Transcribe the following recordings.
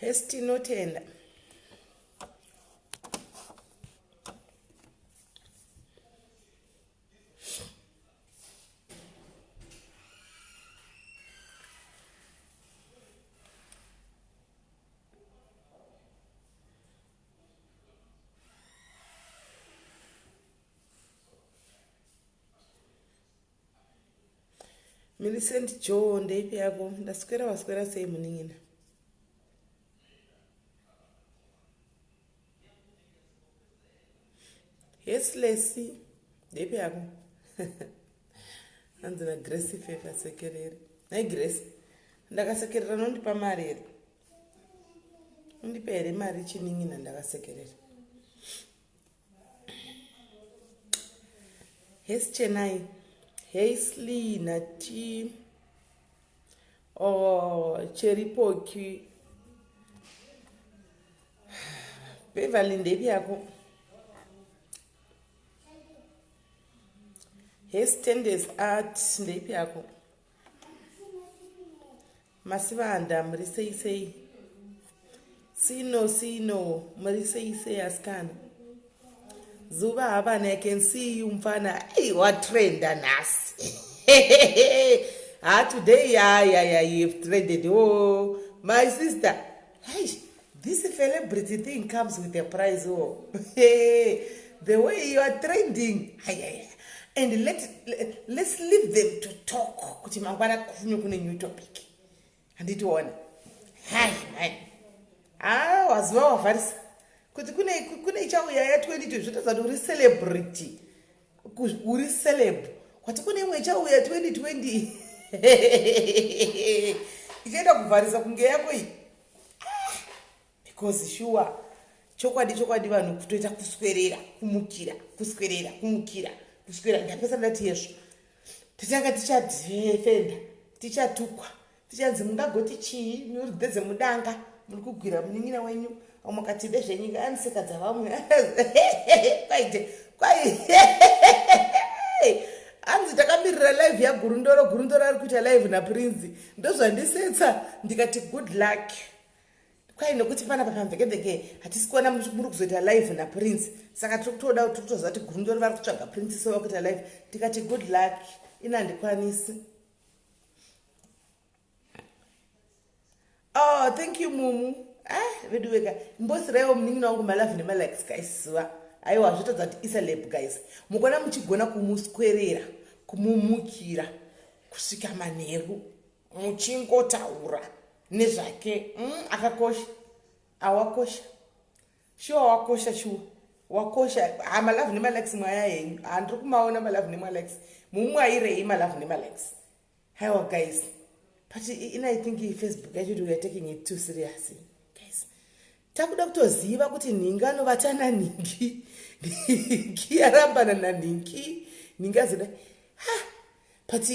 Hesi tinotenda. Millicent Joe ndeipi yako ndaswera waswera sei munin'ina Heslesi ndeipi yako hanzi naGrace Fefa sekerere nhai Grace ndakasekerera unondipa mari here undipe here mari chinin'ina ndakasekerera Hes Chenai Hesley nati oh, Cheripoki Beverly ndepi yako Hes Tendes Art ndeipi yako Masivanda muri sei sei Sino sino muri sei sei asikana Zuva havana I can see you mfana hey, watrenda nhasi ha today ya ya ya you have trended oh my sister hey this celebrity thing comes with a price oh the way you are trending ay, ay, and let, let, let's leave them to talk kuti mangwana kufunye kune new topic handiti one hai hai ha waziva wavharisa kuti kune kune ichauya ya 22 zvotadza kuti uri celebrity uri celeb kwati kune imwe ichauya 2020 ichaita kuvharisa kunge yako iyi because shuwa chokwadi chokwadi vanhu kutoita kuswerera kumukira kuswerera kumukira kuswera ndapesa ndati yezvo tichanga tichadefenda tichatukwa tichanzi mungagoti chii muri ndedzemudanga muri kugwira munin'ina wenyu vamwe kati ndezvenyika aniseka dzavamwe kwaite kwai hanzi takamirira live yagurundoro gurundoro ari kuita live naprince ndozvandisetsa ndikati good luck kwai nokuti panapa pamvekevheke hatisi kuona muri kuzoita live naprince saka tiri kutoda tiri kutoziva kuti gurundoro vari kutsvaga prince so vakuita live ndikati good luck ini handikwanisi Oh, thank you mumu. Ah, vedu vega. Mbosiraiwo munin'ina wangu malove nemalikes guys zuva. Aiwa zvotadza kuti isa lab guys. Mukona muchigona kumuswerera, kumumukira kusvika manheru muchingotaura nezvake. Mm, akakosha. Awakosha. Shuwa wakosha shuwa. Wakosha. Ah, malove nemalikes mwaya henyu. Ah, ndiri kumaona malove nemalikes. Mumwairei malove nemalikes. Haiwa guys, but in I think Facebook yacho we are taking it too serious guys. Takuda kutoziva kuti nhingi anovata nanhingi, nhingi arambana nanhingi, nhingi azoda ha but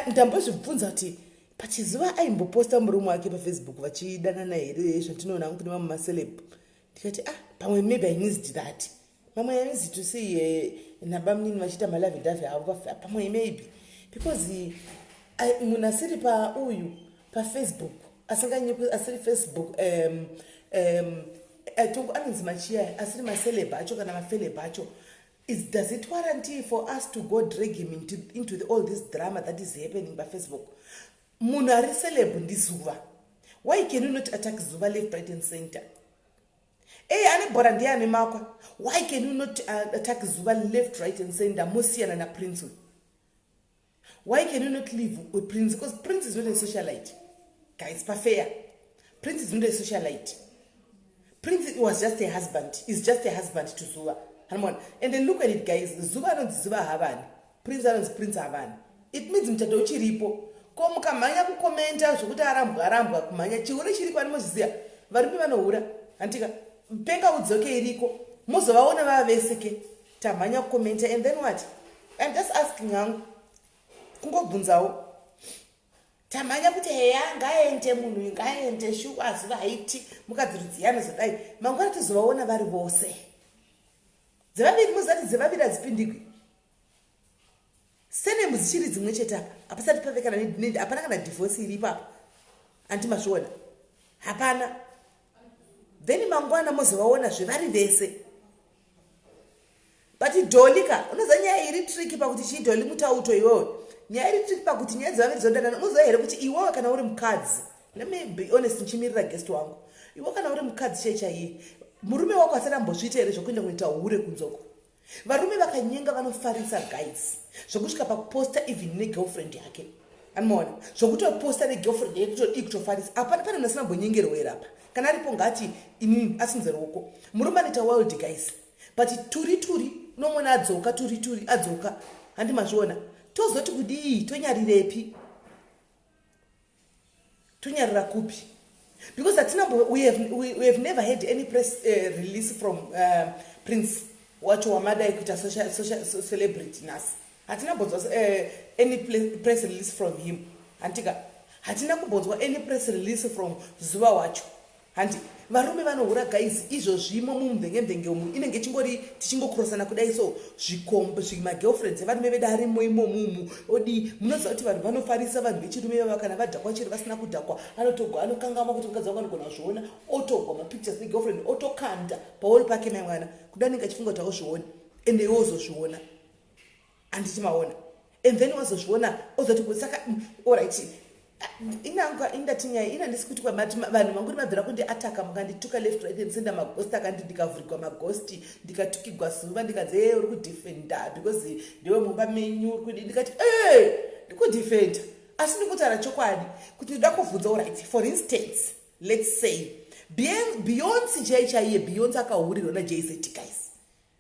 ndambozvibvunza kuti pachizuva aimboposta murume wake pafacebook vachidanana here zvatinoona kune vamwe maceleb ndikati ah pamwe maybe I missed that Mamwe I used to see eh, nabamunini vachiita malavi davi avo pamwe maybe because eh, munhu asiri pauyu pafacebook asinganyikwi asiri facebook um, um, anonzi machiya asiri maceleb acho kana mafeleb acho is does it warranty for us to go drag him into, into the, all this drama that is happening pafacebook munhu ari celeb ndizuva why can you not attack zuva left right and center Ey ane bhora ndiye ane makwa. Why can you not uh, attack Zuva left, right and center mosiyana na Prince uyu? Why can you not leave with Prince? Because Prince is not a socialite. Guys, pafair. Prince is not a socialite. Prince was just a husband. Is just a husband to Zuva. Hanimona. And then look at it guys. Zuva anonzi Zuva Havani. Prince anonzi Prince Havani. It means muchato uchiripo. Ko mukamhanya kukomenta zvekuti arambwa arambwa kumhanya chihure chiriko animozviziva varume vanohura hantika penga udzoke iriko mozovaona vava vese ke tamhanya kukomenta and then what I'm just asking hangu kungobvunzawo tamhanya kuti heya ngaende munhu uyu ngaende shuwa zuva haiti mukadzi rudzii anozodai mangwana tozovaona vari vose dzevaviri mozati dzevaviri hadzipindikwi Surname dzichiri dzimwe chete apa hapasati pave kana hapana kana divorce iripo apa anti mazviona hapana. Then mangwana mozovaona zvevari vese. But Dolly ka, unoziva nyaya iri tricky pakuti chii Dolly mutauto iwewe. Nyaya iri tricky pakuti nyaya dzevaviri dzodanana. Unoziva here kuti iwewe kana uri mukadzi, let me be honest ndichimirira guest wangu. Iwe kana uri mukadzi chai chaiye, murume wako asati ambozviita here zvekuenda kunoita hure kunzoko? Varume vakanyenga vanofarisa guys, zvokusvika pakuposta even negirlfriend yake. Anomaona zvokutoposta negirlfriend yake kutodii kutofarisa. Hapana pane munhu asina kumbonyengerwa here apa? Kana aripo ngati inini asimudze ruoko. Murume anoita wild guys. But turi turi unomona adzoka turi turi adzoka. Handi mazviona. Tozoti kudii tonyarirepi? Tonyarira kupi? Because hatina we have never had any press release from Prince wacho wamadai kuita social celebrity nhasi. Hatina kumbonzwa any press release from him. Hantika hatina kumbonzwa any press release from Zuva wacho. Handi varume vanohura guys, izvo zvimo mumvenge-mvenge umu inenge ichingori tichingokurosana kudai so zvikombo zvimagirlfriends evarume vedu arimo imomumu odi. Munoziva kuti vanhu vanofarisa, vanhu vechirume vava kana vadhakwa, chero vasina kudhakwa, anotogwa anokangama kuti mukadzi wangu anogona kuzviona, otogwa mapictures negirlfriend, otokanda paori pake mai mwana kuda anenge achifunga kuti hauzvioni, ende iwe uzozviona. Handiti maona? And then wazozviona ozoti saka alright, inanga indati nyaya ina ndisi kuti kwamati vanhu vanguri mabvira kundiataka, mukandituka left, right and center, maghost akandi ndikavhurigwa maghost, ndikatukigwa zuva, ndikanzi, "E, uri kudefenda because ndewe mumba menyu, uri kudi." Ndikati, "E, ndikudefenda, asi ndikutaura chokwadi kuti ndoda kuvhunza." Alright, for instance, let's say Beyonce chai chaiye, Beyonce akahurirwa naJay-Z guys,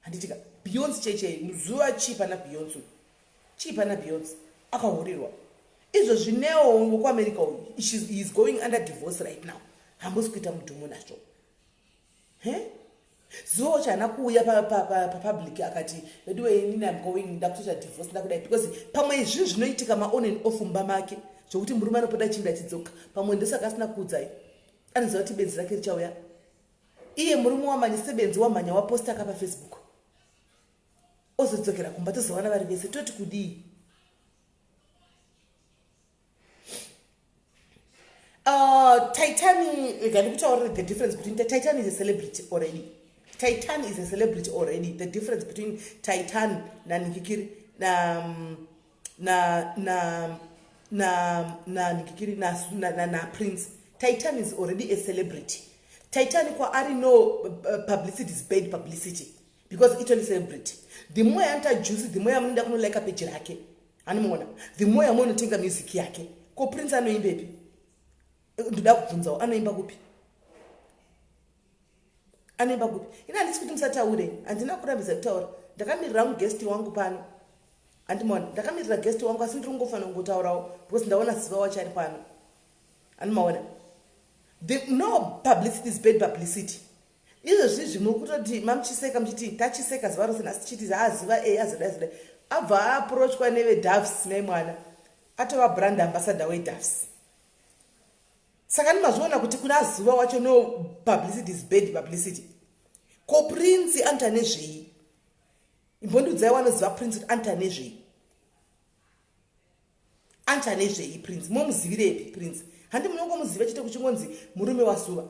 handitika? Beyonce chai chai, zuva chii pana Beyonce, chii pana Beyonce akahurirwa. Izvo zvinewo wekuAmerica uyu is going under divorce right now. Hambusi kuita mudhumo nazvo he? Zuva wacho haana kuuya papublic akati, "Veduwe, inini am going, ndakutoita divorce, ndakudai," because pamwe zvinhu zvinoitika maon and off mumba make zvokuti murume anopota chinda achidzoka. Pamwe ndosaka asina kuudzai, anoziva kuti benzi rake richauya. Iye murume wamanya sebenzi, wamhanya waposta aka paFacebook, ozodzokera kumba, tozowana vari vese, toti kudii? Titan, ngandikutaurire the difference between Titan is a celebrity already. Titan is a celebrity already. The difference between Titan naNikikiri na Nikikiri na Prince, Titan is already a celebrity. Titan kwaari no publicity is bad publicity because itori celebrity. The more yaanoita juice, the more yamunoenda kunolika peji rake, anomuona, the more yamunotenga music yake. Ko Prince anoimbepi? Ndoda kubvunzawo, anoimba kupi? Anoimba kupi? Ina handisi kuti musataure, handina kurambidza kutaura. Ndakamirira muguest wangu pano, handimaona? Ndakamirira guest wangu, asi ndiri kungofanira kungotaurawo because ndaona Ziva wacho ari pano, handimaona? No publicity is bad publicity. Izvozvizvi muri kutoti mamuchiseka, muchiti tachiseka zuva rose nhasi, tichiti haaziva e azodai azodai, abva aaprochwa neveDoves mai mwana, atova brand ambassador weDoves. Saka ndimazviona kuti kuna Zuva wacho no publicity is bad publicity. Ko Prince anoita nezvei? Imbondiudzai wanoziva Prince kuti anoita nezvei, anoita nezvei Prince? Momuzivirepi Prince? Handi munongomuziva chete kuchingonzi murume waZuva,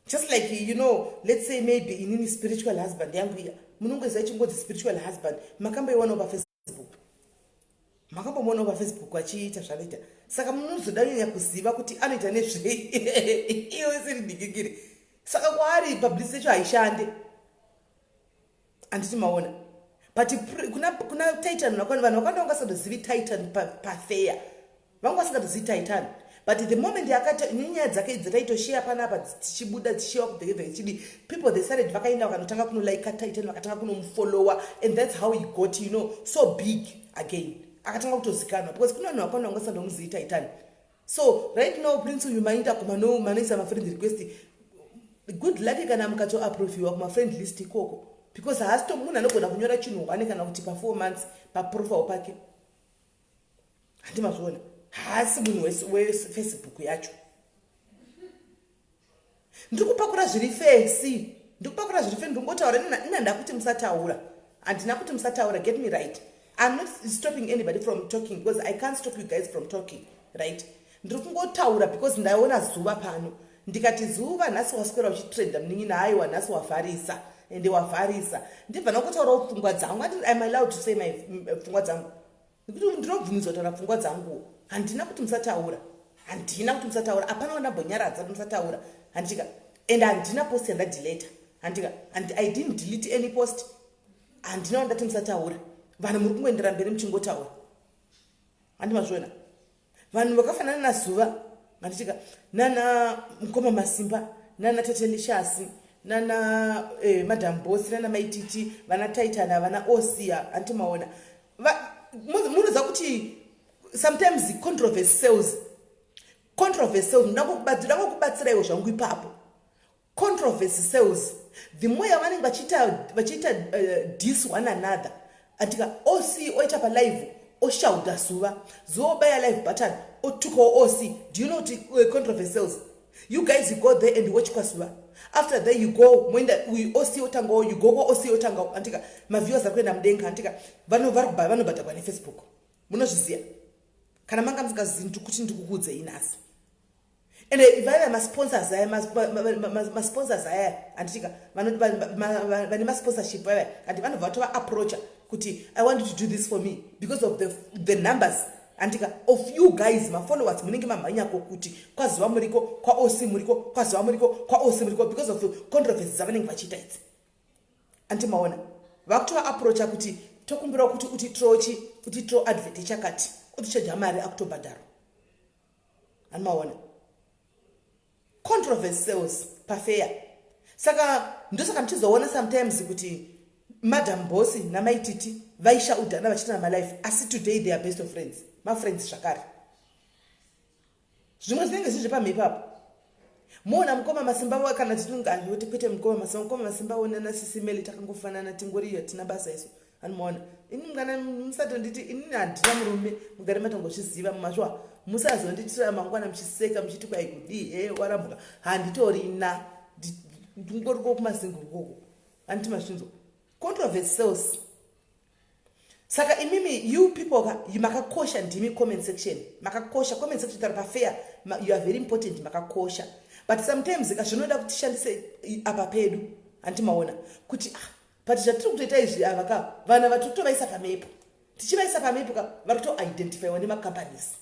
just like, let's say maybe inini spiritual husband yangu iya, munongoziva chingonzi spiritual husband. Makamboiwanawo paFacebook, makambomuonawo paFacebook achiita zvanoita. Saka munozoda kunyanya kuziva kuti anoita nezvei iyo isiri dhikikiri. Saka kwaari publicity yacho haishande, handiti maona? But kuna Titan, vanhu vakanda vanga vasingazivi Titan pafeya, vanga vasingatozivi Titan. But the moment yakati nenyaya dzake dzataitoshare panapa, tichibuda tichishewa kubvekebveke chidi, people, they started, vakaenda vakanotanga kunolika Titan, vakatanga kunomufollowa, and that's how he got so big again. Akatanga kutozikanwa because kune vanhu vakawanda vanga vasingamuzivi Titan. So right now Prince uyu maenda kumanoisa mafriend request, good luck kana mukatoapproviwa kumafriend list ikoko, because haasito munhu anogona kunyora chinhu one kana kuti pa4 months paprofile pake, handimazviona? Haasi munhu weFacebook yacho. Ndiri kupakura zviri fesi, ndiri kupakura zviri fair. Ndingotaura ina ndakuti musataura, handina kuti musataura. Get me right, I'm not stopping anybody from talking because I can't stop you guys from talking, right? Ndiri kungotaura because ndaona Zuva pano. Ndikati, "Zuva, nhasi waswera uchitrenda, munin'ina. Haiwa, nhasi wavharisa, ende wavharisa." Ndibva ndakutaurawo pfungwa dzangu. Am allowed to say my pfungwa dzangu, nekuti ndinobvumidzwa kutaura pfungwa dzangu. Handina kuti musataura, handina kuti musataura. Hapana wandambonyaradza kuti musataura, handika? And handina post yandadeleta, handika? I didn't delete any post. Handina wandati musataura. Vanhu muri kungoendera mberi muchingotaura, handi mazviona? Vanhu vakafanana naZuva, handitika, nana Mukoma Masimba, nana Tetelishasi, nana Madam Bosi, nana Maititi, vana Taitana, vana Osia, handiti maona? Munoziva kuti sometimes controversy sells. Controversy sells. Ndoda kukubatsiraiwo zvangu ipapo. Controversy sells. The more yavanenge vachiita dis one another, andika, oc oita palive, oshauda Zuva, Zuva obaya live button, otukawo Oc. Do you know kuti controversy sells? You guys, you go there and watch kwaZuva. After there you go, moenda Oc otangawo, you go kwaOc otangawo, andika? Maviewers ari kuenda mudenga, andika? Vanobhadharwa neFacebook, munozviziva. Kana manga musingazivi, kuti ndikukuudzei nhasi. Ende vaiva masponsors aya, masponsors aya, handitika, vane masponsorship vaiva, handi, vanobva vatova-approacha kuti, "I want you to do this for me," because of the numbers, handika, of you guys, mafollowers munenge mamhanyako kuti kwaZuva muriko, kwaOc muriko, kwaZuva muriko, kwaOc muriko, because of the controversy dzavanenge vachiita idzi, andi maona? Vakutova-approacha kuti, "Tokumbirawo kuti utitrochi, utitro advert chakati," otichaja mari, akutobhadharwa, handi maona? Controversy sells pafair. Saka ndosaka ndichizoona sometimes kuti Madam Bosi naMaititi vaishaudhana vachiita namalife, asi today they are best of friends, mafriends zvakare. Zvimwe zvinenge zviri zvepamhepo apo. Muona Mukoma Masimba, kana tinongoti kwete Mukoma Masimba, Mukoma Masimba onana Sisimeli, takangofanana, tingoriyo, hatina basa isu, anomaona? Ini kana musatonditi inini handina murume, mugare matongozviziva mumashuwa. Musazonditira mangwana muchiseka muchiti, "Kwai kudii he, warambuka." Handitorina, ndingoriko kumasingle koko, handiti mazvinzo? Controversy sells. Saka imimi, you people ka, makakosha. Ndimi comment section, makakosha. Comment section, tara pafair, you are very important, makakosha. But sometimes ka zvinoda kuti tishandise apa pedu, handiti maona kuti, ah, but zvatiri kutoita izvi, ava ka vana vatiri kutovaisa pamepo, tichivaisa pamepo ka, vari kutoidentifyiwa nemacompanies,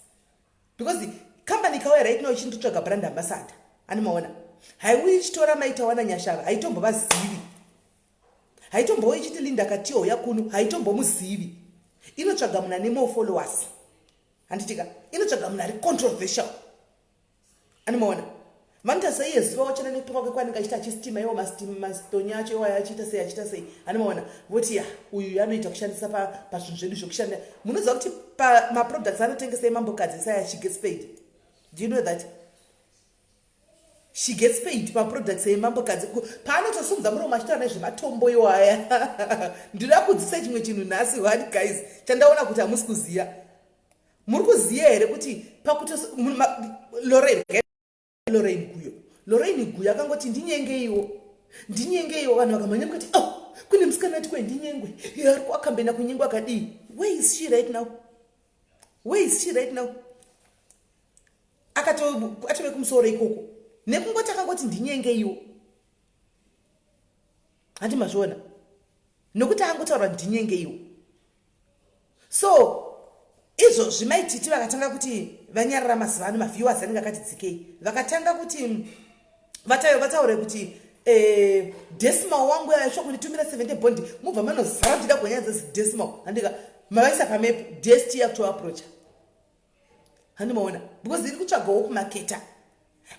because company ikauya right now ichindotsvaga brand ambassador, ani maona, haiuyi ichitora Maitawana Nyashava, haitombovazivi. Haitombowo ichiti Linda Katiyo yakuno, haitombomuzivi. Inotsvaga munhu ane more followers, handitika? Inotsvaga munhu ari controversial, animaona? Vanoita sei? Zuva wachona nekutonga kwake kwanenge achiita, achistima iwo mastonyi acho iwayo, achiita sei, achiita sei, animaona? Voti, "Ya, uyu anoita kushandisa pazvinhu zvedu zvokushanda." Munoziva kuti pamaproducts anotengesa emambokadzi saya, she gets paid? Do you know that she gets paid paproducts emambokadzi paanotosumudza muromo achitaura nezvematombo iwaya? Ndinoda kudzisa chimwe chinhu nhasi, what guys, chandaona kuti hamusi kuziva. Muri kuziva here kuti pakuti Lorraine Guyo, Lorraine Guyo akangoti, "Ndinyengeiwo, ndinyengeiwo," vanhu vakamhanya kuti, "Oh, kune musikana ati kwendinyengwe, ari kuakambena kunyengwa akadii?" Where is she right now? Where is she right now? Atove kumusoro ikoko nekungoti akangoti, "Ndinyengeiwo," handi mazviona? Nokuti angotaura, "Ndinyengeiwo." So izvozvi Maititi vakatanga kuti vanyarara mazuva ano, maviewers anenge akati dzikei. Vakatanga kuti vataure kuti Decimal wangu yaisva kunditumira 70 bond, mubva manozara ndida kunyaya dzezidecimal, handika? Mavaisa pamepo, dst yakutoapproacha, handimaona? Because iri kutsvagawo kumaketa.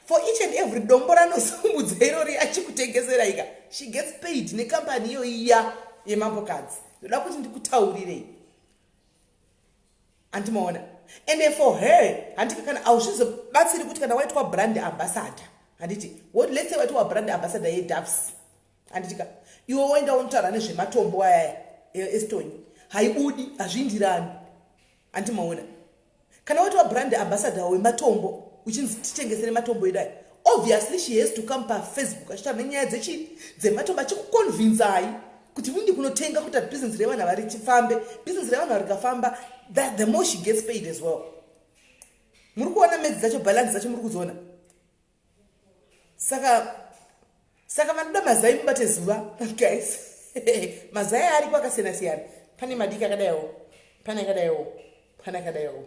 For each and every dombo ranosumudza irori achikutengesera ika, she gets paid nekambani iyo iya yemambokadzi. Ndoda kuti ndikutaurirei, handimaona? And for her, handika, kana hauzvizobatsiri kuti kana waitwa brand ambassador, handiti, let's say waitwa brand ambassador yeDoves, handitika, iwe woenda unotaura nezvematombo ayaya estonyi, haibudi, hazviindirani, handimaona? Kana waitwa brand ambassador wematombo, uchinzi titengesere matombo edu aya, obviously she has to come paFacebook achitaura nenyaya dzechi dzematombo, achikuconvinsai kuti mundi kunotenga, kuita bhizinesi revanhu vari chifambe. Bhizinesi revanhu vari rikafamba, the more she gets paid as well. Muri kuona medzi dzacho, balance dzacho muri kudziona? Saka saka vanoda mazai mubate zuva guys. Mazai ariko akasiyana siyana. Pane madiki akadaiwo, pane akadaiwo, pane akadaiwo.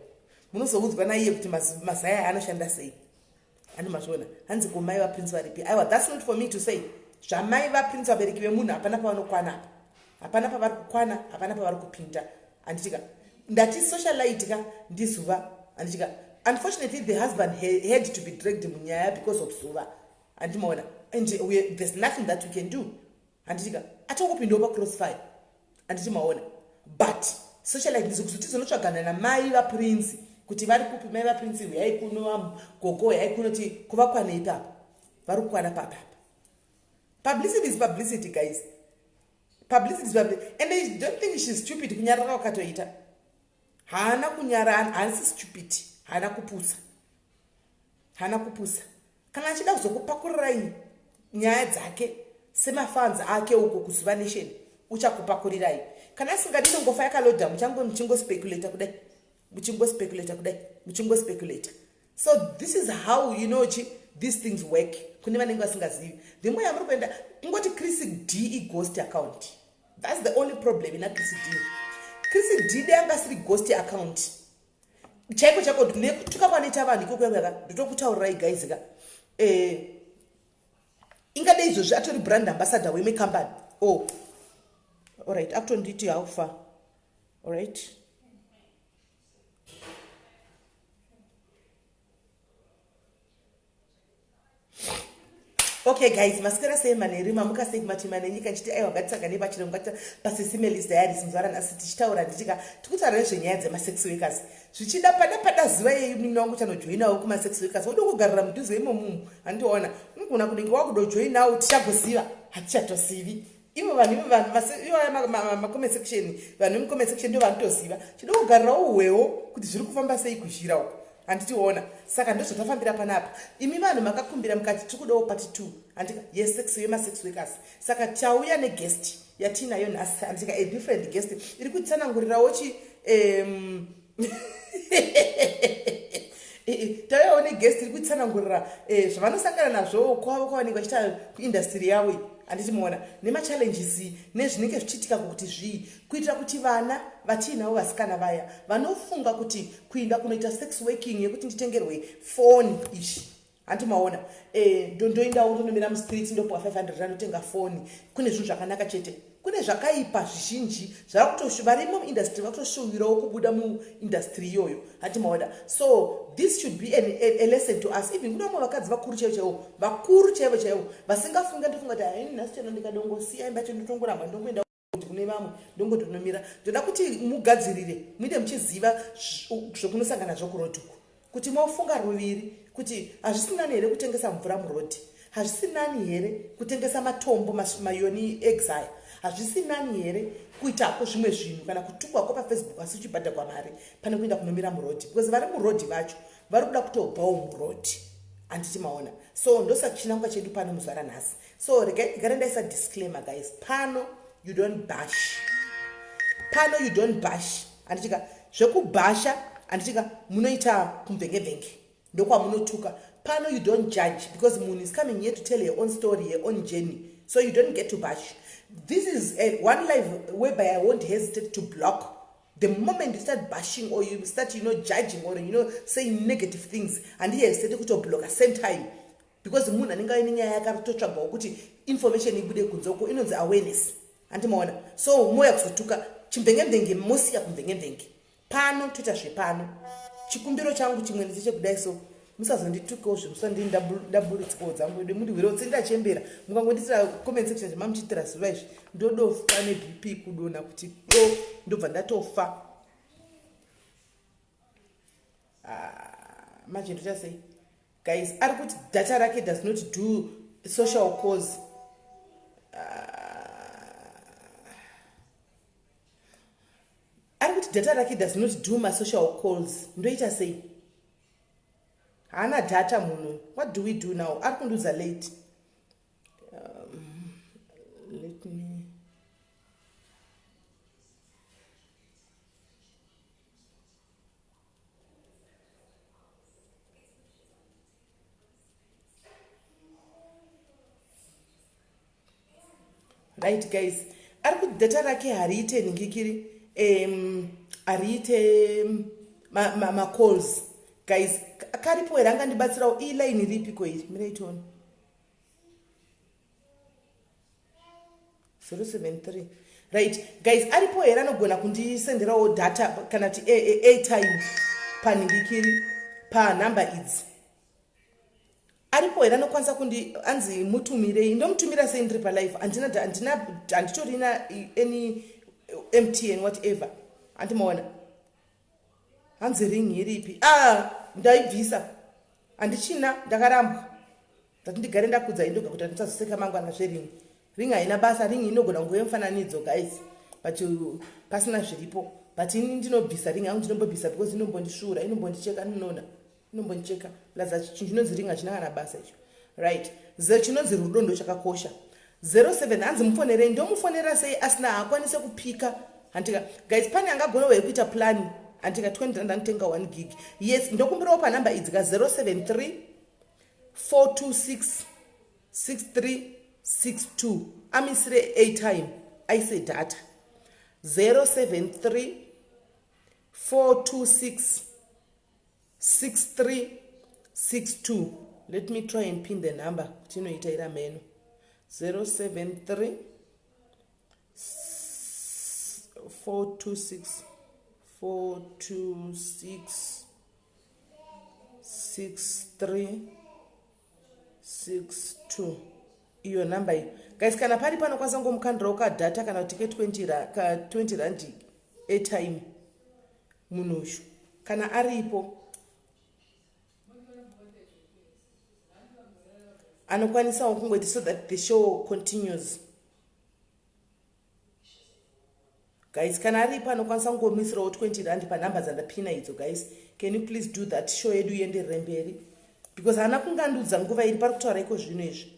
Munozoudzwa naiye kuti mazai aya anoshanda sei. Ani mazviona? Hanzi ko mai vaPrince varipi? Aiwa, that's not for me to say. Zvamai vaPrince vabereki vemunhu hapana pavanokwana apa. Hapana pavari kukwana, hapana pavari kupinda. Handitika. Ndati socialite ka ndiZuva. Handitika. Unfortunately the husband had to be dragged munyaya because of Zuva. Handimaona. And there's nothing that we can do. Handitika. Atongopindawo pa crossfire. Handiti maona. But socialite ndizo kuti tizonotsvagana namai vaPrince kuti vari kupi mai vaPrince huyai kuno gogo huyai kuno ti kuvakwane ipapo. Vari kukwana papi apa. Publicity is publicity guys. Publicity is publicity. And I don't think she's stupid kunyarara kwakatoita. Haana kunyara, haasi stupid, haana kupusa. Haana kupusa. Kana achida kuzokupakurirai nyaya dzake semafans ake uko kuZuva Nation uchakupakurirai. Kana asingadi inongofa yakaloda muchango muchingospekulata kudai. Muchingospekulata kudai. Muchingospekulata. So this is how you know chi these things work. Kune vanenge vasingazivi. The more yamuri kuenda kungoti Chris D i ghost account. That's the only problem ina Chris D. Chris D dai anga asiri ghost account. Chaiko chaiko nekutuka kwanoita vanhu ikoko yanga ndotokutaurirai guys ka. Ingade izvozvi atori brand ambassador weme company. Oh. All right, akutonditi how far. All right. Okay guys, maswera sei manheru, mamuka sei kumatima nenyika nchiti aiwa ngatisangane pachirongwa paSisimelis Diaries muzuva ranhasi tichitaura ndichika tikutaura nezvenyaya dzemasex workers. Zvichida pada pada zuva yeyu munin'ina wangu chanojoinawo kumasex workers wode kugarira mudhuze imomumu handiona unogona kunenge wakudojoinawo tichagoziva hatichatozivi ivo vanhu ivo vanhu ivo macomment section vanhu vemucomment section ndo vanotoziva chida kugarirawo uhwewo kuti zviri kufamba sei kuzhira uko handitiona. Saka ndozvatafambira panapa. Imi vanhu makakumbira mukati tiri kudawo part 2 handika yesex yemasex workers. Saka tauya neguest yatiinayo nhasi handika a different guest iri kutsanangurirawo chi tauyawo neguest iri kutsanangurira zvavanosangana nazvo kwavo kwavanenge vachiita kuindustry yavo iyi handiti muona nemachallenges nezvinenge zvichiitika kuti zvii kuitira kuti vana vatiinavo vasikana vaya vanofunga kuti kuinda kunoita sex working yekuti nditengerwe foni izvi hanti maona ndoendawo ndonomira mustreet ndopuwa 500 rand ndotenga foni. Kune zvinhu zvakanaka chete, kune zvakaipa zvizhinji varimo muindustry vakutoshuvirawo kubuda muindustry iyoyo hanti maona. So this should be a lesson to us. Even kune vamwe vakadzi vakuru chaivo chaivo, vakuru chaivo chaivo vasingafunga ndofunga kuti haini nhasi chero ndikadongosiya imba yacho ndotongoramba ndongoenda kuti kune vamwe ndongotonomira. Ndoda kuti mugadzirire muite muchiziva zvokunosangana nazvo kurodhi uku kuti mofunga ruviri kuti hazvisinani here kutengesa mvura murodhi, hazvisinani here kutengesa matombo mayoni eggs aya, hazvisinani here kuitako zvimwe zvinhu kana kutukwako paFacebook asi uchibhadhagwa mari pane kuenda kunomira murodhi, because vari murodhi vacho vari kuda kutobvawo murodhi handiti maona. So ndosaka chinangwa chedu pano muzuva ranhasi. So regai ndigare ndaisa disclaimer guys, pano you don't bash, pano you don't bash handitika zvekubhasha handitika munoita kumvengevhenge ndokwamunotuka. Pano you don't judge because munhu is coming here to tell her own story, her own journey, so you don't get to bash. This is a one life whereby I won't hesitate to block the moment you start bashing or you start judging or saying negative things. Handihesitate kutobloka same time because munhu anenge aine nyaya yakatotsvagawo kuti information ibude kunze uko inonzi awareness handimaona. So moya kuzotuka chimvengevhenge mosiya kumvengevhenge pano toita zvepano. Chikumbiro changu chimwe ndechekudai, so musazonditukewo zvemusandindaburutsikawo dzangu edu mundiwirewo tsindachembera mukangonditira comment section zvemamuchiitira zuva izvi ndodofa neBP kudonha kuti do ndobva ndatofa. Manje ndoita sei guys? Ari kuti data rake does not do social cause. Ari kuti data rake does not do masocial calls. Ndoita sei? Haana data munhu. What do we do now? Ari kundiudza late. Let me Right guys, ari kuti data rake hariite nhingikiri, hariite macalls ma, ma guys. Karipo here angandibatsirawo? Iyi line ripiko iri? Mirai tione. 073. Right guys, aripo here anogona kundisenderawo data kana kuti airtime panhingikiri, panhamba idzi? Aripo here anokwanisa kundi, anzi mutumirei? Ndomutumira sei ndiri palive? Handina, handina, handitorina any MTN, whatever. Handimaona. Hanzi ring iripi? Ah, ndaibvisa, handichina, ndakarambwa. Ndati ndigare ndakudza indoga kuti handisazoseka mangwana zvering. Ring haina basa. Ring inogona kunge mufananidzo guys, but pasina zviripo. But ini ndinobvisa ring yangu, ndinombobvisa because inombondisvuura, inombondicheka, ninoona inombondicheka. Plus chinhu chinonzi ring hachina kana basa icho, right? Ze chinonzi rudo ndo chakakosha. 07, hanzi mufonerei. Ndomufonera sei asina, haakwanise kupika? Handika guys, pane angagona here kuita plan? Handika 20 rand anotenga 1 gig. Yes, ndokumbirawo panhamba idzi ka, 073 426 6362. Amisire airtime, aise data. 073 426 6362. Let me try and pin the number kuti inoita irameno. 073 426 426 6362. Iyo namba iyo guys, kana pari panokwanisa ngomukandirawo kadata kana kuti ke20 rand airtime, munhu uyu kana aripo anokwanisawo kungoiti so that the show continues. Guys, kana aripo anokwanisa kungomisirawo 20 rand panhamba dzandapina idzo, guys, can you please do that? Show yedu ienderere mberi because haana kungandudza nguva iri pari kutaura iko zvino izvi.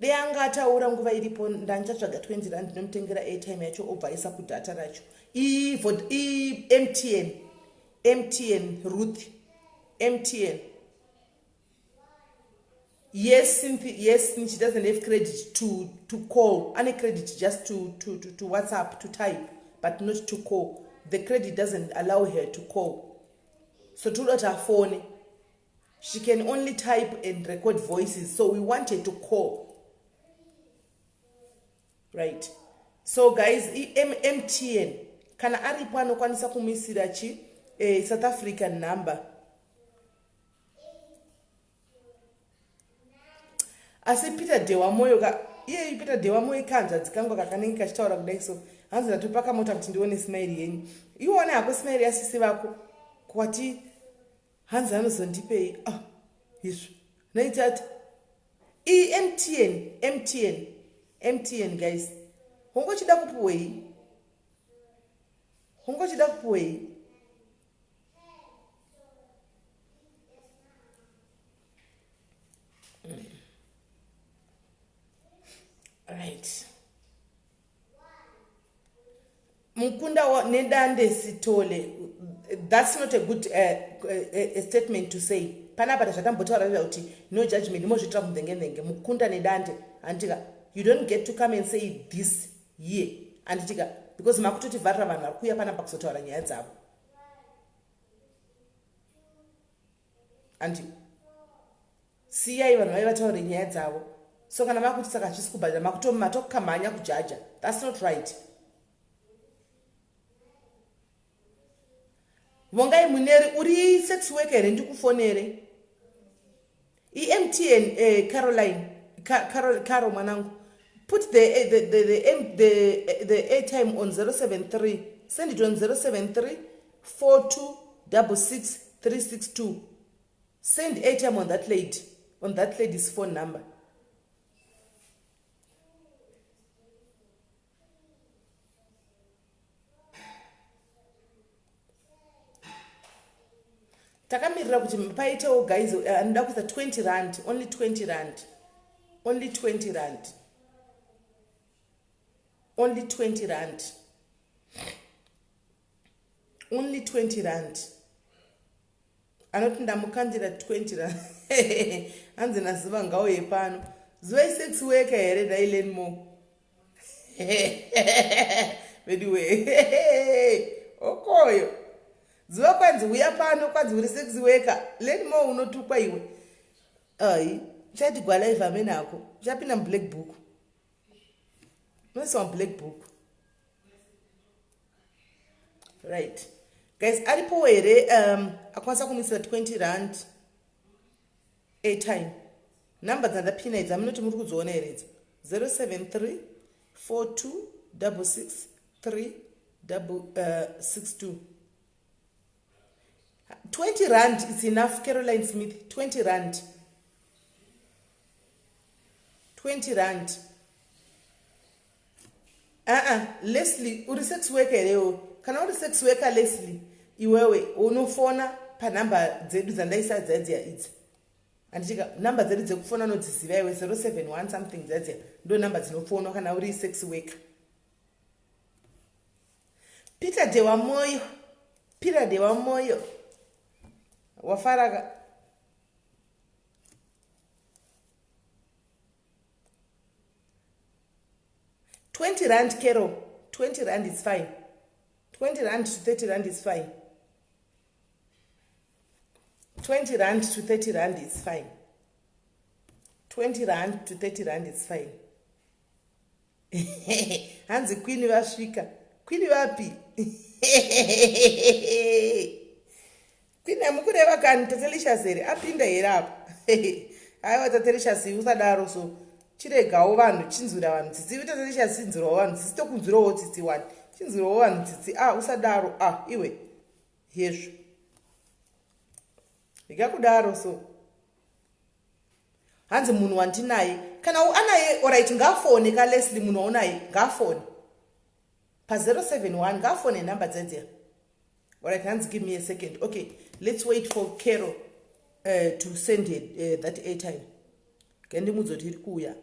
Dei anga ataura nguva iripo, ndandichatsvaga 20 rand, ndinomutengera airtime yacho, obva aisa kudata racho. MTN, MTN, Ruth, MTN. Yes, Cynthia, yes, she doesn't have credit to call. Any credit just to WhatsApp, to type, but not to call. The credit doesn't allow her to call. So to her phone, she can only type and record voices. So we want her to call. Right. So guys, MTN, kana aripo anokwanisa kumisira chi South African number. Asi Peter Dewa Moyo ka, iye Peter Dewa Moyo kanzvadzi kangu kakanenge kachitaura kudai. So hanzi ndatopaka mota kuti ndione smile yenyu. Iwone hako smile yasisi vako. Kwati hanzi anozondipei? Ah, izvo naitati MTN, MTN, MTN guys. Hongochida kupuwei? Hongochida kupuwei? Right, mukunda nedande Sitole, that's not a good a statement to say panapa. Zvatambotaura zva kuti no judgment, mozviitira kumudhengendhenge. Mukunda nedande, handitika? You don't get to come and say this here, handitika? Because makutotivharira vanhu vari kuuya panapa kuzotaura nyaya dzavo. Handi siyai vanhu vai vataure nyaya dzavo. So kana makuti saka hazvisi kubhadhara, makutomatokamhanya kujaja. That's not right. Vongai Muneri, uri sex worker here? Ndikufonere iMTN. Caroline, Caro mwanangu, put the airtime on 073. Send it on 073 42 66 362. Send airtime on that lady, on that lady's phone number. Takamirira kuti paitewo guys anoda kuisa 20 rand, only 20 rand, only 20 rand, only 20 rand, only 20 rand. Anoti ndamukandira 20 rand. Hanzi naZuva ngauye pano. Zuva isex worker here? Dai learn more. Veduwe okoyo zuva kwanzi uya pano kwanzi uri sex worker learn more unotukwa iwe ai uchati gwalife amene ako uchapinda mublack book unoiswa mublack book right guys aripo here um, akwanisa kumisira 20 rand airtime number dzandapina idzi amunoti muri kudziona here idzi 073 42 66 3 62 20 rand it's enough caroline smith 20 rand 20 rand aa leslie uri sex worker herewo kana uri sex worker leslie iwewe unofona panhamba dzedu dzandaisa dzadziya idzi handitika nhamba dzedu dzekufona unodziziva iwe 071 something dzadziya ndo nhamba dzinofonwa kana uri sex worker peter dewa moyo peter dewa moyo wafaraka 20 rand kero 20 rand is fine 20 rand to 30 rand is fine 20 rand to 30 rand is fine 20 rand to 30 rand is fine hanzi kwini vasvika kwini vapi kwini amukureva kani tatelicious here apinda here apa aiwa tatelicious usadaro so chiregawo vanhu chinzwira vanhu tsitsi tatelicious chinzwirawo vanhu tsitsi tokunzwirawo tsitsi wani chinzwirawo vanhu tsitsi a ah, usadaro a ah, iwe hezvo rega kudaro so hanzi munhu wandinaye kana anaye orit ngaafone ka leslie munhu waunaye ngaafone pa071 ngaafone nhamba dzedziya orit hanzi give me a second okay let's wait for caro uh, to send her, uh, that airtime ngendimudza kuti iri kuuya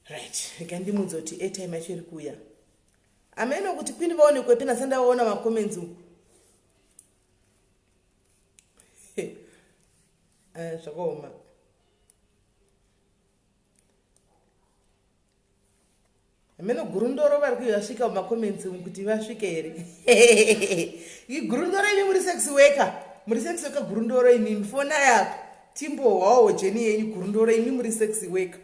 right rega ndimudza kuti airtime yacho iri kuuya ameno kuti kwini vaonekwepi nhasi ndavaona macomments uku eh, zvakaoma hameno gurundoro vari kuyo vasvika mumacomments umu kuti vasvike here igurundoro imi muri sex worker muri sex worker gurundoro imi fona yako timbohwawo jeni yenyu gurundoro imi muri sex worker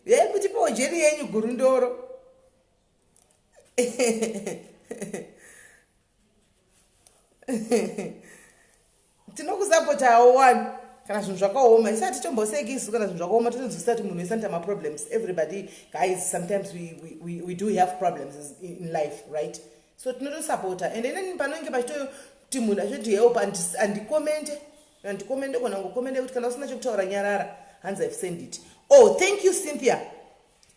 yai mutipowo jeni yenyu gurundoro tinokusapotawo wani kana zvinhu zvakaoma isu hatitomboseki isu kana zvinhu zvakaoma totonzwisisa kuti munhu wese anoita maproblems everybody guys sometimes we, we, we, we do have problems in life right so tinotosapota and inini panonge pachitoti munhu achiti help andikomente andikomente kona ngokomente kuti kana usina chekutaura nyarara hanzi ive send it oh thank you cynthia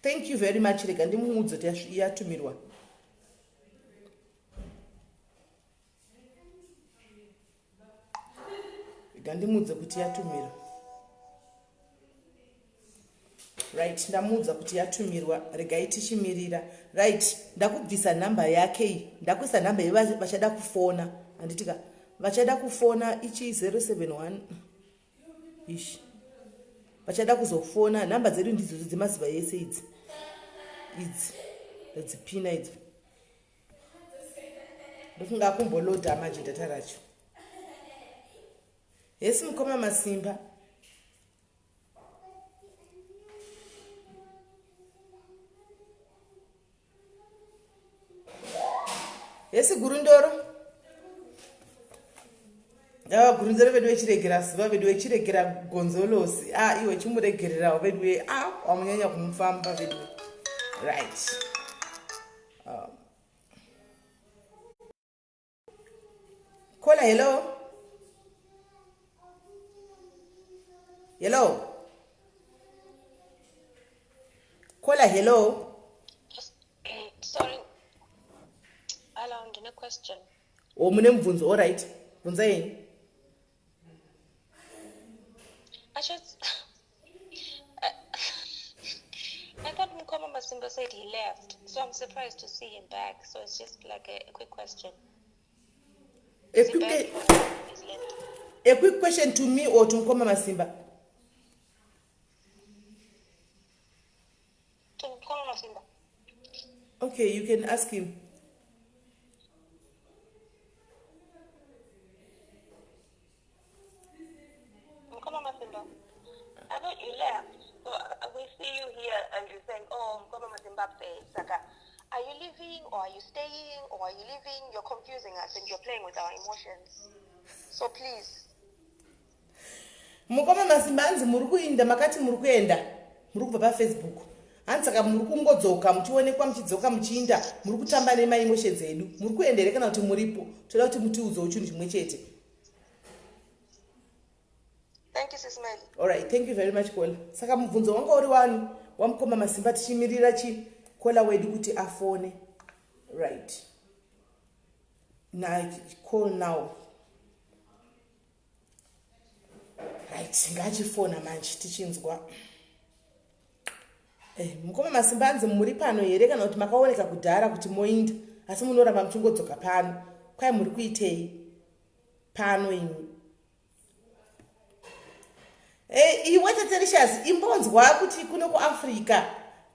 thank you very much rega ndimuudze kuti yatumirwa rega ndimuudze kuti yatumirwa right ndamuudza kuti yatumirwa regai tichimirira right ndakubvisa nhamba yake iyi ndakuisa nhamba yevachada kufona handitika vachada kufona ichi 071 ish vachada kuzofona nhamba dzedu ndidzodzo dzemazuva ese idzi idzi ndadzipina idzi ndofunga akumboloda manje data racho hesi mukoma masimba Hesi gurundoro. Ava gurundoro vedu vechiregera zuva vedu vechiregera gonzolosi. Ah iwe chimuregererawo vedu we ah wamunyanya kumufamba vedu. Right. Um. Kola hello. Hello. Kola hello. Sorry. Hello, ndine question. Oh, mune mubvunzo. All right. Bvunza yenyu. I just I thought Mukoma Masimba said he left, so I'm surprised to see him back. So it's just like a, a quick question. A quick, A quick question to me or to Mkoma Masimba. To Mkoma Masimba. Okay, you can ask him. Mkoma Masimba. I thought you left. So we see you here and you're saying, oh, Mkoma Masimba, Saka. Are you leaving or are you staying or are you leaving? You're confusing us and you're playing with our emotions. So please. Mukoma Masimba, hanzi muri kuinda, makati muri kuenda, muri kubva paFacebook, hanzi saka muri kungodzoka muchionekwa, muchidzoka muchiinda, muri kutamba nemaemotions edu. Muri kuenda here kana kuti muripo? Toda kuti mutiudzewo chinhu chimwe chete. Thank you, Sis Melly. Alright, thank you very much, caller. Saka mubvunzo wanga uri wani wamukoma Masimba, tichimirira chicaller wedu kuti afone. Right na call now. Right, ngachifona manje tichinzwa. Mukoma Masimba, anzi muri pano here kana kuti makaoneka kudhara kuti moinda, asi munoramba muchingodzoka pano? Kwai muri kuitei pano imi? Iwe Teterishas, imbonzwa kuti kuno kuAfrica,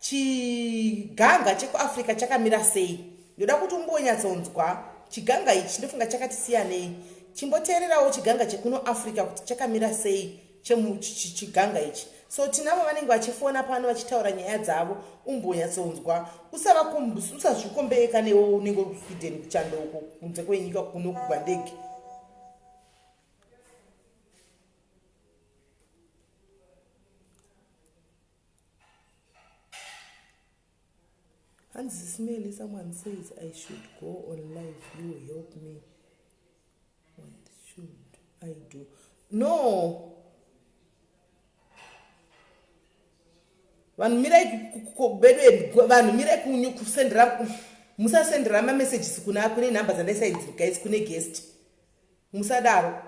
chiganga chekuAfrica chakamira sei. Ndoda kuti umbonyatsonzwa chiganga ichi, ndofunga chakati siyanei. Chimboteererawo chiganga chekuno Africa kuti chakamira sei, chiganga ichi. So tinavo vanenge vachifona pano vachitaura nyaya dzavo, umbonyatsonzwa, usazvikombeka newo unenge uri kuSweden, kuchandoko, kunze kwenyika, kuno kugwa ndege. Hanzi, "Smelly, someone says I should go on live. You help me. What should I do?" No, vanhu mirai bedu, vanhu mirai kusendera, musasendera mamessages kuna kune nhamba dzandaisa idzi, guys. Kune guest musadaro,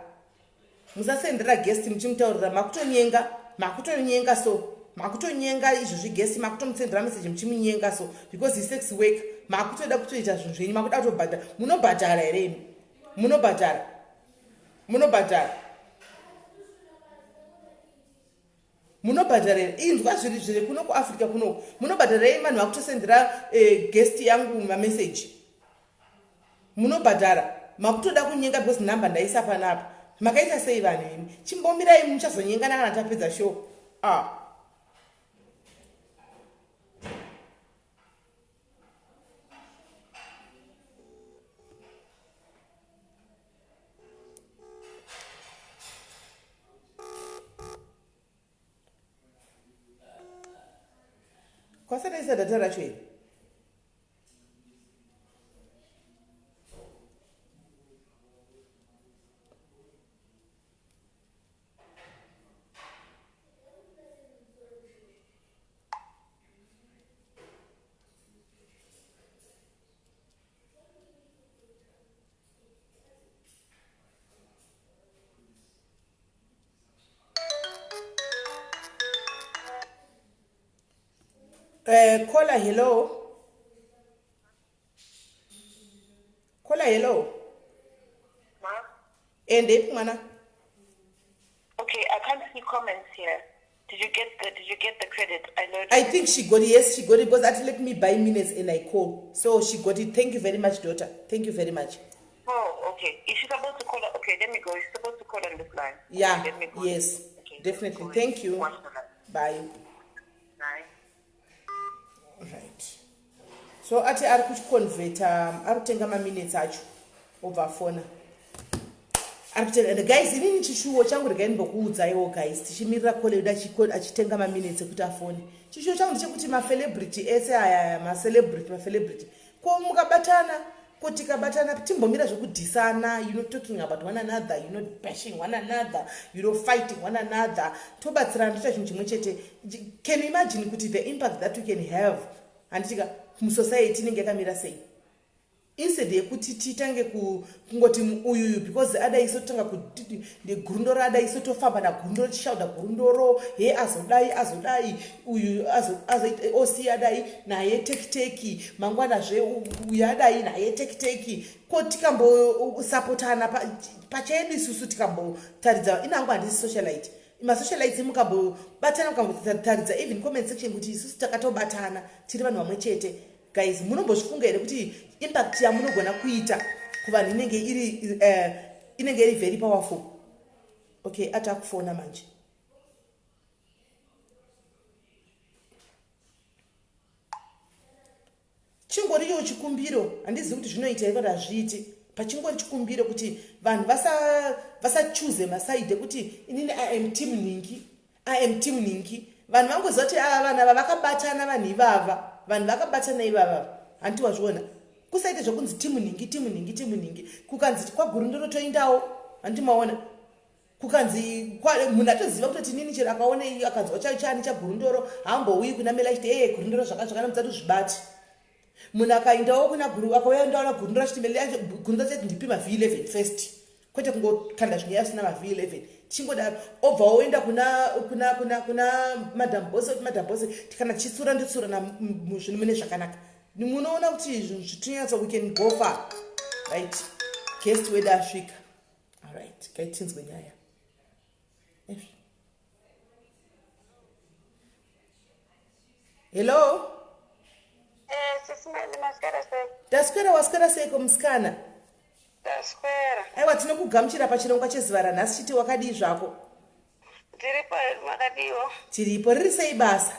musasendera guest muchimutaurira. Makutonyenga, makutonyenga, so makutonyenga izvozvi guest, makutomusendera message muchimunyenga. So because isex work, makutoda kutoita zvinhu zvenyu, makuda kutobhadhara. Munobhadhara here imi? Munobhadhara? Munobhadhara? Munobhadhara here? Inzwa zviri zviri kuno kuAfrica kunoku. Munobhadhara vanhu vakutosendera guest yangu mameseji? Munobhadhara? Makutoda kunyenga because nhamba ndaisa panapa. Makaita sei vanhu imi? Chimbomirai, muchazonyengana kana tapedza show. Ah. Kwasataisa data racho here? Caller, hello. Caller, hello. Ma? Ndeipi mwana? Okay, I can't see comments here. Did you get the credit? I know. I think she got it. Yes, she got it because that let me buy minutes and I call. So she got it. Thank you very much, daughter. Thank you very much. Oh, okay. Is she supposed to call? Okay, let me go. She's supposed to call on this line. Yeah. Okay, let me go. Yes. Okay, Definitely. go. Thank you. Watch the line. Bye. Bye. Right. So ati ari kuchiconverta, ari kutenga maminutes acho, obva afona. Ari kutenga. And guys, inini chishuwo changu, regai ndimbokuudzaiwo guys, tichimirira caller yedu achitenga maminutes ekuti afone. Chishuwo changu ndechekuti macelebrity ese aya, macelebrity, macelebrity, ko mukabatana, ko tikabatana, timbomira zvekudhisana, talking about one another, bashing one another, fighting one another, tobatsirana, toita chinhu chimwe chete. Can you imagine kuti the impact that we can have, handitika, musociety inenge yakamira sei, instead yekuti titange kungoti uyuyu because adai so, totanga negurundoro, adai so, tofamba nagurundoro, tichishauda gurundoro, he azodai, azodai uyu, osi adai naye, tekiteki mangwanazve uyu adai naye, tekiteki. Ko tikambosapotana? Pachedu isusu tikambotaridza, inangu handisi socialite, masocialites mukambobatana, mukambotaridza even comment section kuti isusu takatobatana, tiri vanhu vamwe chete. Guys, munombozvifunga here kuti impact yamunogona kuita kuvanhu inenge iri very powerful? Okay, atakufona manje. Chingoriyo chikumbiro, handizivi kuti zvinoita here kana hazviiti. Pachingori chikumbiro kuti vanhu vasachuze masides ekuti inini I am team ningi, I am team ningi. Vanhu vangoziva kuti ava vanhu ava vakabatana, vanhu ivava, vanhu vakabatana ivava. Hanti wazviona? Kusaite zvokunzi team ningi, team ningi, team ningi. Kukanzi kwaGurundoro toindawo, hanti maona? Kukanzi munhu atoziva kutoti inini chero akaona, akanzwa chani chaGurundoro, haambouyi kuna Mela achiti, "E, Gurundoro zvakazvakana." Musatozvibati. Munhu akaendawo kuna Guru, akauya ndaona Gurundoro achiti Gurundoro chati, "Ndipi maV11 first," kwete kungokanda zvinyaya zvisina maV11. Tichingodaro, obva oenda kuna Madam Boss, kuti, "Madam Boss, kana tichitsura, ndotsura zvinhu mune zvakanaka." Munoona kuti zvinhu zvitinonyatsa, we can go far, right? Guest wedu asvika. Alright, ngaitinzwe nyaya. Ezvi. Hello. Sisimeli, maswera sei? Taswera, waswera seiko, musikana? Taswera. Aiwa, tinokugamuchira pachirongwa chezuva ranhasi. Chiti wakadii zvako? Tiripo, makadiwo? Tiripo. Riri sei basa?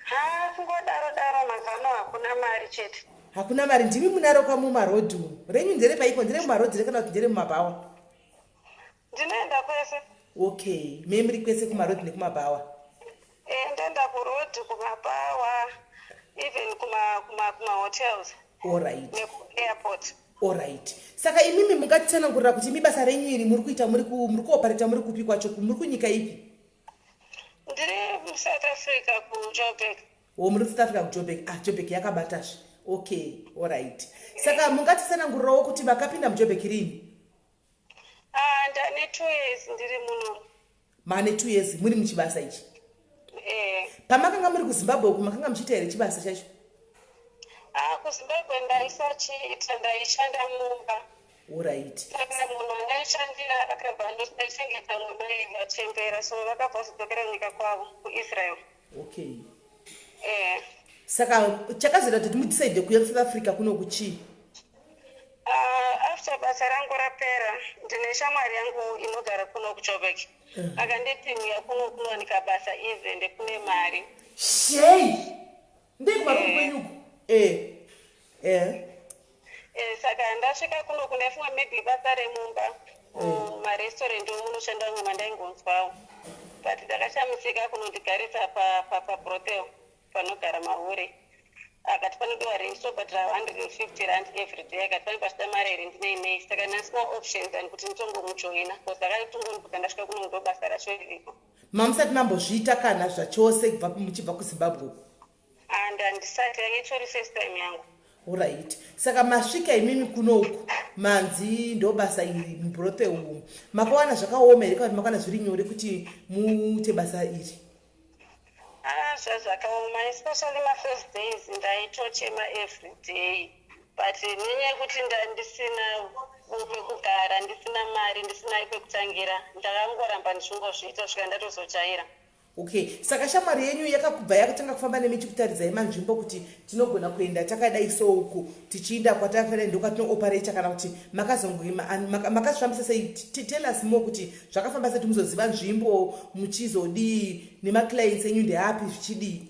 Ha, kungodaro daro, mazano hakuna mari chete. Hakuna mari. Ndimi munaroka mumarodhi umu. Renyu ndere paiko? Ndere mumarodhi re kana kuti ndere mumabhawa? Ndinoenda kwese. Okay, me muri kwese, kumarodhi nekumabhawa? Ndoenda kurodhi, kumabhawa, even kumahotels. Nekuairport. Alright, saka imimi mungatitsanangurira kuti imi basa renyu iri muri kuita, muri kuoperata muri kupi kwacho? Muri kunyika ipi? Ndiri muSouth Africa, kuJoburg. O, muri kuSouth Africa, kuJoburg. Ah, Joburg yakabatazve. Okay, alright, saka mungatitsanangurirawo kuti makapinda muJoburg rini? Ah, ndane 2 years ndiri muno. Mane 2 years muri muchibasa ichi? Eh. Pamakanga muri kuZimbabwe uku, makanga muchiita here chibasa chacho? Ah, kuZimbabwe ndaisachiita, ndaishanda mumba. Saka munhu andaishandira akabva, ndaichengeta mai vachembera, so vakabva vazodzokera nyika kwavo kuIsrael. Eh. Saka chakazoita kuti mudecide kuuya kuSouth Africa kunoku chii? Ah, after basa rangu rapera, ndine shamwari yangu inogara kuno kuJoburg, akanditi uya kuno, kunowanika basa easy ende kune mari. Shei, ndekumaruku kwenyuku e e Saka ndasvika kuno, kundafunga maybe basa remumba, mumarestaurant munoshanda vamwe mandaingonzwawo, but ndakashamisika kunondigarisa pabrothel panogara mahure. Akati panodiwa rent, tobhadhira R150 every day. Akati pane pachida mari here, ndinei nei. Saka ndasina options and kuti nditongomujoina, because akatongondibvunza ndasvika kuno, ndo basa racho ririko. Mamusati mambozviita kana zvachose kubva muchibva kuZimbabwe uku? And handisati, yange itori first time yangu. Alright, saka masvika imimi kunoku, manzi ndo basa iri mubrothel umu. Makawana zvakaoma here kana kuti makawana zviri nyore kuti muite basa iri? Ah, zvazvakaoma, especially mafirst days ndaitochema every day, but nenyaya yekuti ndandisina pekugara, ndisina mari, ndisina pekutangira, ndakangoramba ndichingozviita kusvika ndatozojaira. Okay, saka shamwari yenyu yakakubva yakatanga kufamba nemi chikutaridzai manzvimbo kuti tinogona kuenda takadai souku, tichiinda kwatakadai, ndokwatinooperata, kana kuti makazvifambisa sei? Tell us more kuti zvakafamba sei kuti muzoziva nzvimbo, muchizodii, nemaclients enyu ndeapi, zvichidii?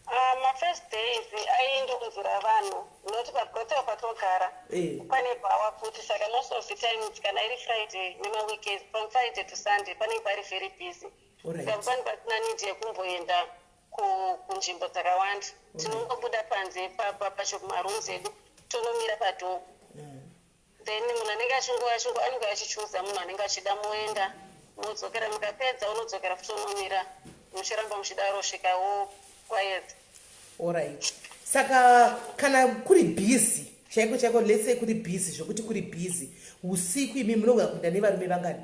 Ah, mafirst days aindounzira vanhu, noti pabrothel patogara pane bhawa futi, saka most of the times kana iri Friday nemaweekends, from Friday to Sunday panenge pari very busy. Saka pane pasina need yekumboenda kunzvimbo dzakawanda, tinongobuda panze pacho kumarooms edu, tonomira padoor, then munhu anenge achingo anenge achichuza munhu anenge achida, moenda modzokera, mukapedza unodzokera futi unomira, muchiramba muchidaro svikawo kwaedza. Alright, saka kana kuri busy chaiko chaiko, let's say kuri busy zvokuti kuri busy usiku, imi munogona kuenda nevarume vangani?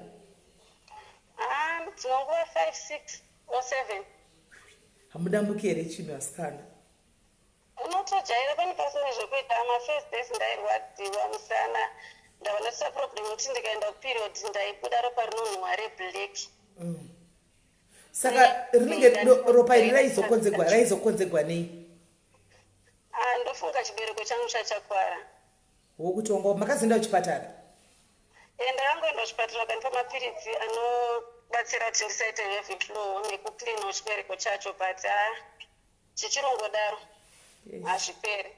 Ah, dzinonguva 5, 6 or 7. Hamudambuki here chinhu, asikana? Unotojaira, pane pasina zvekuita. Mafirst days ndairwadziwa musana. Ndabva ndatoita problem yekuti ndikaenda kuperiod ndaibuda ropa rinonhuhwa reblack. Saka rinenge ropa iri raizokonzegwa raizokonzegwa nei? Ah, ndofunga chibereko changu chachakwara. Wokuti wanga makazoenda kuchipatara? Eh, ndakangoenda kuchipatara vakandipa mapiritsi anobatsira kuti ndisaite heavy flow nekucleanawo chibereko chacho, but ah, chichirongodaro hazviperi.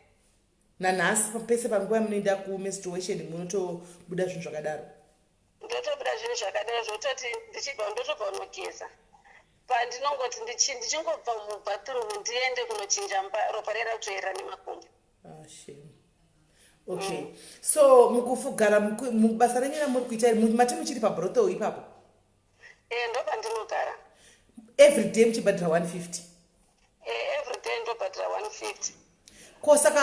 Nanhasi pese panguva yamunoenda kumenstruation munotobuda zvinhu zvakadaro? Ndotobuda zvinhu zvakadaro zvototi ndichibva ndotobva kunogeza, pandinongoti ndichingobva mubathroom ndiende kunochinja ropa rera kutoerera nemakumbo. Ah, shame. Okay, so mukufugara mubasa renyu ramuri kuita iri, mati muchiri pabrothel ipapo? E, ndopandinogara. Every day muchibhadhira 150? E, every day ndobhadhira 150. Ko saka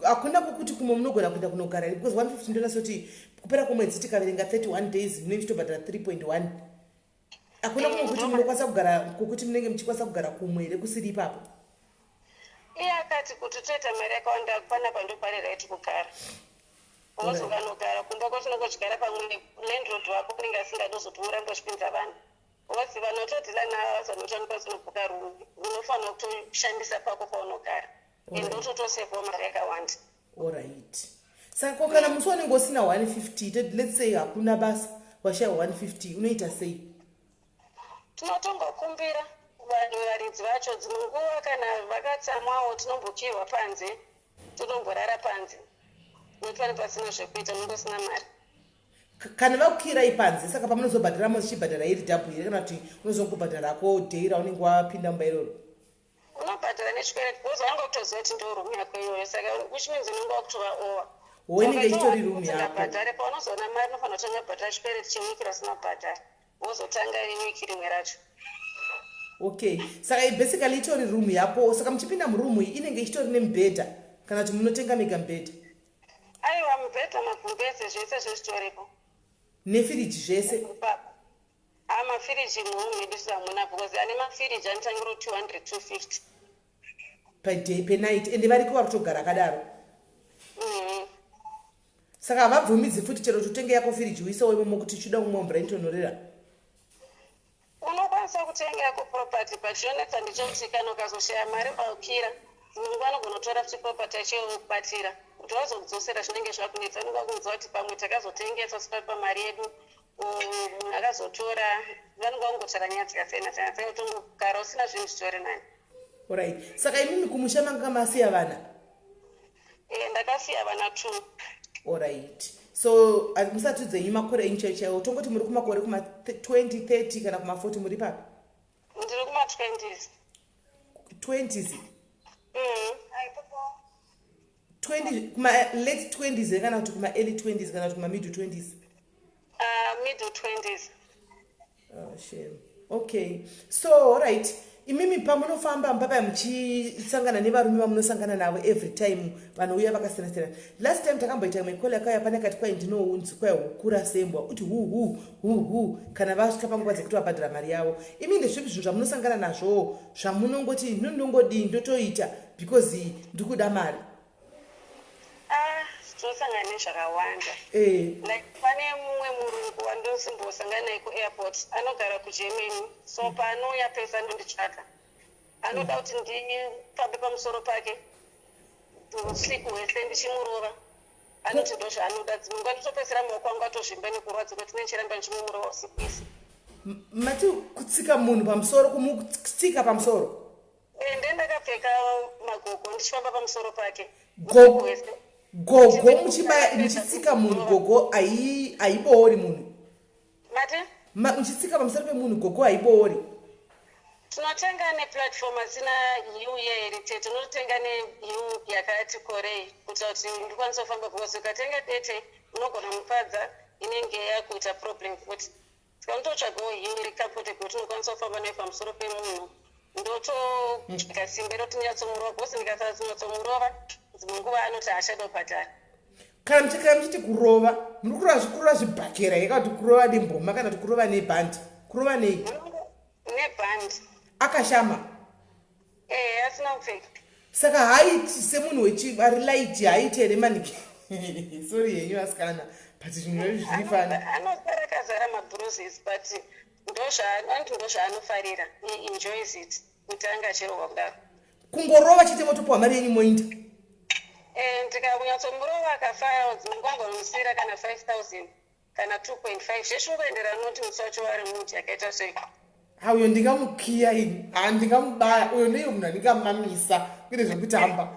hakuna kwokuti kumwe munogona kuenda kunogara here? Because 150 ndonasoti kupera kwemwedzi tikaverenga 31 days munenge muchitobhadhara 3.1. Hakuna kumwe kuti munokwanisa kugara, kwokuti munenge muchikwanisa kugara kumwe here kusiri ipapo? Iye akati kuti toita mari yakawanda panapa ndopane right kugara. Because ukanogara kumba kwatinongochigara, pamwe landlord wako unenge asingadi kuzoti urambe uchipinza vanhu, because vanhu vatodhila navo vazanotanikwa zinobhuka room. Unofanira kutoshandisa pako paunogara and ototosevhawo mari yakawanda. Alright, saka ko kana musi wanenge usina 150, let's say hakuna basa, washaya 150, unoita sei? Tinotongokumbira vanhu varidzi vacho. Dzimwe nguva kana vakatsamwawo tinombokirwa panze, totomborara panze nekuti pane pasina zvekuita, unenge usina mari. Kana vakukirai panze, saka pamunozobhadhara muchibhadhara iri double here, kana kuti unozongobhadharako day raunenge wapinda mumba iroro? Unobhadhara nechikwereti because vanga kutoziva kuti ndo room yako iyoyo, saka which means unenge wakutova owa. Wo inenge ichitori room yako. Bhadhare paunozoona mari, unofanira kutanga kubhadhara chikwereti chewiki rasina kubhadhara, wozotanga wiki rimwe racho. Okay, saka basically itori room yako. Saka muchipinda muroom iyi inenge ichitori nemubhedha, kana kuti munotenga mega mubhedha? Aiwa, mubhedha, magumbeze, zvese zvezvitoripo. Nefiriji zvese? Ha, mafiriji muroom medu hamuna because ane mafiriji anotangira 200, 250. Per day, per night? Ende variko vari kutogara akadaro? Saka havabvumidzi futi chero kuti utenge yako firiji uisewo imomo kuti uchida kumwa mvura inotonhorera? Unokwanisa kutenga yako property, but chinonetsa ndechekuti kana ukazoshaya mari paukira, dzimwe nguva anogona kutora futi property yacho yokubatira. Kuti vazokudzosera zvinenge zvakunetsa. Unonga kunzwa kuti pamwe takazotengesa tisati mari yedu, munhu akazotora. Vanonga vangotaura nyaya dzakasiyana siyana, saka kutongogara usina zvinhu zvitori nani. Alright, saka imimi kumusha manga masiya vana? E, ndakasiya vana two. Alright, so musati dzenyu makore enyu chaiwo chaiwo, tongoti muri kumakore kuma 20, 30 kana kuma 40, muri papi? Ndiri kuma-20s. 20s? Mm. 20, kuma late 20s here, kana kuti kuma early 20s, kana kuti kuma middle 20s? Middle 20s. Oh, shame. Okay, so alright, imimi pamunofamba mupapa muchisangana nevarume vamunosangana navo every time vanouya vakasiyana siyana, last time takamboita imwe call yakauya pane kati kwai ndinounzi kwai hukura sembwa uti hu hu hu hu kana vasvika panguva dzekuti vabhadhara mari yavo. Imi ndezvipi zvinhu zvamunosangana nazvo zvamunongoti ndinongodii, ndotoita because ndikuda mari? Ah, tinosangana nezvakawanda. Like pane mumwe murungu wandosimbosangana naye kuairport, anogara kuGermany, so paanouya pese anonditsvaka, anoda kuti ndifambe pamusoro pake usiku hwese ndichimurova. Anoti ndo zvaanoda. Dzimwe nguva ndotopedzisira maoko angu atozvimba nekurwadza kuti ndichiramba ndichimumurova usiku isi. Mati kutsika munhu pamusoro, kumutsika pamusoro? Ende ndakapfeka magogo ndichifamba pamusoro pake. Gogo gogo, muchibaya, muchitsika munhu gogo haiboori munhu? Mati? Muchitsika pamusoro pemunhu gogo haiboori? Tinotenga neplatform asina heel yeeri tete. Tinotenga neheel yakati korei kuitira kuti ndikwanise kufamba, because ukatenga dete unogona mupadza, inenge yakuita problem futi. Saka unototsvagawo heel iri comfortable kuti unokwanisa kufamba nayo pamusoro pemunhu. Ndototsvaga simba rekuti ndinyatsomurova, because ndikasanyatsomurowa dzimwe nguva anoti haachada kubhadhara. Kana muchiti kurova, muri kurova zvikurova zvibhakera here, kana kuti kurova nemboma, kana kuti kurova nebhandi? Kurova nei? Nebhandi. Akashama? Ee, asina kupfeka. Saka haiti semunhu wechi ari light, haiti here maniki? Sorry henyu asikana, but zvinhu izvi zviri funny. Anosara akazara mabruises, but ndozvaanoti, ndozvaanofarira. He enjoys it kuti anga achirohwa kudaro. Kungorova chete, motopiwa mari yenyu, moinda. Ndikakunyatsomurova akafara, dzimwe nguva ngonomusiyira kana 5000 kana 2.5, zveshingoenderana noti musi wacho wari muti yakaita sei. Ha, uyo ndingamukiya ini. Ha, ndingamubaya uyo. Ndeiyo munhu andingamamisa kuite zvekutamba.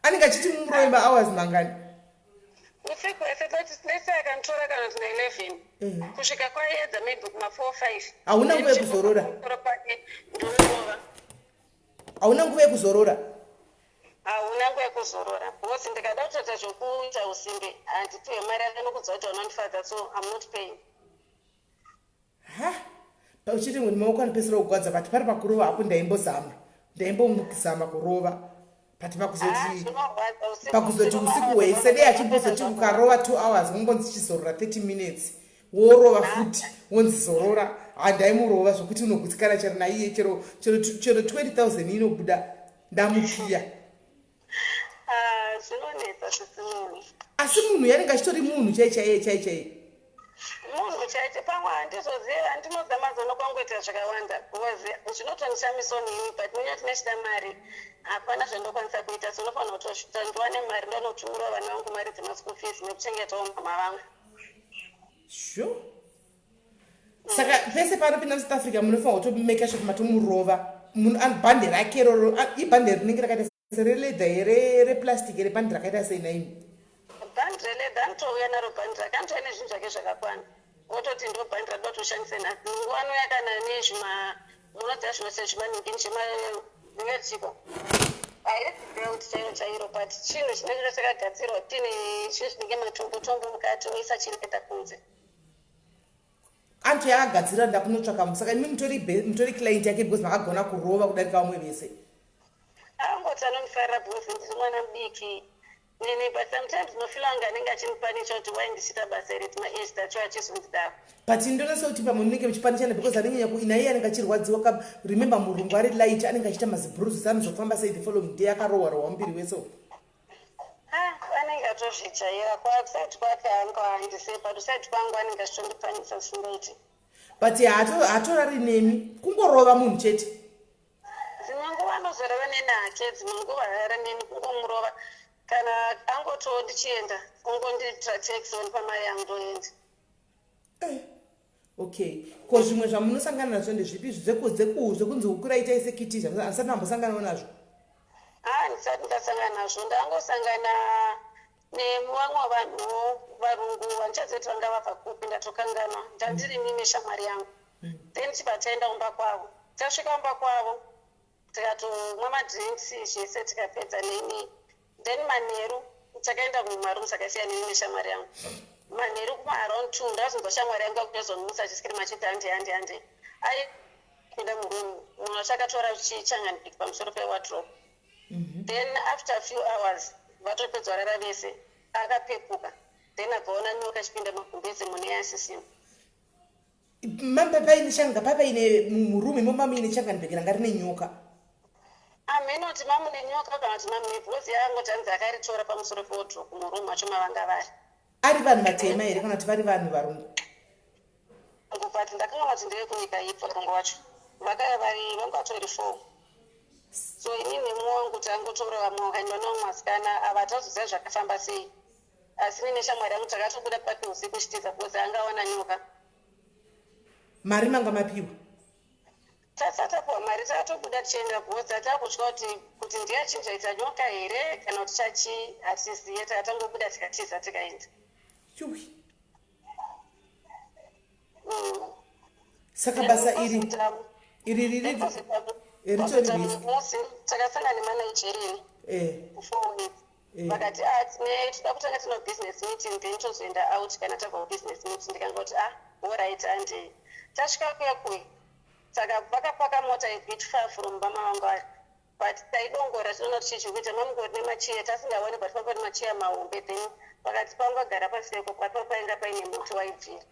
Anenge achiti mumurove mahours mangani? Usiku wese. Let's say akanditora kana kuti na11 kusvika kwaedza, maybe kuma4, 5. Hauna nguva yekuzorora? Pamusoro pake ndomurova. Hauna nguva yekuzorora? Hauna nguva yekuzorora, because ndikada kutoita zvokuita usimbe, handipiwe mari. Anokudza kuti unondifadza, so I'm not paying. Ha, uchiti ngoti maoko anopedzisira kugwadza, but pari pakurova hapo ndaimbozama, ndaimbozama kurova, but pakuzoti Ah, zvinorwadza usiku. Pakuzoti usiku hwese dei achimbozoti ukarova 2 hours, wongonzi chizorora 30 minutes, worova futi, wonzi zorora. Handaimurova zvokuti unogutsikana chero naiye, chero 20 000 inobuda, ndamukiya. Ah, zvinonetsa, sisimini. Asi munhu yanenge achitori munhu chai chaiye, chai chaiye? Munhu chaiche. Pamwe handizozivi, handinozama kwangoita zvakawanda, because zvinotondishamiso nini, but nenyaya tinechida mari, hapana zvandokwanisa kuita. So unofanira kutosvita ndiwane mari, ndanotumira vana vangu mari dzemaschool fees nekuchengetawo mama vangu. Sure. Saka pese paanopinda muSouth Africa, munofanira kutomeka sure kuti matomurova. Bhande rake roro, ibhande rinenge rakaita sereleather here, replastic here? Bhande rakaita sei naimi? Bhandi releather. Anotouya naro bhandi rake, anotouya nezvinhu zvake zvakakwana, ototi ndo bhandi radoda kuti ushandise nhasi. Nguva anouya kana nezvima, munoziva zvino sezvimaningini zvemavertigo, hairisi belt chairo chairo, but chinhu chinenge chakagadzirwa tine chinhu chinenge matombo tombo mukati, oisa chileather kunze. Anto yaakagadzira ndakunotsvaka. Saka imi mutori client yake because makagona kurova kudarika vamwe vese? Angoti anondifarira because ndiri mwana mudiki nini, but sometimes ndinofila anga anenge achindipanicha kuti why ndichiita basa iri, timaage tacho achizondidaro. But ndonasa kuti pamwe munenge muchipanichana because anonyanya naiye anenge achirwadziwa ka. Remember, murungu ari light, anenge achiita mazibruises, anozofamba sei the following day akarohwa rohwa muviri wese umu? Ah, anenge atozvijaira. Kwakuside kwake anga handise, but kuside kwangu anenge achitondipanisa zvisingaiti. But hatorari nemi, kungorova munhu chete? Dzimwe nguva anozoreva neni hake, dzimwe nguva haara neni, kungomurova. Kana angotiwo ndichienda, ongondiitira taxi, ondipa mari yangu, ndoenda. Eh, okay. Ko zvimwe zvamunosangana nazvo ndezvipi? Zvekunzi hukuraitai sekiti, handisati mambosanganawo nazvo? Ha, ndisati ndasangana nazvo. Ndangosangana nevamwe vanhuwo varungu, handichazivi kuti vanga vabva kupi, ndatokanganwa. Ndandiri nine shamwari yangu, then tibva taenda kumba kwavo. Tasvika kumba kwavo, tikatomwa madrinks zvese, tikapedza neni. Then manheru takaenda kumarooms akasiyana, neni neshamwari yangu. Manheru kuma-around 2, ndakazonzwa shamwari yangu akutozondimusa achiscreama achiti, "Handi, handi, handi!" Aipinda muroom, munhu wacho akatora chichanganibiki pamusoro pewardrobe. Then after a few hours, vatopedza rara vese, akapepuka, then akaona nyoka ichipinda magumbezi mune yasisina. Mamba paine changa papaine muroom imo, mamuine changanibheki ranga rine nyoka? Hameno kuti mamune nyoka kana kuti mamune, because yangoti hanzi akaritora pamusoro pewardrobe muroom macho mavanga vari. Ari vanhu vatema here kana kuti vari vanhu varungu? But ndakanga kuti ndevekunyika ipi varungu vacho. Vakaya vari vanga vatori four, so inini nemumwe wangu tangotora, vamwe vakaendwa nevamwe vasikana ava. Hatazoziva zvakafamba sei, asi nine shamwari yangu takatobuda pake usiku chitiza because angawana nyoka. Mari manga mapiwa? Tasati tapiwa mari, takatobuda tichienda because takutya kuti ndiye achinjaita nyoka here kana kuti chachi, hatiziye. Takatangobuda tikatiza, tikaenda. Yuwi. Saka basa iri iri riri ritori risk. Musi takasangana nemaNigerian 4 weeks. Vakati, "Ah, tine toda kutanga tino business meeting, then tozoenda out kana tabva kubusiness meeting." Ndikangoti, "Ah, alright, handei." Tasvika kuya kuya, saka vakapaka mota a bit far from vama vangu vari, but taidongora tinoona kuti chii chikuita. Mamungori nemacheya tasingaoni, but panga pane macheya mahombe. Then pakati pangu vagara paseko papo painga paine muti waibvira.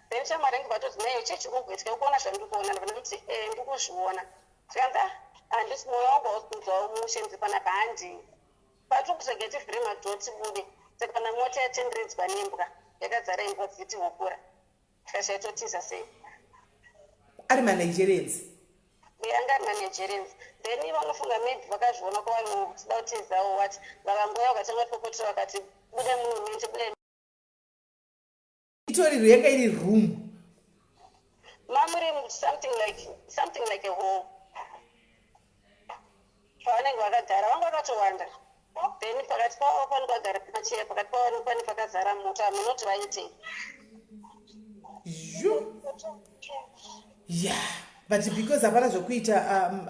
Then shamwari yangu vatoti, "Naiyo chii chikugoitika? Ukuona zvandiri kuona?" Ndabva ndamuti, "E, ndikuzviona." Tikanzi, "Ah, handisi, mwoyo wangu hausi kunzwawo mushe, ndiri panapa, handii." Patiri kuzogeti vhuri madoor tibude. Saka kana mota yatenderedzwa nembwa, yakazara imbwa dziti hukura, saka chaitotiza sei? Ari maNigerians? Anga ari maNigerians. Then vanofunga maybe vakazviona kwavanhu tida kutizawo what, vakangoya vakatanga kupopotera, vakati buda muno mente, buda. Itori yanga iri room? Mamuri something like a hall pavanenge vakagara, vanga vakatowanda. Then pakati pavo pane pagara macheya, pakati pavo pane pakazara moto. Hamunoti vaitei? Yo, ya, but because hapana zvokuita,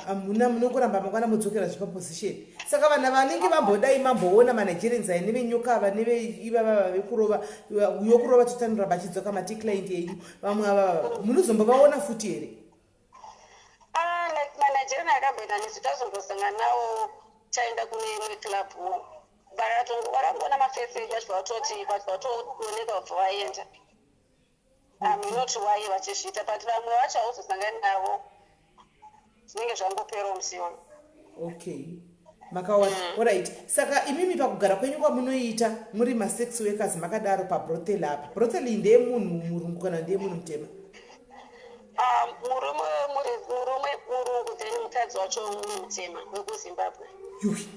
hamuna, munongoramba mangwana modzokera zvepaposition. Saka vanhu vanenge vambodai mamboona maNigerians aya nevenyoka ava neveivava vekurova, yokurova totanoramba achidzoka mati client yenyu, vamwe ava munozombovaona futi here? Ah, like maNigerian akamboenda nesu, tazombosangana nawo taenda kune imwe club. Vakangoona mafesi edu vachibva vatoti, vachibva vatooneka, vabva vaenda. Hamunoti wai vachizviita, but vamwe vacho hauzosangani navo, zvinenge zvangoperawo musi iwoyo. Okay, makawana. Alright, saka imimi pakugara kwenyu kwamunoita muri masex workers makadaro pabrothel apa, brothel iyi ndeyemunhu murungu kana ndeyemunhu mutema? Ah, murume murungu, then mukadzi wacho munhu mutema wekuZimbabwe. Yui,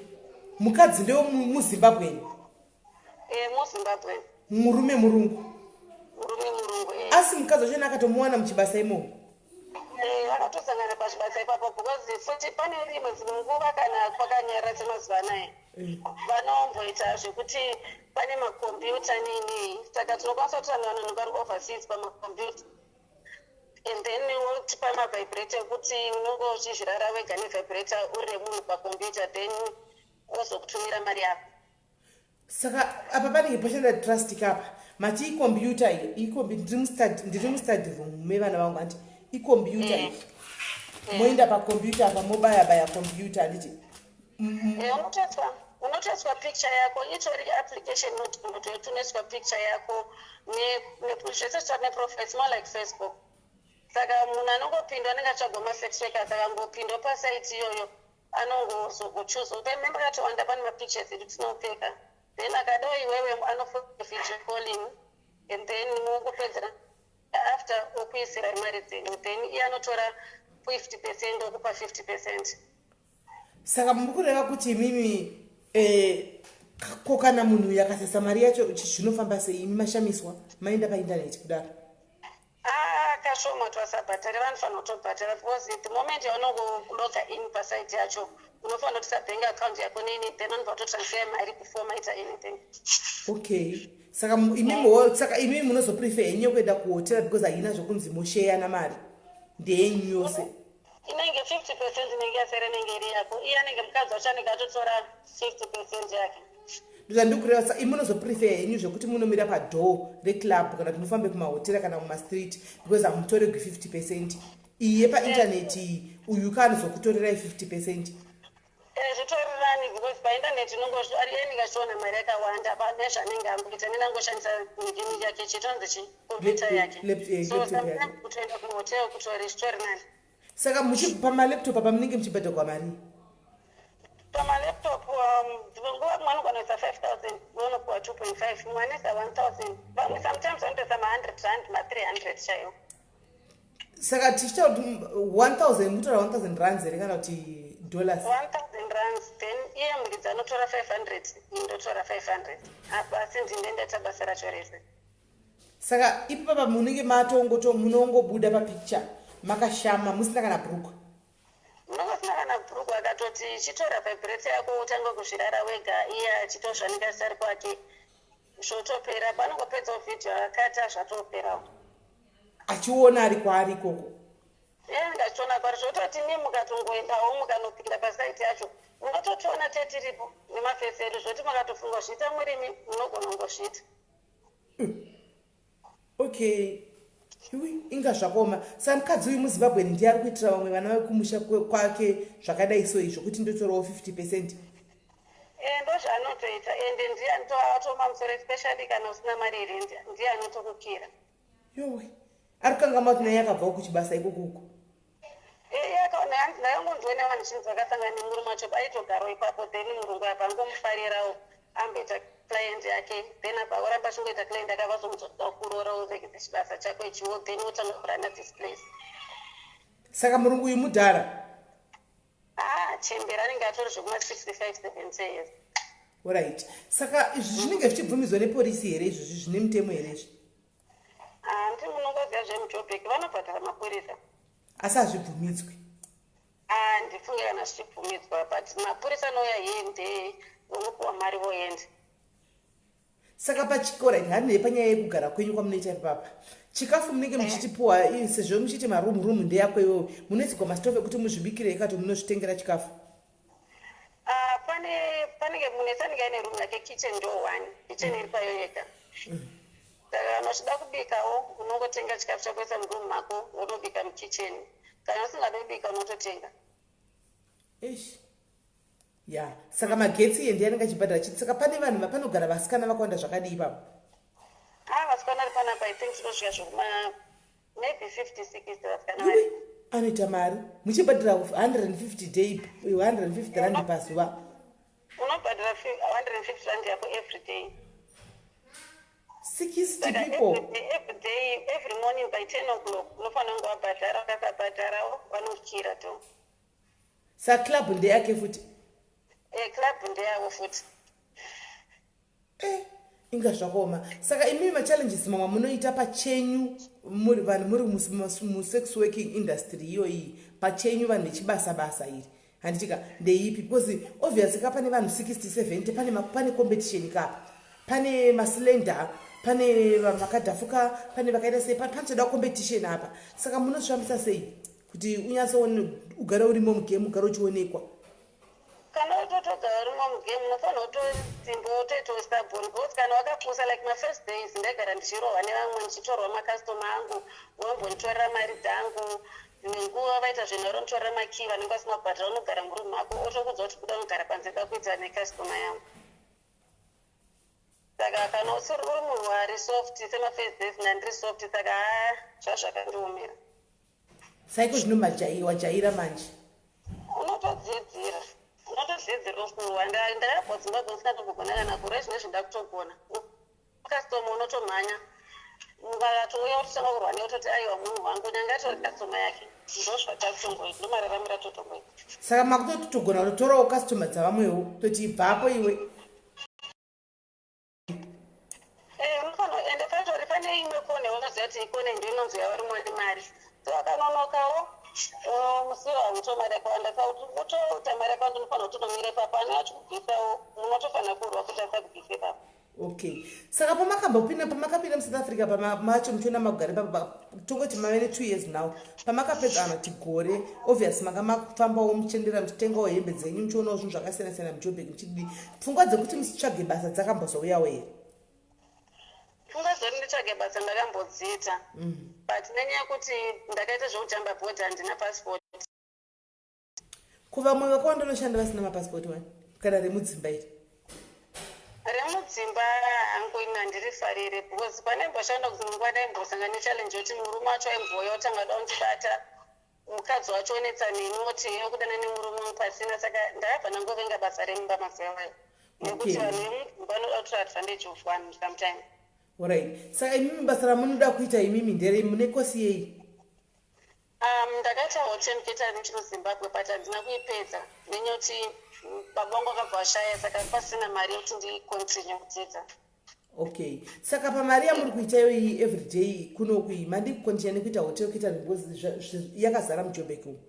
mukadzi ndewemuZimbabweni? E, muZimbabwe. Murume murungu? Murume murungu, e. Asi mukadzi wachona akatomuwana muchibasa imomo? Eh, vakatosangana pachibasa ipapo, because futi pane rimwe dzimwe nguva kana kwakanyarara semazuva anaya, vanomboita zvekuti pane makombiyuta neinei, saka tinokwanisa kuti vanhu vanhu vari overseas pamakombiyuta, and then wotipa mavibrator ekuti unonge uchizvirara wega nevibrator uri remunhu pakombiyuta, then wozokutumira mari yako. Saka apa panenge pashanda trust kapa. Mati ikombiyuta iyo, ndiri mustudy room mevana vangu, handiti? Ikombiyuta iyi, moenda pakombiyuta apa, mobaya baya kombiyuta, handiti? Eh, unotoiswa picture yako, itori application unotoiswa picture yako zvese zvitori neprofile. It's more like Facebook. Saka munhu anongopindwa anenge atsvagwa masex workers, akangopindwa pasite iyoyo anongozokuchuza. Pemembe akatowanda, pane mapictures edu tinopfeka, then akadawo iwewe anofona video calling, and then mungopedzera after okuisirai mari dzenyu, then iye anotora 50%, okupa 50%. Saka muri kureva kuti imimi, ko kana munhu uyu akasasa mari yacho, zvinofamba sei? Imi mashamiswa maenda paindaneti kudaro. Ah, kashoma twasabhatari, vanofanira kutobhatara, because the moment yaunongologa in pasite yacho, unofanira kuisa bank account yako nini, then unobva kutotransfer mari before maita anything. Okay, saka saka imimi munozoprefer henyu kuenda kuhotera because haina zvokunzi mosheyana mari, ndeyenyu yose? Inenge 50% inenge yasara inenge iri yako. Iye anenge mukadzi wacho anenge atotora 50% yake. Ndozvandiri kureva. Saka imi munozoprefer henyu zvekuti munomira padoor reclub kana kuti mufambe kumahotera kana mumastreet, because hamutoregwi 50% iyi yepaintaneti iyi, uyu kaanozokutorerai 50%? Eh, zvitori nani, because paindaneti anenge achiona mari yakawanda pane zvanenge amboita. Anenge angoshandisa ngini yake, chitonzi chi computer yake. So Laptop yake. Sometimes kutoenda kuhotel kutori zvitori nani. Saka pamalaptop apa munenge muchibhadhagwa mari? Pamalaptop, dzimwe nguva mumwe anogona kuisa 5000, unopuwa 2.5, mumwe anoisa 1000, vamwe sometimes vanotoisa ma100 rand, ma300 chaiwo. Saka tichitaura kuti 1000, mukutora 1000 rands here kana kuti dollars? 1000 rands, then iye muridzi anotora 500, ini ndotora 500 apa, asi ndine ndaita basa racho rese. Saka ipapa munenge matongoto munongobuda papicture makashama, musina kana bhurukwa? Munongosina kana bhurukwa. Akatoti chitora vibrator yako utange kuzvirara wega, iye achitozvanika zvisari kwake, zvotopera. Panongopedzawo vhidhiyo akata, zvatoperawo. Achiona ari kwaari ikoko? Iye ndachiona kwari. Zvototi mi mukatongoendawo mukanopinda pasite yacho, munototiona tetiripo nemafesi edu, zvoti mukatofunga zviita murimi munogona kungozviita. Okay, iwi, inga zvakaoma. Saka mukadzi uyu muZimbabwe ndiye ari kuitira vamwe vana vekumusha kwake zvakadai so izvo, kuti ndotorawo 50%? E, ndozvaanotoita, ende ndiye atoma musoro, especially kana usina mari iri, ndiye anotokukira. Yowe, ari kukangama kuti naye akabvawo kuchibasa ikokoko. Ndakangonzwa nevanhu chinzi vakasangana nemurume wacho aitogarawo ipapo, then murungu apa angomufarirawo amboita. Client yake, then abva oramba achingoita client yake, avazomuzoda kuroora, uregedze chibasa chako ichiwo, then wotanga kurana this place. Saka murungu uyu mudhara? Ah, chembera, anenge atori zvekuma 65 70 years. Alright, saka izvi zvinenge zvichibvumidzwa nepolisi here? Izvozvi zvine mutemo here izvi? Handi munongoziva zvemuJobek, vanobhadhara mapurisa. Asi hazvibvumidzwi? Ah, ndifunge kana zvichibvumidzwa, but mapurisa anouya here, vonopiwa mari, voenda. Saka pachikora handinei, panyaya yekugara kwenyu kwamunoita ipapa, chikafu munenge muchitipuwa sezvo muchiti marumu, rumu ndeyako iwewe, munoisigwa masitofu ekuti muzvibikire ikato, munozvitengera chikafu? Ah, pane panenge munhu anenge aine room yake, kitchen ndo one kitchen iri payo yega. Saka kana uchida kubikawo, unongotenga chikafu chakuisa muroom mako, wotobika mukitchen. Kana usingadi kubika, unototenga. Ish, ya, saka magetsi iye ndiye anenge achibhadhara chiti. Saka pane vanhu vapanogara, vasikana vakawanda zvakadii ipapo? Ah, vasikana vari panapa, I think tinosvika zvekuma maybe 50 60 vasikana Iwe, vari. Anoita mari muchibhadhara 150 day, 150 rand pazuva? Unobhadhara 150 rand yako every day. 60 Saka people. Every day, every morning by 10 o'clock unofanira kunge wabhadhara. Ukasabhadharawo, vanotyira to. Saka club ndeyake futi? Eh, club ndeyavo futi. Eh, inga zvakaoma. Saka imimi machallenges mamwe munoita pachenyu muri vanhu muri musex working industry iyoyi, pachenyu vanhu vechibasa basa iri, handitika, ndeipi? Because obviously ka pane vanhu 60 70, pane competition kapa, pane maslender, pane vakadhafuka, pane vakaita sei, panotoda competition apa. Saka munozvifambisa sei kuti unyatsoone ugare urimo mugame, ugare uchionekwa? Kana utotogara urimo mugame, unofanira kutosimba, wotoitawo stubborn, because kana wakapusa, like mafirst days ndaigara ndichirohwa nevamwe, ndichitorwa makastoma angu, vombonditorera mari dzangu. Dzimwe nguva vaita zvinhu, varonditorera makii. Vanenge vasina kubhadhara, unogara murumu mako, otokudza kuti buda unogara panze, dakuita nekastoma yangu. Saka kana usiri uri munhu ari soft, semafirst days ndandiri soft, saka haa, zvazvakandiomera. Saiko zvino wajaira manje? Unotodzidzira, unotodzidzira kurwa. Ndakabva Zimbabwe ndisina tombogona kana kurwa. Izvinezvi ndakutogona. Kastoma unotomhanya, vakatouya kutotanga kurwa newe, utoti aiwa, munhu wangu, nyange atori kastoma yake. Ndozvatakutongoita, ndomararamiro atotongoita. Saka makutotogona kutotorawo kastoma dzavamwewo, toti ibvapo iwe? Eh, unofanira ende patori pane imwe kone, unoziva kuti ikone ndo inonzi yavarimwe nemari, so akanonokawo musiwo hauto mari yakawanda. Saka kuti utoita mari yakawanda, unofanira kutonomira ipapo ane achikubvisawo, munotofanira kurwa kuti asakubvise ipapo. Okay, saka pamakambopinda, pamakapinda muSouth Africa macho muchiona magare papa, tongoti mave ne2 years now, pamakapedza kana kuti gore, obvious manga mafambawo, muchiendera, muchitengawo hembe dzenyu, muchionawo zvinhu zvakasiyana siyana muJobek, muchidii, pfungwa dzekuti muchitsvage basa dzakambozouyawo here? Pfungwa dzoti nditsvage basa ndakambodziita, but nenyaya yekuti ndakaita zvekujamba bhodha, handina passport. Kuvamwe vakawanda vanoshanda vasina mapasipoti wani, kana remudzimba iri? Remudzimba hangu ini handirifarire, because pandaimboshanda kudzimwe ndaimbosanga nechallenge yekuti murume wacho aimbouya otanga da kundibata, mukadzi wacho onetsa neni, oti yokudana nemurume wangu pasina. Saka ndakabva ndangovenga basa remumba mazuva ayo, nekuti vanhu vemudzimba vanoda kutora advantage of one sometime. Alright, saka imimi basa ramunoda kuita imimi ndere mune kosi yei? Ndakaita hotel catering chino Zimbabwe, but handina kuipedza nenyaya yekuti baba vangu vakabva vashaya, saka pasina mari yekuti ndicontinue kudzidza. Okay, saka pamari yamuri kuita iyoyi everyday kunoku iyi, mandi kucontinue nekuita hotel catering, because yakazara muJobek umu?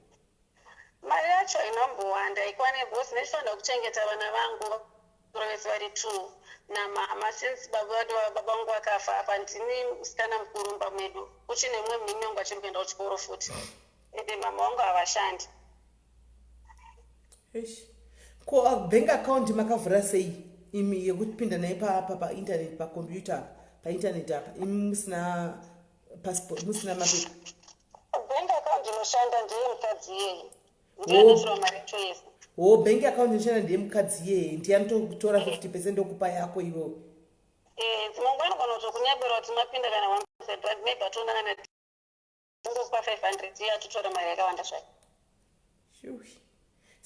Mari yacho inombowanda ikwane, because ndichifanira kuchengeta vana vangu vese vari two namama, since baba vangu vakafa. Apa ndini musikana mukuru mumba medu, kuchine mumwe munini wangu achiri kuenda kuchikoro futi, ende mama vangu havashandi. Eish. Ko bank account makavhura sei imi yekupinda naye painternet, pakombyuta apa, painternet apa, imi musina passport, musina mapepa? Bank account inoshanda ndeyemukadzi iyeye, ndiye anotora mari yacho yese. Ho, bank account inoshanda ndeyemukadzi iyeye, ndiye anototora 50% okupa yako iwewe? Eh, dzimwe nguva anogona kutokunyabira kuti mapinda kana 1%, maybe atoona kana ungokupa 500, iye atotora mari yakawanda zvake. Shuwi.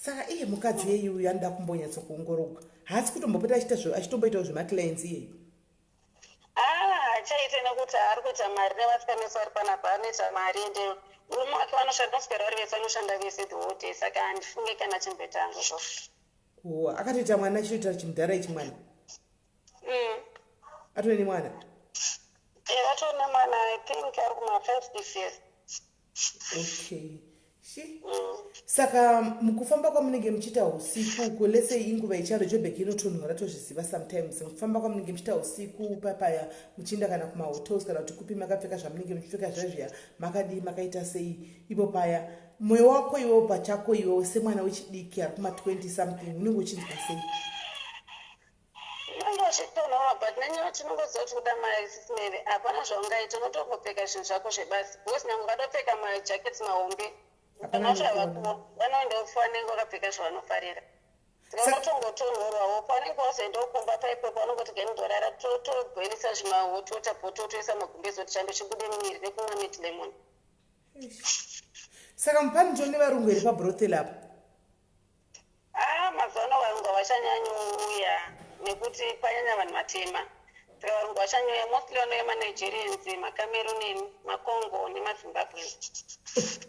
Saka iye mukadzi iyeyi uyu anoda kumbonyatsokuongorogwa, haasi kutombopota achiita achitomboitawo zvemaclients iyeyu? Ah, hachaite nekuti ari kuita mari nevasikana vese vari panapa. Anoita mari, ende murume wake vanoshanda, kuswera vari vese, vanoshanda vese the whole day, saka handifunge kana chimboita hangu zvo. O, akatoita mwana, achitoita chimudhara ichi mwana? Atove nemwana? Atove nemwana. I think ari kuma 5, 6 years. Okay, shi. Saka mukufamba kwamunenge muchiita usiku uko, let's say inguva yechando, Joburg inotonhora, tozviziva. Sometimes mukufamba kwamunenge muchiita usiku papaya, muchienda kana kumahotels kana kuti kupi, makapfeka zvamunenge muchipfeka zviya, makadii, makaita sei ipo paya, mwoyo wako iwewo pachako, iwewo semwana wechidiki ari kuma20 something, unenge uchinzwa sei? Unenge uchitonhora, but nenyaya tinongoziva kuti kuda mari, sisimere, hapana zvaungaita. Unotongopfeka zvinhu zvako zvebasa, because nyange ukadopfeka majaketi mahombe, Hapana vacho anokuona. havakuona, vanoenda vanenge vakapfeka zvavanofarira. Saka unotongotonhorwawo. Paunenge wazoendawo kumba paipopo, vanongoti ganidorara, tobhoilisa zvimahot water bottle, toisa magumbezi kuti chando chibude mumwiri, nekumwa mint lemon. Saka mupani nevarungu here pabrothel apa? Ah, mazuva ano varungu havachanyanyouya nekuti kwanyanya vanhu vatema. Saka varungu vachanyouya, mostly vanouya maNigerians, maCameroonian, maCongo nemaZimbabweans.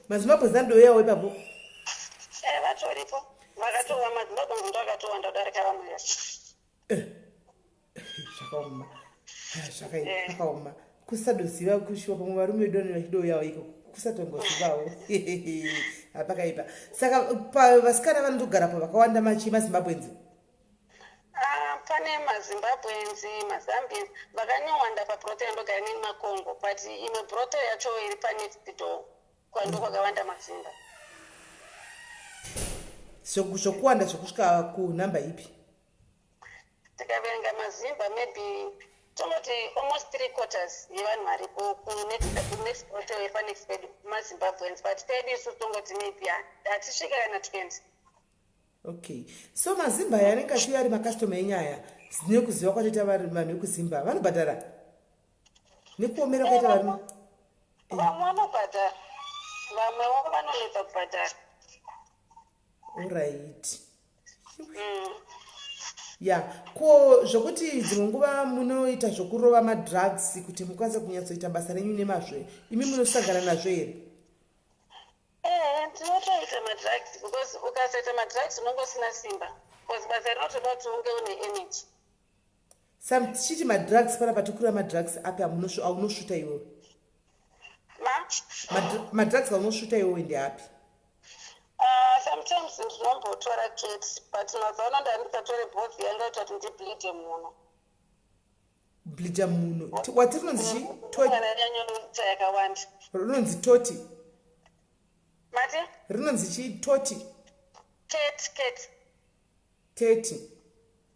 MaZimbabweans andouyawo ipapo? Vatoripo, vakatova maZimbabweans ndo akatowanda kudarika vamwe vese. Zvakaoma, zvakaoma kusadoziva kushuwa. Pamwe varume vedu vanenge vachidouyawo iko, kusatongozivawo, hapakaipa. Saka vasikana vanotogarapo vakawanda machi maZimbabweans? Ah, pane maZimbabweans, maZambians vakanyowanda. Pabrothel yandogara neni maCongo, but imwe brothel yacho iri panext door kwando kwakawanda maZimba. Zvokuwanda zvokusvika kunhamba ipi? Tikaverenga maZimba, maybe tongoti almost three quarters yevanhu varipo kunext brothel iri panext pedu maZimbabweans, but pedu isu tongoti maybe hatisvike kana 20. Okay, so maZimba aya anenge achiuya ari makastoma enyaya, nekuziva kwatoita vanhu vekuZimba, vanobhadhara nekuomera kwaita varume? Vamwe vanobhadhara, vamwewo vanonetsa kubhadhara. Alright. Ya, ko zvokuti dzimwe nguva munoita zvokurova madrugs kuti mukwanise kunyatsoita basa renyu nemazvo, imi munosangana nazvo here? Ehe, tinotoita madrugs because ukasaita madrugs unonge usina simba, because basa rinotoda kuti unge une energy. Sam, tichiti madrugs panapa, tikureva madrugs api aunosvuta iwewe? Ma? Madrugs aunosvuta iwewe ndeapi? Sometimes ndinombotora ket, but mazuva ano ndandisatore both, yanga ita kuti ndibleede muno. Bleeda muno? Wati rinonzi chi? Kana yanyanyoita yakawanda. Rinonzi toti? Mati? Rinonzi chi, toti? Ket, ket. 30?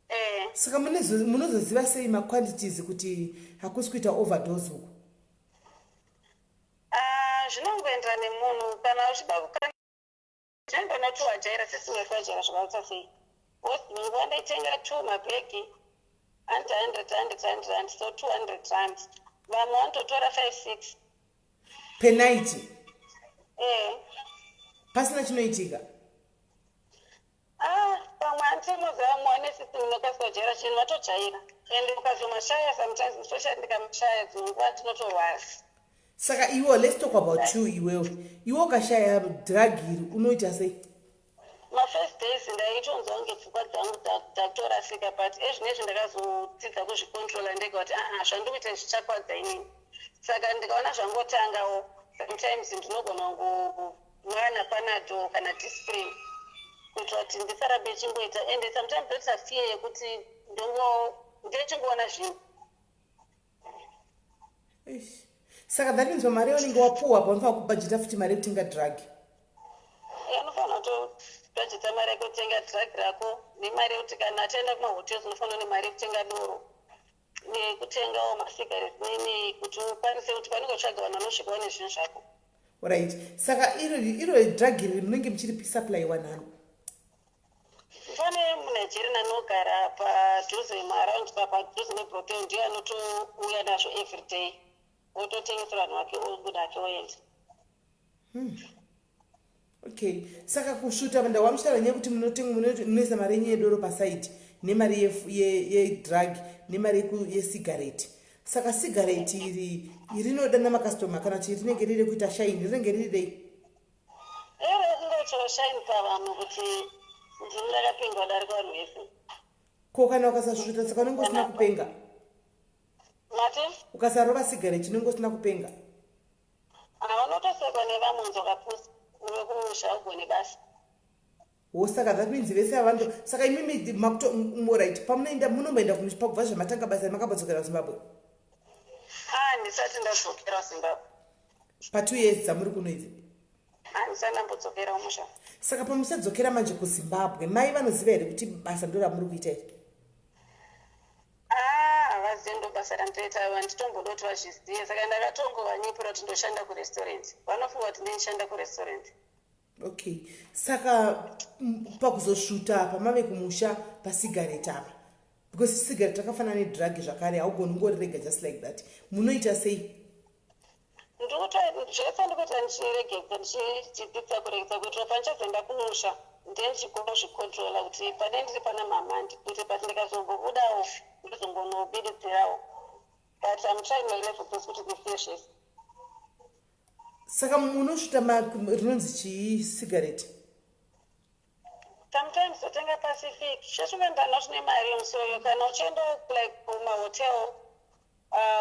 Eh. Saka munozoziva sei maquantities kuti hakusi kuita overdose uku? Ah, zvinongoendera nemunhu. Kana uchida, zvinoenda nekuti wajaira sisi weko, wajaira zvakaita sei. Because nguva ndaitenga two mabhegi, handi 100, 100, R100, so R200. Vamwe vanototora five, six. Per night? Eh. Pasina chinoitika? Ah, pamwe handinoziva, vamwe vane system inokasika kujaira chinhu, vatojaira. And ukazomashaya sometimes, especially ndikamashaya, dzimwe nguva ndinotorwara. Saka iwe, let's talk about you. Iwewe, iwe ukashaya drug iri unoita sei? Mafirst days ndaitonzwa kunge pfungwa dzangu dzatorasika, but ezvinezvi ndakazodzidza kuzvicontrola ndega kuti aa, zvandiri kuita zvichakwadza inini. Saka ndikaona zvangotangawo, sometimes ndinogona kungomwa naPanado kana Disprin kuitira kuti ndisarambe ichingoita. Ende sometimes ndoita fear yekuti ndechingoona zvinhu. Eish. Saka that means pamari yaunenge wapuwa paunofanira kubhajeta futi mari yekutenga drug? Unofanira kutobhajeta mari yekutenga drug rako, nemari yekuti kana ataenda kumahotels unofanira nemari yekutenga doro nekutengawo masigaret nene, kuti ukwanise kuti panenge utsvaga vanhu vanosvikawo nezvinhu zvako. Right, saka iro drug iri munenge muchiri supplyiwa nani? Pane muNigerian anogara padhuze, maaround padhuze nebrothel, ndiye anotouya nazvo every day, ototengesera vanhu vake, obuda ake oenda. Okay, saka kusvuta ndawamuchitaura nyaya yekuti munoisa mari yenyu yedoro pasaidi nemari yedrug nemari yesigareti. Saka sigareti iri rinoda namakastoma kana kuti rinenge riri kuita shaini, rinenge riri rei? Ere kungoitawo shaini pavanhu kuti ndini ndakapenga kudarika vanhu vese. Ko kana ukasasvuta, saka unenge usina kupenga? Mati? Ukasarova sigareti unenge usina kupenga? Vanotosekwa nevamwe, nzokapusa wekumusha ugone basa. Wo, saka that means vese avanto, saka imimi makuto right, pamunoenda, munomboenda pakubva zvamatanga basa, makambodzokera kuZimbabwe? Ah, ndisati ndadzokera kuZimbabwe. Pa2 years dzamuri kuno idzi? Handisati ndambodzokera kumusha. Saka pamuchadzokera manje kuZimbabwe, mai vanoziva here kuti basa ndo ramuri kuita iri? Ah, havazivi ndo basa randinoita. Handitomboda kuti vazvizive, saka ndakatongovanyepera kuti ndoshanda kurestaurant. Vanofunga kuti ndinoshanda kurestaurant. Okay, saka pakuzosvuta apa mave kumusha pasigareti apa, because sigareti rakafanana nedrug zvakare, haugoni kungorega just like that. Munoita sei? Zvese ndikuita ndichiregedza, ndichidzidzisa kuregedza, kuitira pandichazoenda kumusha ndendichigozvicontrola kuti pane ndiri pana mama ndikuite, but ndikazombobudawo ndozongonobiridzirawo, but I'm trying my level best kuti ndisiye zvese. Saka munosvuta rinonzi chii sigareti? Sometimes totenga Pacific chechimendana chine mari yemusoyo. Kana uchienda like kumahotel,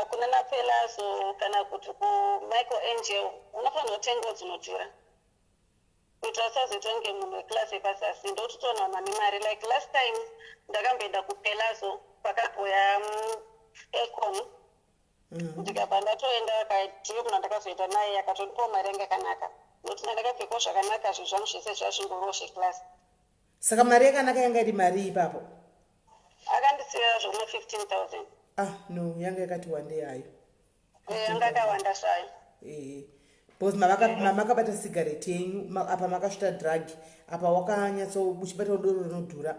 kunana Pelazo kana kuti kuMichael Angel, unofanira kutengawo dzinodhura kuitira usazoita kunge munhu weclass yepazasi. Ndokutotoona vanhu vane mari. Like last time ndakamboenda kuPelazo pakabhoya aircon, ndikabva ndatoenda kaidiyo. Munhu andakazoenda naye akatondipawo mari yanga yakanaka, nokuti ndandakapfekawo zvakanaka, zvinhu zvangu zvese zvazvingoriwo zveclass. Saka mari yakanaka yanga iri mari ipapo? Akandisiyira zvokuma 15 000. Ah no, yanga yakati wandei hayo. Yanga yakawanda zvayo. Because makabata sigareti yenyu, apa makasvuta drug, apa wakanyatso uchibata doro rinodhura.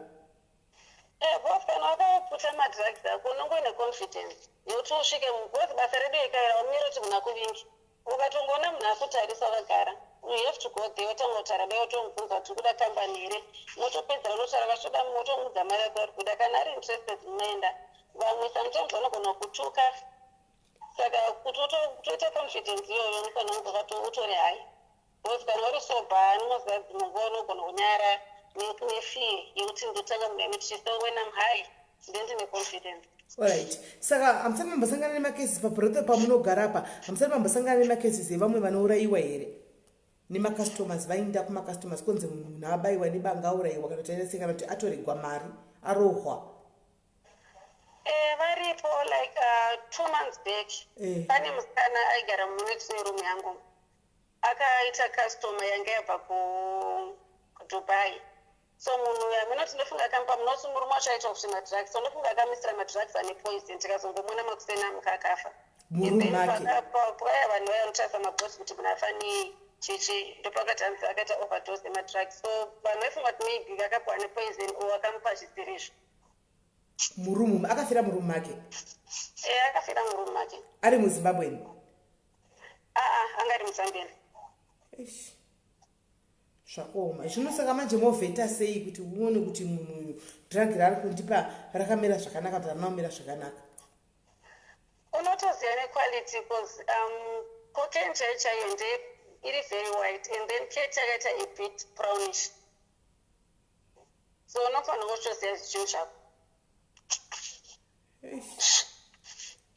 Boss, kana wakaputa madrugs ako unonge une confidence yekuti usvike, because basa redu ikaira umire kuti munhu akuvingi. Ukatongoona munhu akutarisa wakagara, you have to go there, wotanga kutaura naye, wotomubvunza kuti kuda kambani here, motopedzera unotaura kachoda, motomudza mari yako uri kuda. Kana ari interested munoenda. Vamwe sometimes vanogona kutuka, saka kuti utoita confidence iyoyo unofanira kunge utori high, because kana uri sober, unoziva dzimwe nguva unogona kunyara nefear yekuti ndotanga munhu anoti. So when I'm high, ndendine confidence. Alright, saka hamusati mambosangana nemacases pabrothel pamunogara apa? Hamusati mambosangana nemacases evamwe vanourayiwa here, nemacustomers vainda kumacustomers konzi munhu abayiwa nebanga aurayiwa, kana kuti aita sei, kana kuti atoregwa mari, arohwa? Varipo. Like 2 months back, pane musikana aigara munext room yangu, akaita customer yanga yabva kuDubai. So munhu uyu hamina kuti ndofunga akamupa munoti murume wacho aita kuti madrugs, so ndofunga akamisira madrugs ane poison, tikazongomona makuseni amuka akafa. Muroom make? Paya vanhu vaya vanotarisa mabody kuti munhu afa nei chichi, ndopakati hanzi akaita overdose emadrugs. So vanhu vaifunga kuti maybe akapiwa nepoison or akamupa zvisirizvo. Muroom, akafira muroom make? Akafira muroom make. Ari muZimbabweni? Aa, anga ari muZambian. Eish, zvakaoma. Zvino saka manje movheta sei kuti uone kuti munhu uyu drug raari kundipa rakamira zvakanaka, kuti harina kumira zvakanaka? Unotoziva nequality, because cocaine chaiyo chaiyo nde iri very white, and then ket yakaita a bit brownish, so unofanira kutoziva zvichinhu zvako. Eish.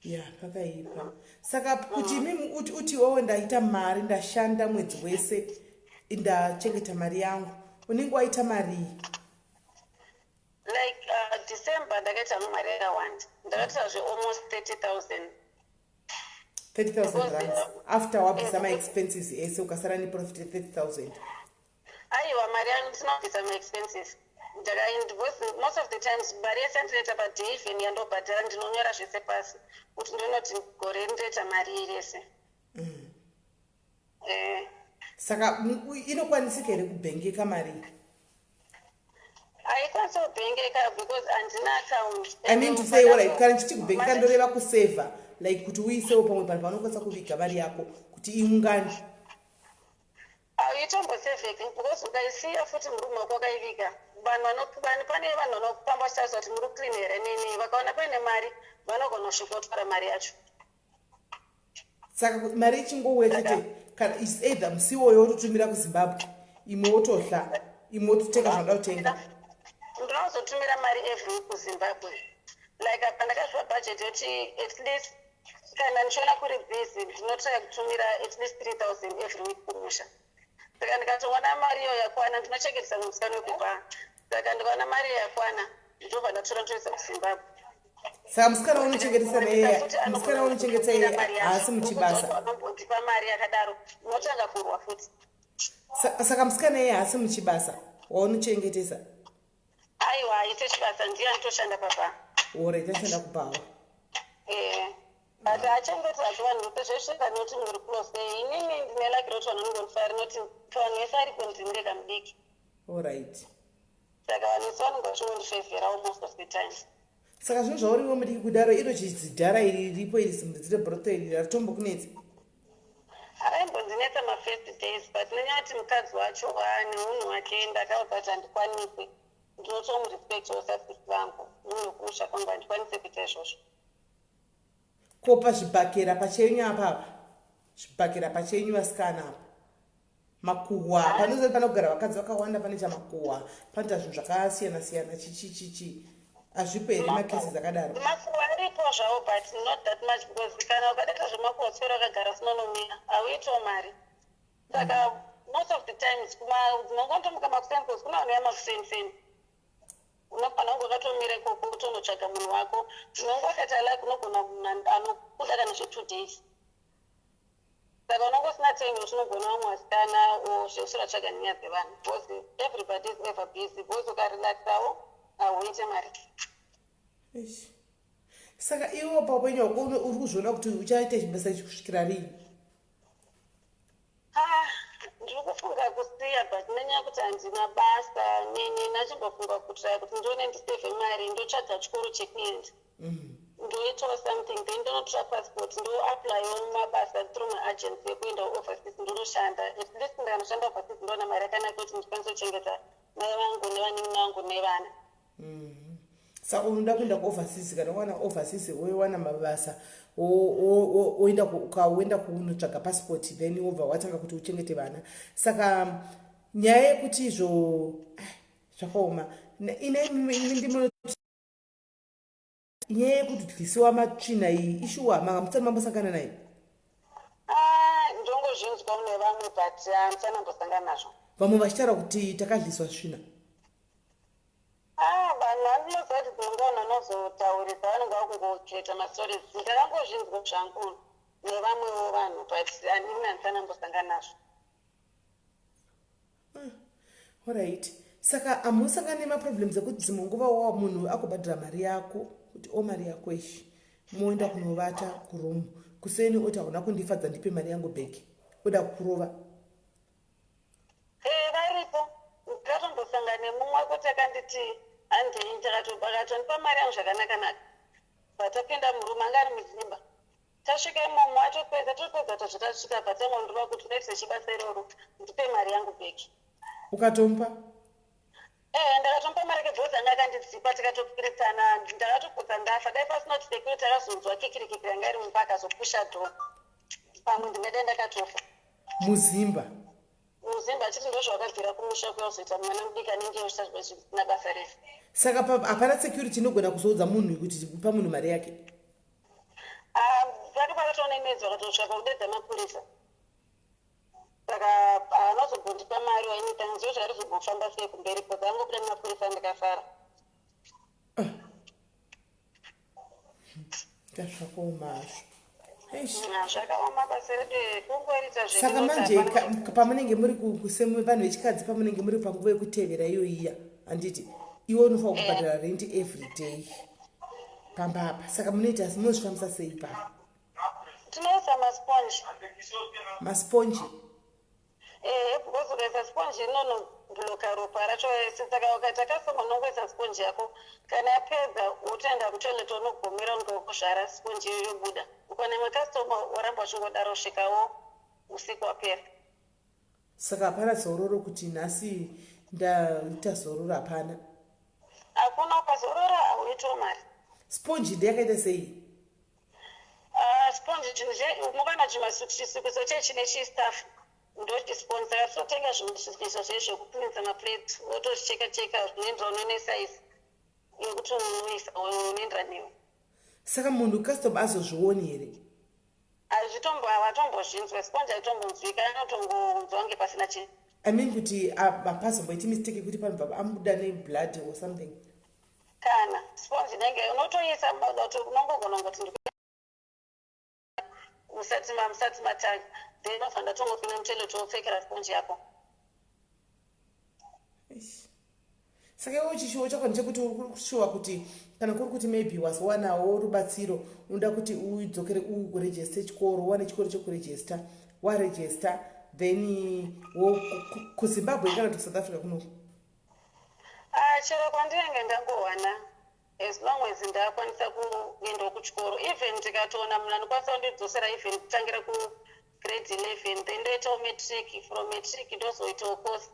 Ya, pakaipa. Saka kuti imimi uti iwewe ndaita mari, ndashanda mwedzi wese, ndachengeta mari yangu, unenge waita marii? Like December ndakaita mari yakawanda, ndakaita zvealmost 30 000. 30 000 rands after wabvisa maexpenses ese, ukasara neprofit ye30 000? Aiwa, mari yangu ndisina kubvisa maexpenses. Because most of the times mari yese yandinoita paday, even yandobhadhara, ndinonyora zvese pasi kuti ndinoti gore ndinoita mari iri yese. Saka inokwanisika here kubhengeka mari iyi? Haikwanisi kubhengeka because handina account. I mean to say, alright, kana ndichiti kubhengeka ndoreva kusevha, like kuti uisewo pamwe panhu paunokwanisa kuviga mari yako kuti iungane. Haitombosevheki because ukaisiya futi murume wako wakaiviga, vanhu pane vanhu vanofamba vachitarisa kuti muri clean here nini. Vakaona paine mari, vanogona kusvika kutora mari yacho. Saka mari ichingouya chete, kana is either musi iwoyo wototumira kuZimbabwe, imwe wotohla, imwe wototenga zvanoda kutenga. Ndinozotumira mari every week kuZimbabwe. Like apa ndakazvipa budget yekuti at least kana ndichiona kuri busy, ndinotraya kutumira at least 3000 every week kumusha. Saka ndikatoona mari iyo yakwana, ndinochengetesa musikana wekuba. Saka ndikaona mari iyo yakwana, ndobva ndatora ndotoisa kuZimbabwe. Saka musikana unochengetesa naye, musikana unochengetesa iye haasi muchibasa? Anombondipa mari yakadaro, unotanga kurwa futi. Saka musikana iye haasi muchibasa waunochengetesa? Aiwa, aite chibasa, ndiye anotoshanda papa. Ore tashanda kubhawa. Eh, but achengeti vacho vanhu vese zvesvika noti muri close. Inini ndine lucky roti vanhu vanongondifara rinoti vanhu vese aripo ndinenge kamudiki. Alright. Saka vanhu vese vanenge vachingondifevherawo most of the time. Saka zvinhu zvauriwo mudiki kudaro, iro chizidhara iri riripo iri, simudzire bhoroto iri, raritombokunetsa? Aimbondinetsa mafirst days, but nenyaya yekuti mukadzi wacho neunhu hwake, ndakaudza kuti handikwanisi, ndinotomurespectawo sasisi vangu, munhu wekumusha kwangu, handikwanisi kuita izvozvo. Ko pazvibhakera pachenyu apapa, zvibhakera pachenyu vasikana apa, makuhwa panozati panogara vakadzi vakawanda, panoita makuhwa, panoita zvinhu zvakasiyana siyana, chichi chichi, hazvipo here macases akadaro? Makuhwa aripo zvawo, but not that much, because kana ukadaita zvemakuhwa tsoro akagara usinonomira, hauitawo mari. Saka most of the times dzinongotomuka makuseni, because kuna vanouya makuseniseni, unofanira kunge wakatomira ikoko utonotsvaga munhu wako. Dzinongo wakaita like unogona munhu anokuda kana zve2 days, saka unonge usina time yekuti unogona vamwe vasikana zvesura tsvaga nenyaya dzevanhu, because everybody is ever busy, because ukarelaxawo hauite mari. Eish. Saka iwo paupenyu hwako uri kuzviona kuti uchaita chibasa ichi kusvikira rini? Ah, ndiri kufunga kusiya, but nenyaya yekuti handina basa nini, ndachimbofunga kutraya kuti ndione ndisevhe mari, ndotsvaga chikoro chekuenda, ndoitawo something, then ndonotora passport, ndoapplywo mabasa through maagency ekuenda overseas, ndonoshanda. At least ndikanoshanda overseas, ndoona mari yakanaka kuti ndikwanise kuchengeta mai vangu nevanin'ina vangu nevana. Saka unoda kuenda kuoverseas, kana wawana overseas, woiwana mabasa, oenda ukaenda kunotsvaga passport, then wobva watanga kuti uchengete vana. Saka nyaya yekuti izvo, ah, zvakaoma. Ine ndimo nyaya yekuti dyisiwa matsvina iyi, ishuwa manga musati mambosangana nayo? Ah, ndongozvinzwa mune vamwe, but handisanambosangana nazvo. Vamwe vachitaura kuti takadliswa svina. Ah, vanhu vandinoziva kuti dzinonga vanhu vanozotaurisa vanenge vakungotsveta mastories. Ndakangozvinzwa zvangu nevamwewo vanhu, but handini handisanambosangana nazvo. Alright, saka hamusangani nemaproblems ekuti dzimwe nguva wa munhu akubhadhara mari yako kuti o mari yako ishi, moenda kunovata kuroom, kuseni oti hauna kundifadza, ndipe mari yangu back, oda kukurova? Eh, varipo. Ndakatombosangana nemumwe kuti akanditi handei, akatondipa mari yangu zvakanaka-naka, but tapinda muroom, anga ari mudzimba. Tasvika imomo, atopedza, topedza tazvo, tasvika patangondova kuti unoitisa chibasa iroro, ndipe mari yangu back. Ukatomupa? Eh, ndakatomupa mari yake because anga akandidzipa, tikatopirisana, ndakatopotsa ndafa. Dai pasina kuti security akazonzwa kikirikikiri anga iri mumba, akazopusha door, pamwe ndingadai ndakatofa. Muzimba? Muzimba, achiti ndozvawakabvira kumusha kuya kuzoita mwana mudiki anenge uchiita zvisina basa rese. Saka hapana security inogona kuzoudza munhu kuti pa munhu mari yake? Ah, pari pakatoona imedzi, vakatosvika pakudedza mapurisa. Saka haana kuzombondipa mari or anything. Ndo zvakatozombofamba sei kumberi, because angobuda nemapurisa, ndikasara. Ngazvakaomazvo. Eish. Zvakaoma basa redu kungoita. Saka manje pamunenge muri vanhu vechikadzi, pamunenge muri panguva yekutevera iyo iya, handiti iwe unofanira kubhadhara rent every day pamba apa? Saka munoita, munozvifambisa sei papa? Tinoisa masponge. Masponge? Ehe, because ukaisa sponge inonobloka ropa racho rese. Saka ukaita kasoma, unongoisa sponge yako, kana yapedza wotoenda kutoilet, unogomera unge wekuzvara, sponge iyo yobuda. Ukaona imwe customer, woramba uchingodaro svikawo usiku wapera. Saka hapana zororo kuti nhasi ndaita zororo, hapana? Hakuna, ukazorora hauitawo mari. Sponge ndeyakaita sei? Ah, sponge chinhu mukana chisukiso chechine chistaff, ndochisponge. Saka totenga zvisukiso zve zvekupinza maplate, wotochicheka cheka zvinoenderana nesize yekuti unoisa, unoenderana newe. Saka munhu, customer, azozvioni here? Hazvitombo, havatombozvinzwa. Sponge haitombonzwika, anotongonzwa kunge pasina chinhu. I mean kuti hapazomboiti mistake yekuti panobva amuda neblood or something? Kana sponge inenge unotoisa, unongogona kungoti musati matanga, then obva ndatongopinda mutoilet, wopfekera sponge yako. Eish. Saka iwe chishuwo chako ndechekuti uri kushuwa kuti kana kuri kuti maybe wazowanawo rubatsiro, unoda kuti udzokere uregister chikoro, uwane chikoro chekuregister, waregister, then wo kuZimbabwe kana kuti kuSouth Africa kunoku? Ah, chero kwandinenge ndangowana, as long as ndakwanisa kuendawo kuchikoro. Even ndikatoona munhu anokwanisa kundidzosera, even kutangira kugrade 11, then ndoitawo matric, from matric ndozoitawo course,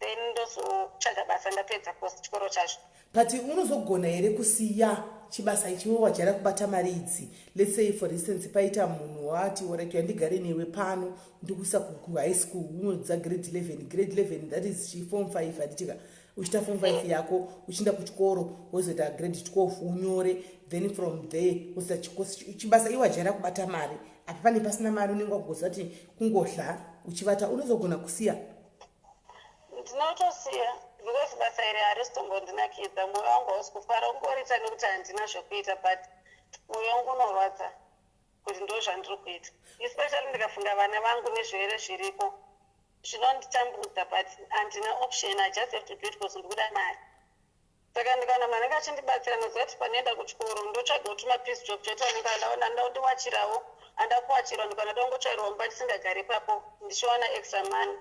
then ndozotsvaga basa ndapedza course, chikoro chacho. But unozogona here kusiya chibasa ichiwe wajaira kubata mari idzi? Let's say, for instance, paita munhu wati, "Alright, yandigare newe pano, ndikuisa kuhigh school, unodzidza grade 11." Grade 11, that is chiform 5, handitika? Uchiita form 5 yako, uchienda kuchikoro, wozoita grade 12, unyore, then from there wozoita chibasa. Iwe wajaira kubata mari, apa pane pasina mari, unenge wakugoziva kuti kungodla uchivata. Unozogona kusiya? Ndinotosiya because basa iri harisi tombondinakidza. Mwoyo wangu hausi kufara. Ungoriita nekuti handina zvokuita, but mwoyo wangu unorwadza kuti ndo zvandiri kuita, especially ndikafunga vana vangu nezvirwere zviriko zvinonditambudza. But handina option, I just have to do it because ndikuda mari. Saka ndikaona munhu anenge achindibatsira, noziva kuti panoenda kuchikoro ndotsvaga kuti mapiece job chete anenge andaona, anoda kundiwachirawo, anda kuwachirwa, ndikaona dongotsvairwa mumba ndisingagari ipapo, ndichiwana extra money,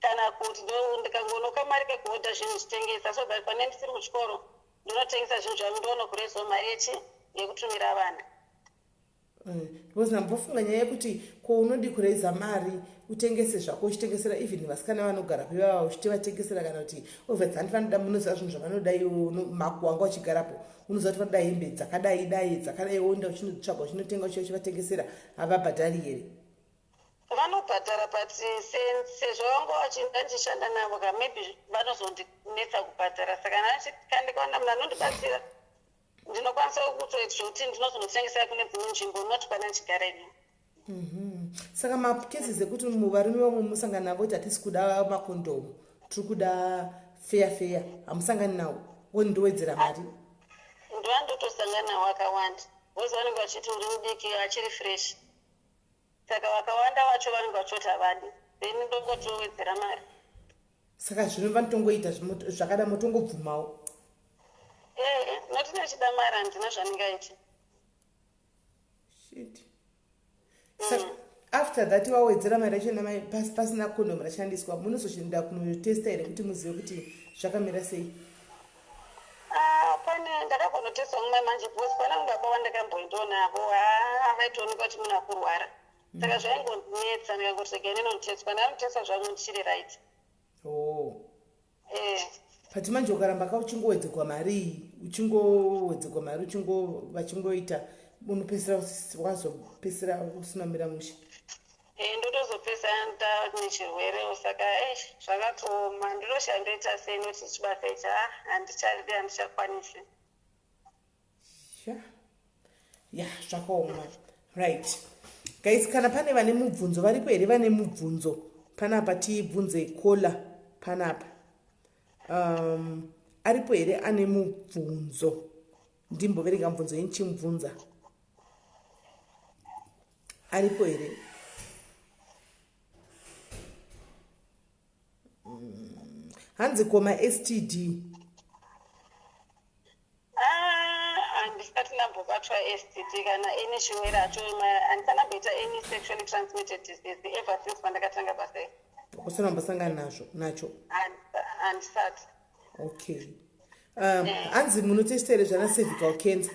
kana kuti ndikangonoka mari kekuhodha zvinhu ndichitengesa, so that pane ndisiri kuchikoro ndinotengesa zvinhu zvangu, ndoona kurezawo mari yechi yekutumira vana. Because ndambofunga nyaya yekuti ko unodi kureza mari utengese zvako, uchitengesera even vasikana vanogara pevava, uchitivatengesera, kana kuti obva handi vanoda, munoziva zvinhu zvavanoda iwo mako wanga uchigarapo, unoziva kuti vanoda hembe dzakadai dai dzakadai, woenda uchinotsvaga, uchinotenga, uchiva uchivatengesera, havabhadhari here? Vanobhadhara, but sezvo vanga vachinda ndichishanda navo ka, maybe vanozondinetsa kubhadhara. Saka kandikaona munhu anondibatsira, ndinokwanisa kutoita zvokuti ndinozonotengesera kune dzimwe nzvimbo, not pana ndichigara ini. Saka macases ekuti varume vamwe musangana navo kuti hatisi kuda makondomu, tiri kuda feya feya, hamusangani nawo? Wondowedzera mari. Ndova ndotosangana nawo akawanda, because vanenge vachiti uri mudiki, achiri fresh. Saka vakawanda vacho vanenge vachoti havadi, then ndongotowedzera mari. Saka zvino vanotongoita zvakada, motongobvumawo? Ee, noti ndachida mari, handina zvandingaiti. Shit. Saka after that wawedzera mari yacho pasina condom rashandiswa, munozochienda kunotesta here kuti muzive kuti zvakamira sei? Ah, pane ndakagonotestwa mumwe manje, because pana baba vandakamboendawo navo, haa, vaitoonekwa kuti munhu akurwara. Saka zvaingondinetsa, ndikangoti regai ndinonotestwa. Ndanotestwa zvangu, ndichiri right. Oh. Eh. But manje ukaramba ka uchingowedzerwa mari iyi, uchingowedzerwa mari, vachingoita, unopedzisira wazopedzisira usina mira mushe. Eh, ndotozopesa ndane chirwere. Saka zvakatooma, ndinoshaya ndoita sei, noti chibasa ichi, ha, handichadi, handichakwanisi. Ya, zvakaoma. Right guys, kana pane vane mubvunzo, varipo here vane mubvunzo panapa? Tibvunze caller panapa. Aripo here ane mubvunzo? Ndimboverenga mubvunzo yendichimubvunza. Aripo here? Hanzi koma STD? Ah, handisati ndambobatwa STD kana any chirwere hacho. Handisati ndamboita any sexually transmitted disease ever since pandakatanga basa iri. Usina kumbosangana nazvo, nacho? Handisati. Okay. Hanzi munotesta here zvana cervical cancer?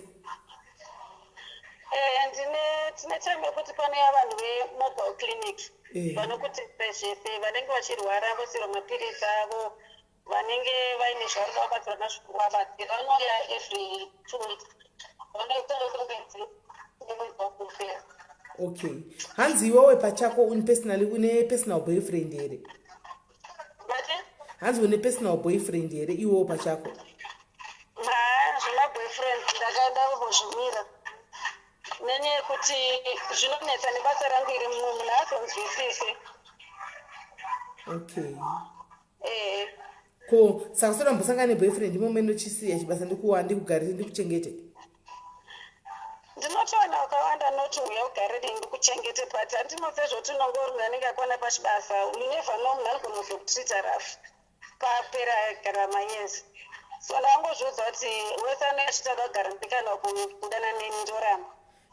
Eh, ndine tine time yekuti panouya vanhu vemobile clinic. Vanokutesta zvese, vanenge vachirwara vosirwa mapiritsi avo, vanenge vaine zvavari kuvabatsira nazvo kuvabatsira. Vanouya every 2 weeks, vanoita mwedzi nemwedzi wakupera. Okay, hanzi iwewe pachako personally une personal boyfriend here? Bati? Hanzi une personal boyfriend here iwewo pachako? Ha, zvemaboyfriend ndakaenda kumbozvimira nenyaya yekuti zvinonetsa nebasa rangu iri, mumwe munhu azonzwisisi. Ee. Ko saka soda mbosangana neboyfriend imomo, ndochisiya chibasa, ndikuwa, ndikugarire, ndikuchengete? Ndinotowana wakawanda noti uya ugarire ndikuchengete, but handinoziva zvoti unongori munhu anenge akwana pachibasa. You never know, munhu anogona kuzokutreata rough papera kana mayears. So ndangozviudza kuti wese anenge achida kugara ndikana kudana neni, ndoramba.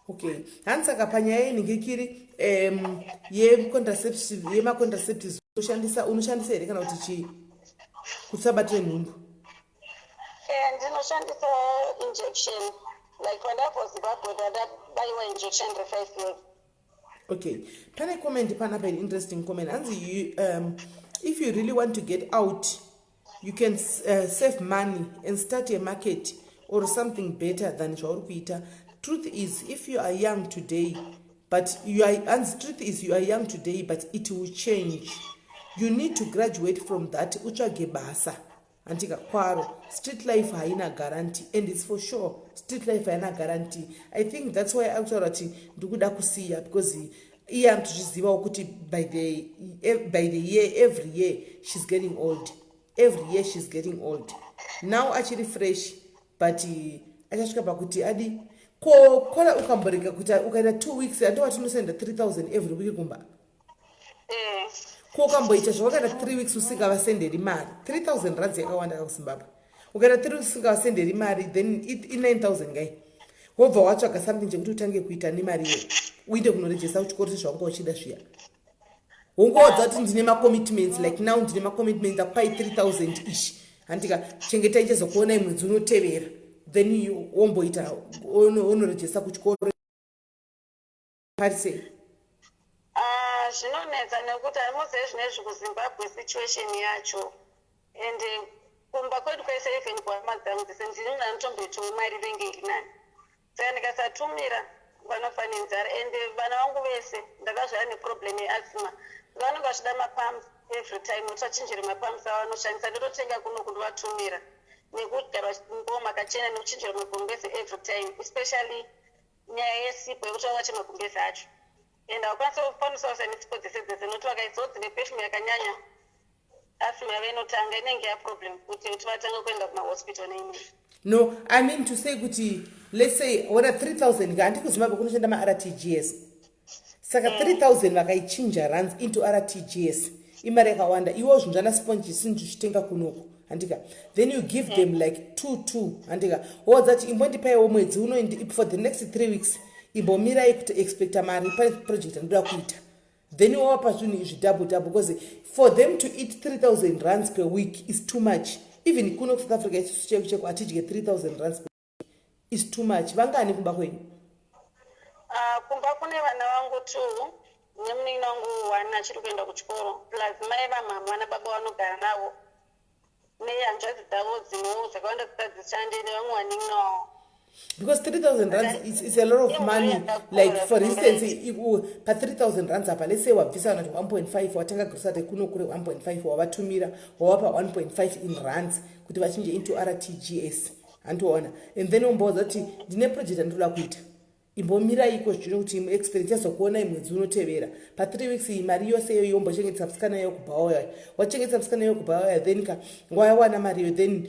Okay, hanzi saka panyaya yenhingikiri yecontraceptive, yemacontraceptives, unoshandisa, unoshandisa here kana kuti chii kuti usabatire nhumbu? Ndinoshandisa injection. Like pandabva Zimbabwe, ndadabayiwa injection re5 years. Okay, pane comment panapa, an interesting comment. Hanzi if you really want to get out, you can save money and start a market or something better than zvauri kuita. Truth is if you are young today but you are, hanzi truth is you are young today, but it will change. You need to graduate from that, utsvage basa, handika kwaro. Street life haina guarantee, and it's for sure, street life haina guarantee. I think that's why akutaura kuti ndikuda kusiya, because iye anotozvizivawo kuti by the year, every year she's getting old, every year she's getting old. Now achiri fresh, but achasvika pakuti adi ko kola ukamborega kuti ukaita 2 weeks, andova tinosenda 3000 every week kumba. Ko ukamboita zvawakaita 3 weeks usingavasenderi mari, 3000 rands yakawanda kakuZimbabwe. Ukaita 3 weeks usingavasenderi mari, then i9000 ngai. Wobva watsvaga something chekuti utange kuita nemari iyoyo, uinde kunorejesa kuchikoro sezvawanga uchida zviya. Wongowadza kuti ndine macommitments, like now ndine macommitments, akupai 3000 ishi, handika, chengetai, chazokuonai mwedzi unotevera. Then womboita wonorejesa kuchikoro pari sei? Ah, zvinonetsa nekuti hamuzive zvinezvi kuZimbabwe situation yacho, and kumba kwedu kwese, even kuhama dzangu dzese, ndini ndanotomboitawo mari inenge iri nani. Saka ndikasatumira vanofa nenzara, and vana vangu vese ndakazvara neproblem yeasthma, vanenge vachida mapumps every time, kuti vachinjire mapumps avo vanoshandisa. Ndototenga kuno kundovatumira, nekugara nguva makachena, nekuchinjira magumbezi every time, especially nyaya yesipo yekuti vawache magumbezi acho. And haukwanisi kukwanisa kuisa nesipo dzese dzese, nokuti vakaisawo dzine perfume yakanyanya, asthma yavo inotanga, inenge yaproblem kuti vatange kuenda kumahospital neimwe. No, I mean to say kuti let's say wona 3000 ka, handi kuZimbabwe kunoshanda maRTGS, saka 3000 vakaichinja rands into RTGS, imari yakawanda. Iwo zvinhu zvana sponge sinhu zvichitenga kunoku, handika? Then you give them like two two, handika? Wowadza kuti imbondipaiwo mwedzi uno, for the next 3 weeks imbomirai kuti expecta mari, pane project andoda kuita. Then wawapa zvinhu izvi double double, because for them to eat 3000 rands per week is too much. Even kuno kuSouth Africa isusu cheko cheko hatidye 3000 rands per week, is too much. Vangani kumba kwenyu? Ah, kumba kune vana vangu two nemunin'ina wangu one achiri kuenda kuchikoro, plus mai vamama nababa vanogara navo, nehanzvadzi dzavo dzimwewo dzakawanda dzisadzishande, nevamwe vanin'ina wavo. Because 3000 rands is a lot of money. Like for instance, pa3000 rands apa, let's say wabvisa kana kuti 1.5, watenga grocery kuno kure 1.5, wavatumira, wavapa 1.5 in rands kuti vachinje into RTGS, handiona? And then womboudza kuti ndine project andinoda kuita, imbomirai zvino kuti experience yazokuonai mwedzi unotevera. Pa3 weeks iyi mari yose iyoyo yombochengetesa musikana iyo kubhawaya, wachengetesa musikana iyo kubhawaya, then ka wawana mari iyo, then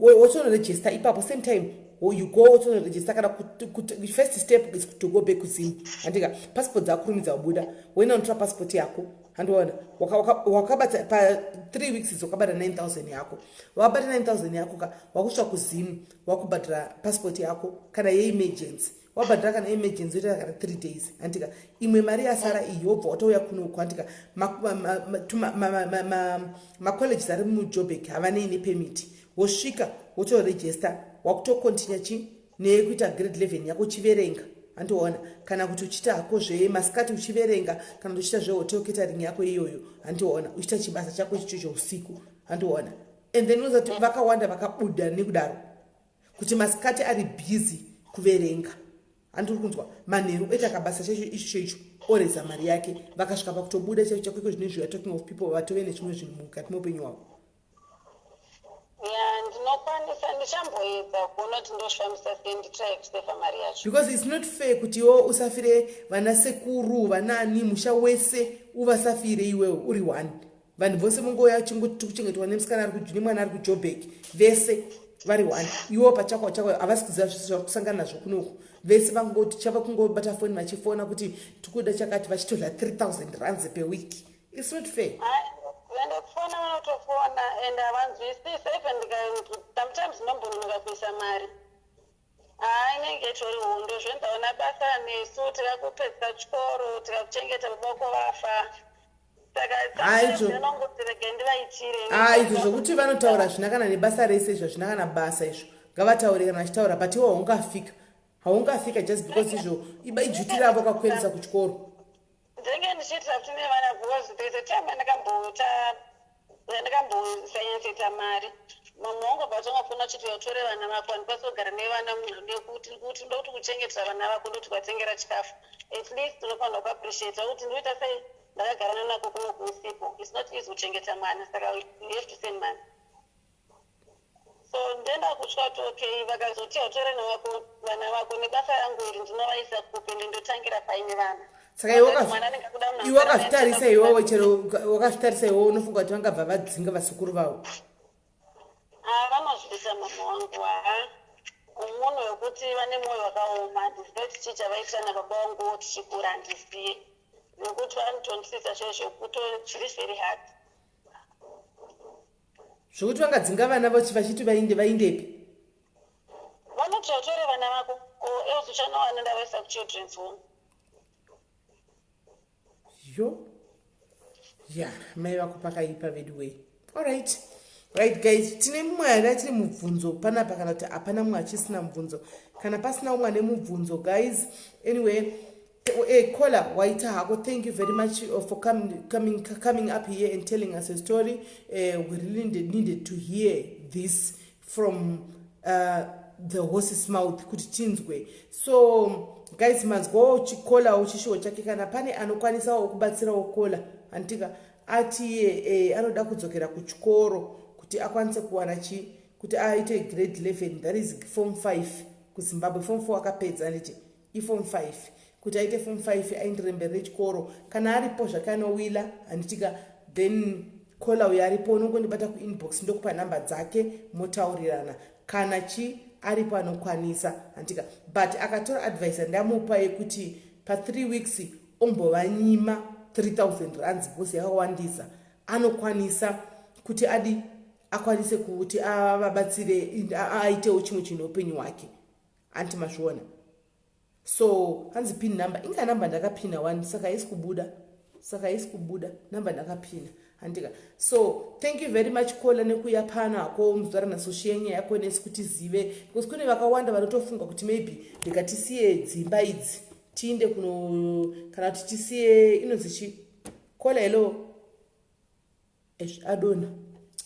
wotonorejista ipapo. Same time you go wotonorejista kana first step is to go back kuZim, handika? Passport dzakurumidza kubuda, woenda unotora passport yako, handiona? Wakabata pa3 weeks idzi, wakabata 9000 yako. Wakabata 9000 yako ka, wakusvika kuZim, wakubhadhara passport yako kana yeemergency. Wabhadhara kana emergency, yoita kana 3 days, handika? Imwe mari yasara iyi wobva watouya kunoku, handika? Macolleges ari muJobek havanei nepermit. Wosvika wotorejesta, wakutocontinue chi nekuita grade 11 yako, chiverenga. Handiona kana kuti uchiita hako zvemasikati uchiverenga, kana kuti uchiita zvehotel catering yako iyoyo. Handiona uchiita chibasa chako ichicho cheusiku. Handiona, and then unoziva kuti vakawanda vakabuda nekudaro kuti masikati ari busy kuverenga, handiri kunzwa, manheru oita kabasa chacho ichocho icho, oreza mari yake. Vakasvika pakutobuda chacho chako iko zvinezvi. Talking of people vatove nezvimwe zvinhu mukati meupenyu hwavo. Ya, ndinokwanisa, ndichamboedza kuona kuti ndozvifambisa sei, nditry kusevha mari yacho. Because it's not fair kuti iwo usafire vana sekuru, vanani, musha wese uvasafire iwewe uri one. Vanhu vose mungouya kuchengetwa nemusikana ari nemwana ari kuJobek, vese vari one. Iwewo pachako chako havasi kuziva zvese zvari kusangana nazvo kunoku. Vese vangoti chava kungobata foni vachifona kuti tikuda chakati, vachitodya 3000 rands per week. It's not fair. Ende kufona vanotofona and havanzwisisi. Even sometimes ndinombononoka kuisa mari, haa, inenge itori hondo. Zvendaona basa nesu, tikakupedzisa chikoro, tikakuchengeta, baba vako vafa, saka ndinongoti rege ndivaitire. Ha, izvo zvokuti vanotaura zvina kana nebasa rese izvo, hazvina kana basa izvo. Ngavataure kana vachitaura, but iwo haungafika, haungafika just because izvo iba iduty ravo kakuendesa kuchikoro. Ndinenge ndichiitira kuti nevana, because there's a time yandakambota yandakambosanyatsoita mari. Mumwe wangu abva atongafona achiti, "Utore vana vako, handikwanisi kugara nevana nekuti kuti ndoda kuti kuchengetera vana vako, ndoti kuvatengera chikafu. At least unofanira kuappreciata kuti ndinoita sei, ndakagara nako kuno kuusipo. It's not easy kuchengeta mwana, saka you have to send money." So ndenda kutya kuti okay, vakazoti utore vana vako, nebasa rangu iri ndinovaisa kupi? Ndindotangira paine vana? Saka iwe wakazvitarisa iwewe, chero wakazvitarisa iwewe, unofunga kuti vangabva vadzinga vasekuru vavo? Vanozviita, mama wangu. Ha, munhu wekuti vane mwoyo wakaoma. Handizive kuti chii chavaitira nababa vangu tichikura, handizive, nekuti vanotondisisa chaizvo kuto zviri very hard. Zvokuti vangadzinga vana vachiti vainde, vaindepi? Vanoti utore vana vako or else uchanowana ndavaisa kuchildren's home. Yo, ya, mai vako pakaipa vedu wei. Alright, right guys, tine mumwe here achiri mubvunzo panapa, kana kuti hapana mumwe achisina mubvunzo? Kana pasina umwe ane mubvunzo, guys, anyway, caller, waita hako. Thank you very much for coming up here and telling us a story. We really needed to hear this from the horse's mouth kuti tinzwe. So guys, manzwawo chikolawo chishuwo chake. Kana pane anokwanisawo kubatsirawo caller, handitika ati anoda kudzokera kuchikoro kuti akwanise kuwana chi kuti aite grade 11, that is form 5 kuZimbabwe. Form 4 akapedza, anditi iform 5, kuti aite form 5, aendere mberi nechikoro. Kana aripo zvake anowila, handitika, then caller uyo aripo unongondibata kuinbox, ndokupa nhamba dzake, motaurirana. Kana chi aripo anokwanisa, handitika, but akatora advice yandamupa yekuti pa3 weeks ombovanyima 3000 rands because yakawandisa, anokwanisa kuti adi akwanise kuti avabatsire, aitewo chimwe chinhu upenyu hwake. Anti mazviona? So hanzi pin number. Inga namba ndakapina one, saka haisi kubuda, saka haisi kubuda namba ndakapina, handika. So thank you very much, caller, nekuuya pano hako muzuva ranhasi nyaya yako nesi kuti zive, because kune vakawanda vanotofunga kuti maybe ndikatisiye dzimba idzi tiinde kuno, kana kuti tisiye inonzi chi. Caller, hello. Adona.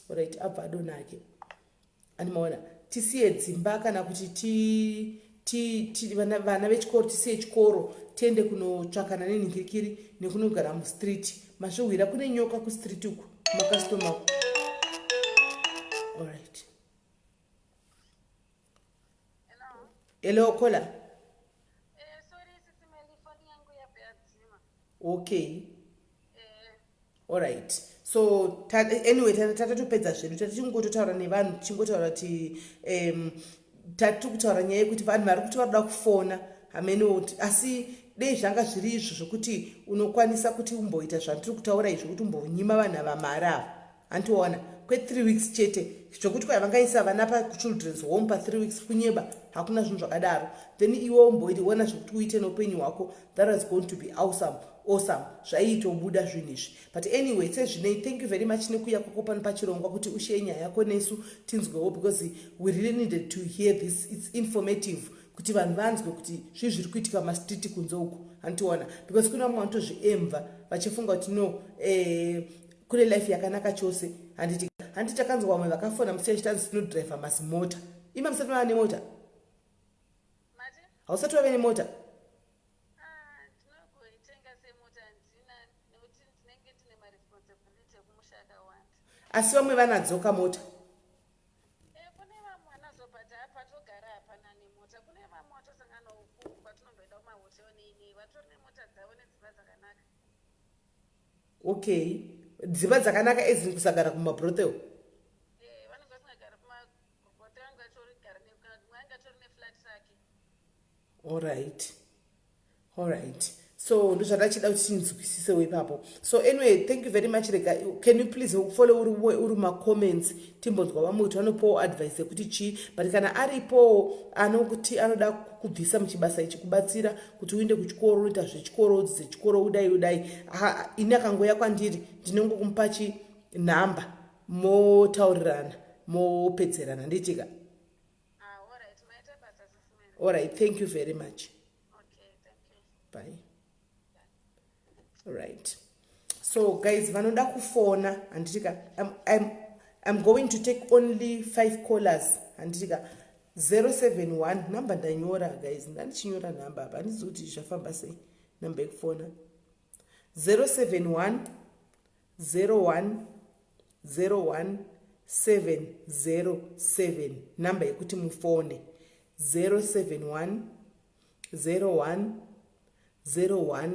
Right, abva adona ake. Animaona, tisiye dzimba kana kuti ti vana vechikoro, tisiye chikoro tiende kunotsvakana nenhingirikiri nekunogara mustreet. Mazvihwira, kune nyoka kustreet uku, makastoma. Alright, hello caller. Okay, alright. So anyway, tatatopedza zvedu, tatichingototaura nevanhu, tichingotaura kuti tatiri kutaura nyaya yekuti vanhu vari kuti varoda kufona hameno. Asi dei zvanga zviri izvo zvokuti unokwanisa kuti umboita zvandiri kutaura izvo, kuti umbonyima vanhu ava mari ava, handiona, kwe3 weeks chete, zvokuti kwai vangaisa vana pachildren's home pa3 weeks, kunyeba, hakuna zvinhu zvakadaro. Then iwe umboiona zvekuti uite neupenyu hwako. That was going to be awesome, awesome, zvaiitobuda zvinhu izvi. But anyway, sezvinei, thank you very much nekuuya kwako pano pachirongwa kuti usheye nyaya yako nesu tinzwewo, because we really needed to hear this. It's informative. Kuti vanhu vanzwe kuti zvii zviri kuitika mumastreet kunze uku, handiona, because kune vamwe vanotozviemva vachifunga kuti no, kune life yakanaka chose, handiti? Handiti takanzwa vamwe vakafona musi achitanzi tinodriver mazimota. Ima musati mava nemota? Hausati wave nemota? Ah, ndinogoitenga semota handina, nekuti ndinenge ndine maresponsibility ekumusha akawanda. Asi vamwe vanadzoka mota. Kune vamwe vanazo, but patogara hapana nemota. Kune vamwe vatosangana uku kwatinomboenda kumahotel nei, vatori nemota dzavo nedzimba dzakanaka. Okay, dzimba dzakanaka ezini kusagara kumabrothel. Vanenge vasingagari kumabrothel, vanenge vatorigara kana mumwe anenge atori neflat rake. Alright, so ndozvatachida kuti tinzwisisewo ipapo. So anyway, thank you very much. Rega, can you please follow uri macomments, timbonzwa vamwe kuti vanopawo advice yekuti chii. But kana aripowo anokuti anoda kubvisa muchibasa ichi, kubatsira kuti uinde kuchikoro, unoita zvechikoro, udzidze chikoro, udai udai, ini akangoya kwandiri ndinongokumupa chi nhamba, motaurirana, mopedzerana, nditika? Ah, alright, maita basa, Sis Mary. Alright, thank you very much. Okay, thank you. Bye. Right, so guys, vanoda kufona, handitika, I'm going to take only five callers, handitika? 071 namba ndanyora, guys, ndandichinyora nhamba apa, handizi kuti zvafamba sei. Namba yekufona 071 01 01 707. Namba yekuti mufone 071 01 01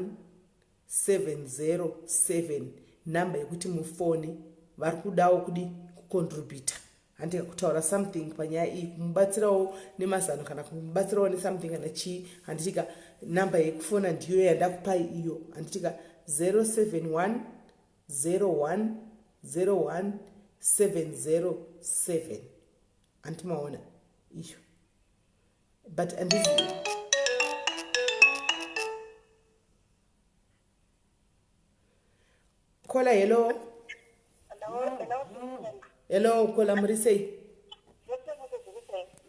707, namba yekuti mufone. Vari kudawo kudi kucontributa, handika, kutaura something panyaya iyi, kumubatsirawo nemazano kana kumubatsirawo nesomething kana chii, handitika? Namba yekufona ndiyo yandakupai iyo, handitika? 071 01 01 707, handimaona iyo, but andizi. Caller, hello. Hello, hello. Hello caller, muri sei?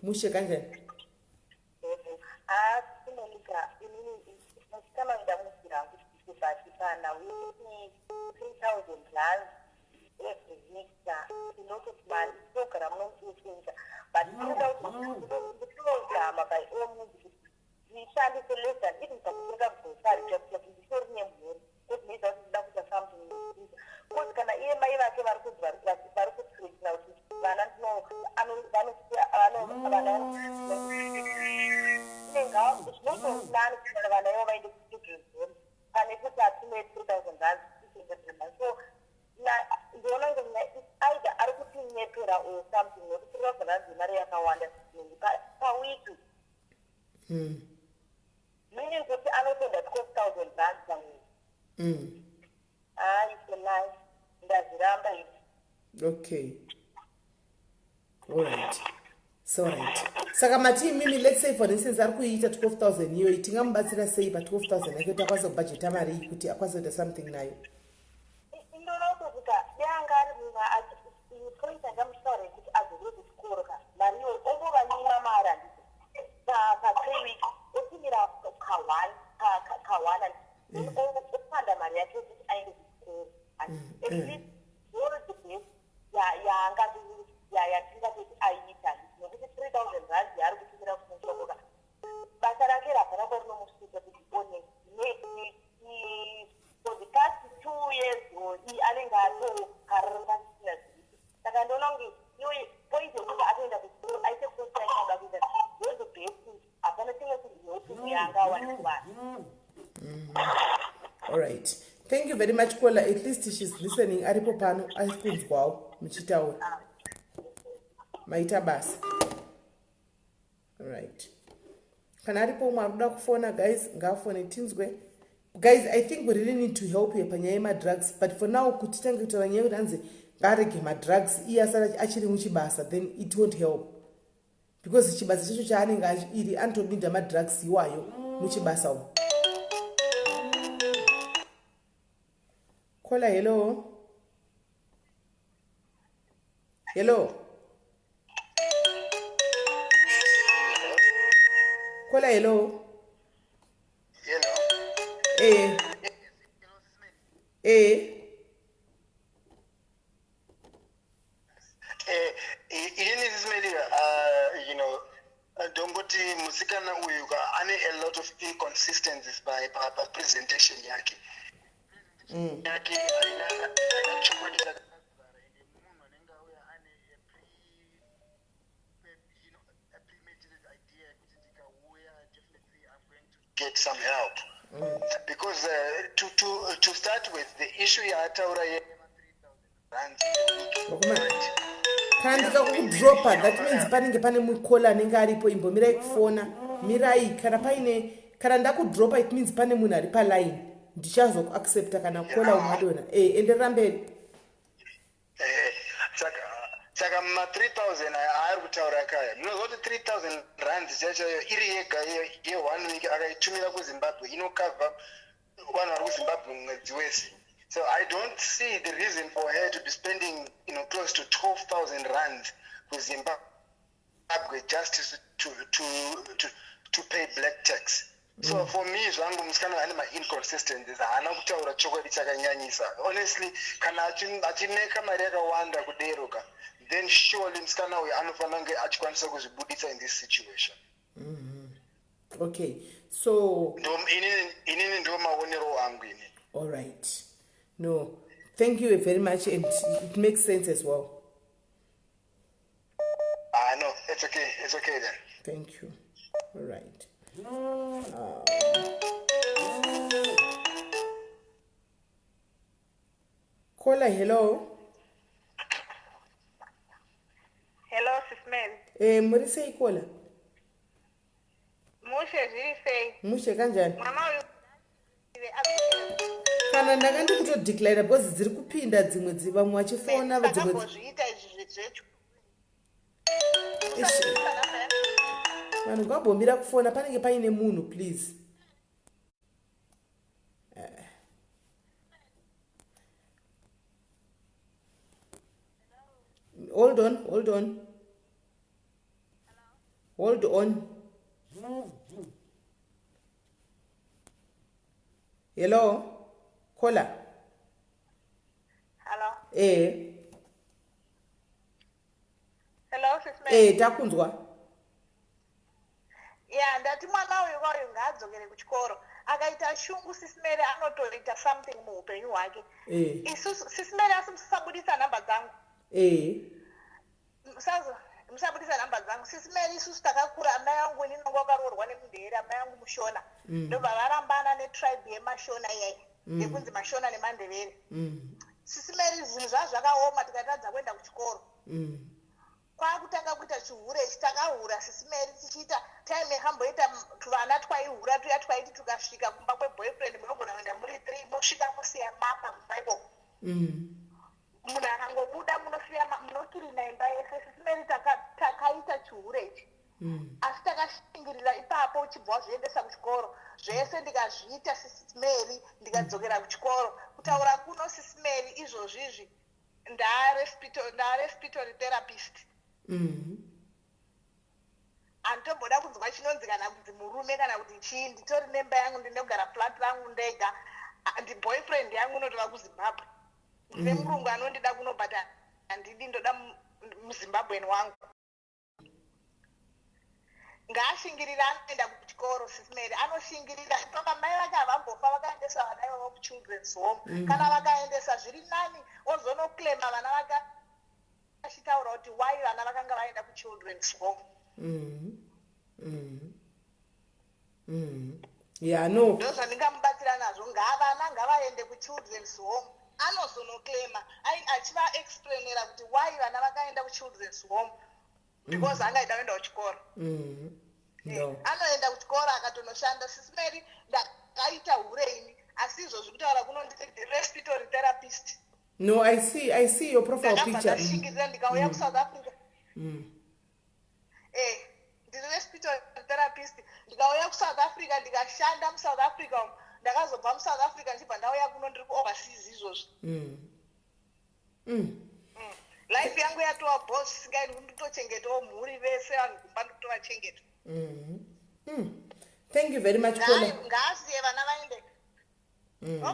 Mushe, kanjani? Ah, Monica, inini musikana ndamukira kuti but pana wini R3000 every week, a lot of money. Tinogara muno muchinja, but ndinozama by all means kuti ndishandise less than even pakutenga grocery, just kuti nditori nemhuri, because ndinoita kuti ndida kuita something in the future. Because kana iye mai vake vari kunzi vari kuthreatena kuti vana vana zvinotonani kuti kana vana ivo vaende kuchildren's home pane kuti atume R3000 each and every month. So ndinoona kunge either ari kutinyepera or something, nekuti R3000 imari yakawanda pawiki, meaning kuti anotoenda R12,000 pamwedzi. Hayi, it's a lie, ndazviramba izvi. Okay, alright, so right, saka mati imimi, let's say for instance ari kuiita 12,000 iyoyi, tingamubatsira sei pa12,000 yake kuti akwanise kubhajeta mari iyi, kuti akwanise kuita something nayo? Indoona kutoti ka danga ari mumwe point angamushitaura yekuti adzokere kuchikoro ka, mari iyoyo ongovanyima mari, handiti, pa3 weeks otumira ka1 ka1, handiti, ofanda mari yake yekuti aende kuchikoro. At least ndo the best yatingatoti aiita, handiti, nekuti R3000 yaari kutumira kumusoko, basa rake hapana kwarinomusvika, to be honest. For the past 2 years or anenge atokarara pasisina zviripo. Saka ndoona kunge iyo point yekuti atoenda kuchikoro, aite course yaanoda kuita, ndo the best. Hapana chimwe chinhu yaangawana kuvanhu. Alright, thank you very much, caller. At least she's listening, aripo pano, ari kunzwawo muchitaura. Maita basa. Right, kana aripo umwe ari kuda kufona, guys, ngaafone tinzwe. Guys, I think we really need to help her panyaya yemadrugs, but for now kuti tange kutaura nyaya yekuti anzi ngaarege madrugs iye asati achiri muchibasa, then it won't help, because chibasa chacho chaanenge iri anotodinda madrugs iwayo muchibasa umu. Caller, hello, hello. Caller, hello. Hello. Eh. Eh. Eh, inini Sis Melly, ndongoti musikana uyu ka ane a lot of inconsistencies pa presentation yake. Yake haina chokwadi chakazara, ende munhu anenge auya ane a pre you know, a premeditated idea yekuti ndikauya, definitely I'm going to get some help. Because to start with, the issue yaataura ye 3000 rands a week, Vakomana. right? Kana ndikakudropa, that means panenge pane mucaller anenge aripo. Imbomirai kufona, mirai. Kana paine, kana ndakudropa, it means pane munhu ari paline. Ndichazokuaccepta kana caller umwe adona. E, enderera mberi. Saka ma3000 aari kutaura kaya, munoziva kuti 3000 rands chaichaiyo iri yega ye1 week, akaitumira kuZimbabwe, inokavha vanhu vari kuZimbabwe mwedzi wese. So I don't see the reason for her to be spending close to 12,000 rands kuZimbabwe just to pay black tax. So for me zvangu, musikana ane mainconsistencies, haana kutaura chokwadi chakanyanyisa. Honestly, kana achimeka mari yakawanda kuderoka, then surely musikana uyu anofanira kunge achikwanisa kuzvibudisa in this situation. Okay, so Inini ndo maonero angu inini. All right, no, thank you very much, and it makes sense as well. Ah, no, it's okay, it's okay then. Thank you. All right, caller, hello. Hello, Sis Mel. Eh, muri sei, caller? Mushe, zviri sei? Mushe, kanjani? Mwana uyu. Kana ndanga ndikutodecline because dziri kupinda dzimwe vamwe vachifona dzimwe. Takambozviita izvi zvecho. Ish. Vanhu ngavambomira kufona, panenge paine munhu, please. Hold on, hold on, hold on. Hello, caller. Hello. Eh. Hello, Sis Mel. Eh, takunzwa. Ya, ndati mwana uyu kauyu ngaadzokere kuchikoro. Akaita shungu, Sis Mary, anotoita something muupenyu hwake. Isusu, Sis Mary, asi musabudisa nhamba dzangu. Musabudisa nhamba dzangu, Sis Mary. Isusu takakura, amai angu, inini vangu vakaroorwa nemundere, amai angu muShona. Ndobva varambana netribe yemaShona iyai yekunzi maShona nemaNdevere. Sis Mary, zvinhu zvazvo zvakaoma, tikatadza kuenda kuchikoro. Kwakutanga kuita chihure ichi, takahura, Sis Mary, tichiita time yakamboita tuvana twaihura tuya, twaiti tukasvika kumba kweboyfriend, munogona kuenda muri three, mosvika musiya mapa kumba ikoko. Munhu akangobuda, munosiya munokirina imba yese. Sis Mary, takaita chihure ichi, asi takashingirira ipapo. Uchibva wazviendesa kuchikoro zvese, ndikazviita, Sis Mary, ndikadzokera kuchikoro. Kutaura kuno, Sis Mary, izvozvizvi ndarespiratory therapist. Handitomboda kunzwa chinonzi kana kunzi murume kana kuti chii. Nditori nemba yangu, ndinogara flat rangu ndega. Ah, ndi boyfriend yangu unotova kuZimbabwe. Ndine murungu anondida kuno, but handidi, ndoda muZimbabweni wangu. Ngaashingirira, anoenda kuchikoro, Sis Mary, anoshingirira. Ipapa mai vake havambofa vakaendesa vana ivavo kuchildren's home. Kana vakaendesa, zviri nani ozonoclaima vana vake, achitaura kuti why vana vakanga vaenda kuchildren's home. Yeah, no. Ndo zvandingamubatsira nazvo. Ngavana ngavaende kuchildren's home, anozonoclaima achivaexplainera kuti why vana vakaenda kuchildren's home, because angaida kuenda kuchikoro. No. Anoenda kuchikoro, akatonoshanda. Sis Mary, ndakaita hure ini, asi izvozvi kutaura kuno ndiri respiratory therapist. No, I see, I see your profile Ndakabva picture. ndashingirira, ndikauya kuSouth Africa. Ndiri respiratory therapist. Ndikauya kuSouth Africa, ndikashanda muSouth Africa umu. Ndakazobva muSouth Africa, ndichibva ndauya kuno, ndiri kuoverseas izvozvi. Life yangu yatova bho zvisingaini, nditochengetawo mhuri, vese vanhu kumba ndikutovachengeta. Thank you very much, caller. Ngaasiye vana vaende.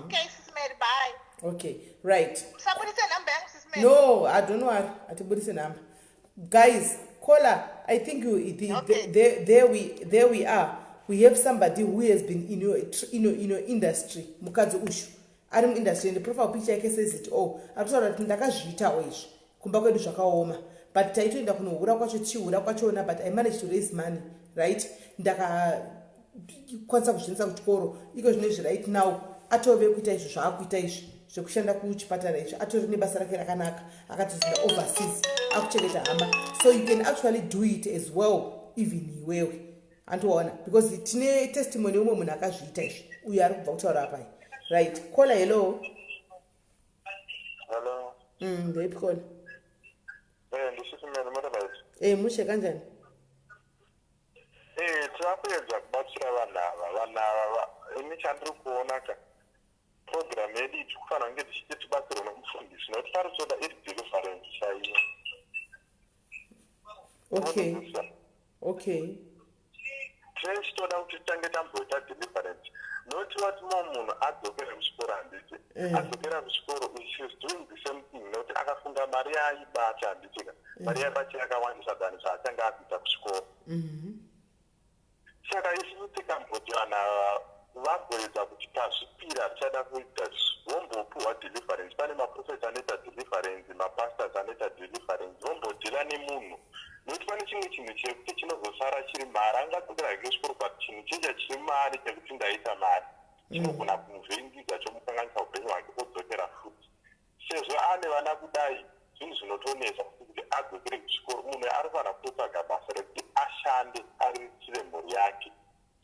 Okay, Sis Mary, bye. Okay, right. Musabudise nhamba yangu, Sis Mary. No, I don't worry, atibudise number. Guys, caller, I think you the, Okay. there we are. We have somebody who has been in your industry. Mukadzi ushu ari muindustry, and the profile picture yake says it all. Ari kutaura kuti ndakazviitawo izvi, kumba kwedu zvakaoma, but taitoenda kunohura kwacho, tichihura kwachona, but I managed to raise money, right? Ndakakwanisa kuzviendesa kuchikoro. Iko zvino izvi, right now, atove kuita izvo zvaakuita izvi zvekushanda kuchipatara izvi. Atori nebasa rake rakanaka, akatozoenda overseas, akuchengeta hama. So you can actually do it as well, even iwewe andiona, because tine testimony yeumwe munhu akazviita izvi, uyo ari kubva kutaura apai. Right, caller, hello. Hello. Ndeipi, caller? Ndisisi Mary, muri right? Mushe, kanjani? Tiri kuedza kubatsira vanhu ava. Vanhu ava ini chandiri kuona ka, program yedu iyi tikufanira kunge tichiti tibatsirwe nomufundisi, nokuti pari kutoda iri deliverance chaiyo. Unonzwisisa? Okay. Tinenge tichitoda kuti titange tamboita deliverance, nokuti vati mo munhu adzokera kuchikoro, handiti? Adzokera kuchikoro, she's doing the same thing, nokuti akafunga mari yaaibata, handiti ka? Mari yaibata yakawandisa than zvaachange akuita kuchikoro. Saka isusu tikamboti vanhu ava vagoedza kuti tazvipira, tichada kuita, vombopiwa deliverance. Pane maprofets anoita deliverance, mapastors anoita deliverance, vombodhila nemunhu, nokuti pane chimwe chinhu chekuti chinozosara chiri mari. Angadzokera hake kuchikoro, but chinhu checha chiri mari chekuti ndaita mari chinogona kumuvhiringidza, chomukanganisa upenyu hwake, odzokera futi. Sezvo ane vana kudai, zvinhu zvinotonetsa kuti adzokere kuchikoro. Munhu ari kufanira kutotsvaga basa rekuti ashande, ariritire mhuri yake.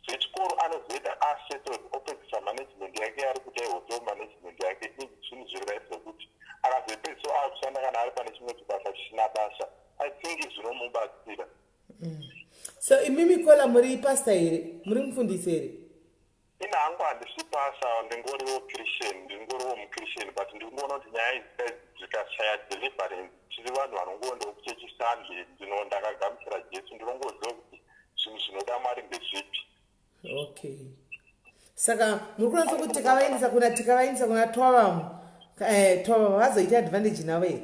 Zvechikoro anozoita asettled, opedzisa management yake yaari kuita, ihotel management yake. Zvinhu zviri right zvekuti akazoipedzisa akushanda, kana ari pane chimwe chibasa chisina basa, I think zvinomubatsira. So imimi, caller, muri pastor here? Muri mufundisi here? Ina hangu handisi pastor, ndingoriwo Christian, ndingoriwo muChristian, but ndingoona kuti nyaya idzi dzikashaya deliverance, tiri vanhu vanongoendawo kuchechi Sunday. Ndino ndakagamuchira Jesu, ndinongoziva kuti zvinhu zvinoda Mwari ndezvipi. Okay, saka muri kuronza kuti tikavaendesa kuna Twabam, Twabam vazoita advantage navo here?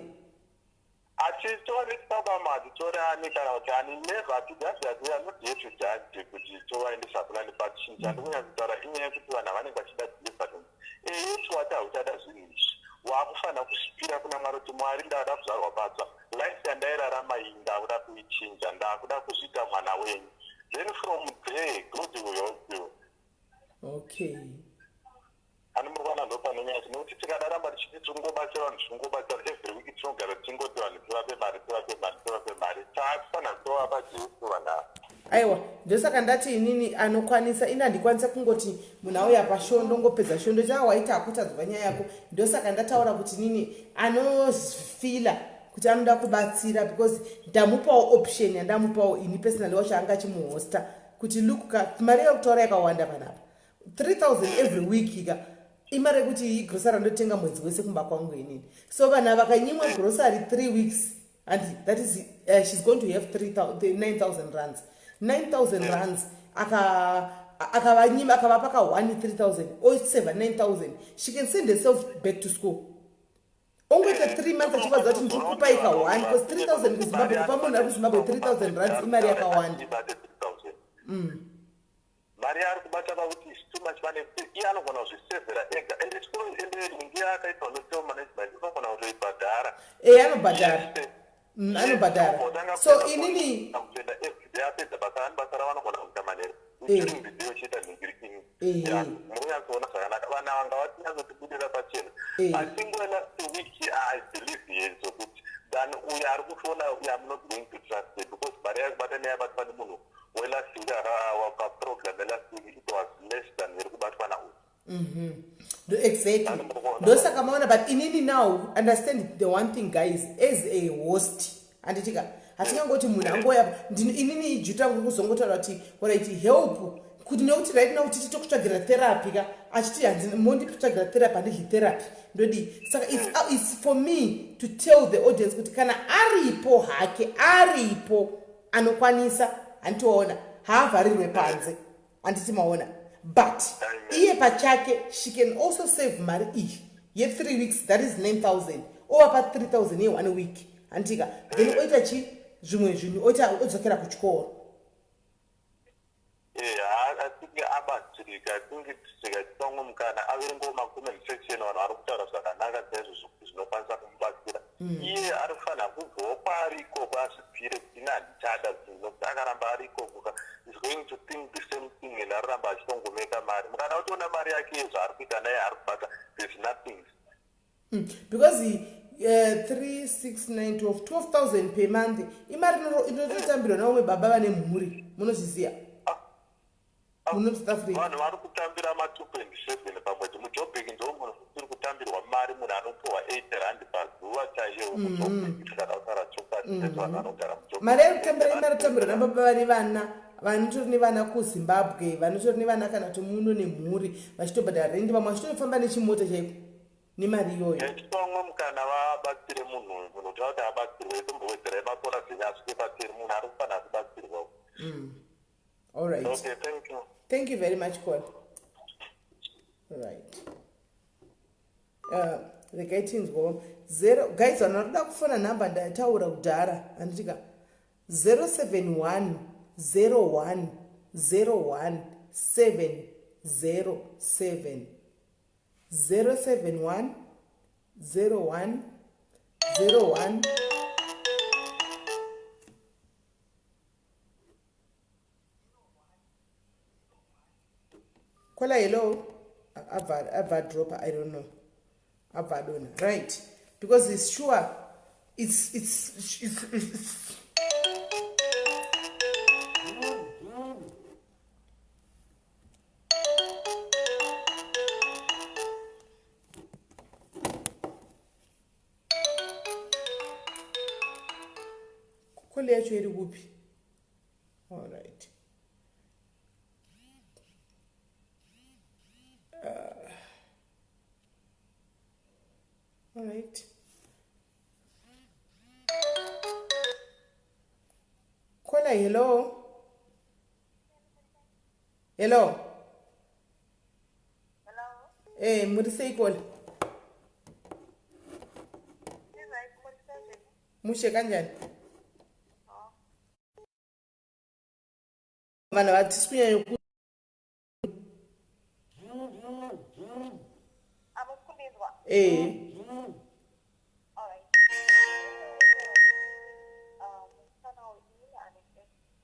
Hatitori Twabam, hatitori ani kana kuti ani, never. Hatijudge, we are not here to judge kuti tovaendesa kunani, but chinhu chandikunyatsotaura inyaya yekuti vanhu havanenge vachida deliverance. Eyetu wati hauchada zvinhu izvi, waakufanira kusvipira kuna Mwari kuti, "Mwari, ndada kuzvarwa patsva. Life yandairarama iyi ndakuda kuichinja, ndakuda kuzviita mwana wenyu." Then from there God will help you. Ani muri kuona ndo pane nyaya, nekuti tikadaramba tichiti tiringobatsira vanhu, tiringobatsira every week, tinogara tingoti vanhu tivape mari, tivape mari, tivape mari. Taakufanira kutovapa Jesu vanhu ava. Aiwa, ndosaka ndati inini anokwanisa, ini handikwanisa kungoti munhu auya pashow, ndongopedza show, ndoti awaita akutadzwa nyaya yako. Ndosaka ndataura kuti nini anofila kuti anoda kubatsira, because ndamupawo option yandamupawo ini personally wacho anga achimuhosta kuti look ka, mari yekutaura yakawanda panapa, 3000 every week ka, imari yekuti igrocery andotenga mwedzi wese kumba kwangu inini. So vanhu vakanyimwa grocery 3 weeks, and that is she's going to have 9000 rands, 9000 rands. Akavanyima, akavapa ka 1 3000, oseva 9000, she can send herself back to school. Ongoita 3 months achivadza kuti ndiri kupai ka 1, because 3000 kuZimbabwe, kupa munhu ari kuZimbabwe 3000 rands imari yakawanda. Ibate 3000, mari yaari kubata pakuti is too much money. Iye anogona kuzvisevhera ega, ende chikoro, ende ndiye akaitwa hotel management, unogona kutoibhadhara. E, anobhadhara. Anobhadhara. So inini kutoenda everyday, apedza basa, ani basa ravanogona kuita manheru, during the day uchiita nhingirikini. Murunyatsoona zvakanaka, vanhu ava ngavatinyatsotibudirira pachena. Asingoe last week, I believe here zokuti than uyo ari kufona uyo, I'm not going to trust it, because mari yakubatwa neyabatwa nemunhu welast week, paprogram yelast week, it was less than iri kubatwa nauyu. Exactly, ndosaka maona. But inini now, understand the one thing, guys, as a host, handitika hatingangoti munhu angoya. Inini duty rangu kuzongotaura kuti alright, help, kuti nekuti right now titi tokutsvagira therapy ka, achiti monditsvagira therapy, handidyi therapy, ndodii? Saka it's for me to tell the audience kuti kana aripo hake, aripo anokwanisa, handitoona. Haavharirwe panze, handiti maona? But iye pachake, she can also save mari iyi ye3 weeks, that is 9000, ovapa 3000 ye1 week, handitika? Then oita chi zvimwe zvinhu, oita odzokera kuchikoro. I think abatsirika. I think tikaita umwe mukana averengewo macomment section, vanhu vari kutaura zvakanaka chaizvo zvokuti zvinokwanisa kumubatsira. Iye ari kufanira kubvawo kwaari ikoko, azvipire kuti ine handichada zvinhu, nokuti akaramba ari ikoko ka, is going to think the same thing and aroramba achitongomeka mari. Mukana kutoona mari yake zvaari kuita naye, ari kubata, there's nothing. Because 3 6 9 12, 12,000 per month imari inototambirwa navamwe baba vane mhuri, munozviziva, muno South Africa. Vanhu vari kutambira ma2.7 pamwedzi muJobek, ndo munhu usiri kutambirwa mari, munhu anopiwa 8 rand pazuva chaiyo muJobek, kana kutaura chokwadi, chete vanhu vanogara muJobek. Mari ari kutambira imari kutambirwa nababa vane vana, vanotori nevana kuZimbabwe, vanotori nevana kana kuti muno nemhuri, vachitobhadhara rendi, vamwe vachitofamba nechimota chaiko nemari iyoyo. Tipa umwe mukana vabatsire munhu uyu. Munhu utoda kuti abatsirwe, tombowedzerai makora zvenyu asvike pateri. Munhu ari kufanira kubatsirwa. All right. Okay, thank you. Thank you very much, call. Right, regai tinzwawo zero. Guys, vanhu vari kuda kufona, nhamba ndataura kudhara, handitika? 071 01 01 707, 071 01 01. Caller, hello. Abva dropa, I don't know, abva adona. Right, because it's sure it's call yacho iri kupi? All right. All right, caller, hello, hello. Hello. Muri sei, caller? Right, muri sei? Mushe kanjani? Vanhu hatisi kunyanya ku Hamusi kundinzwa? Eh. Alright. Musikana uyu, inini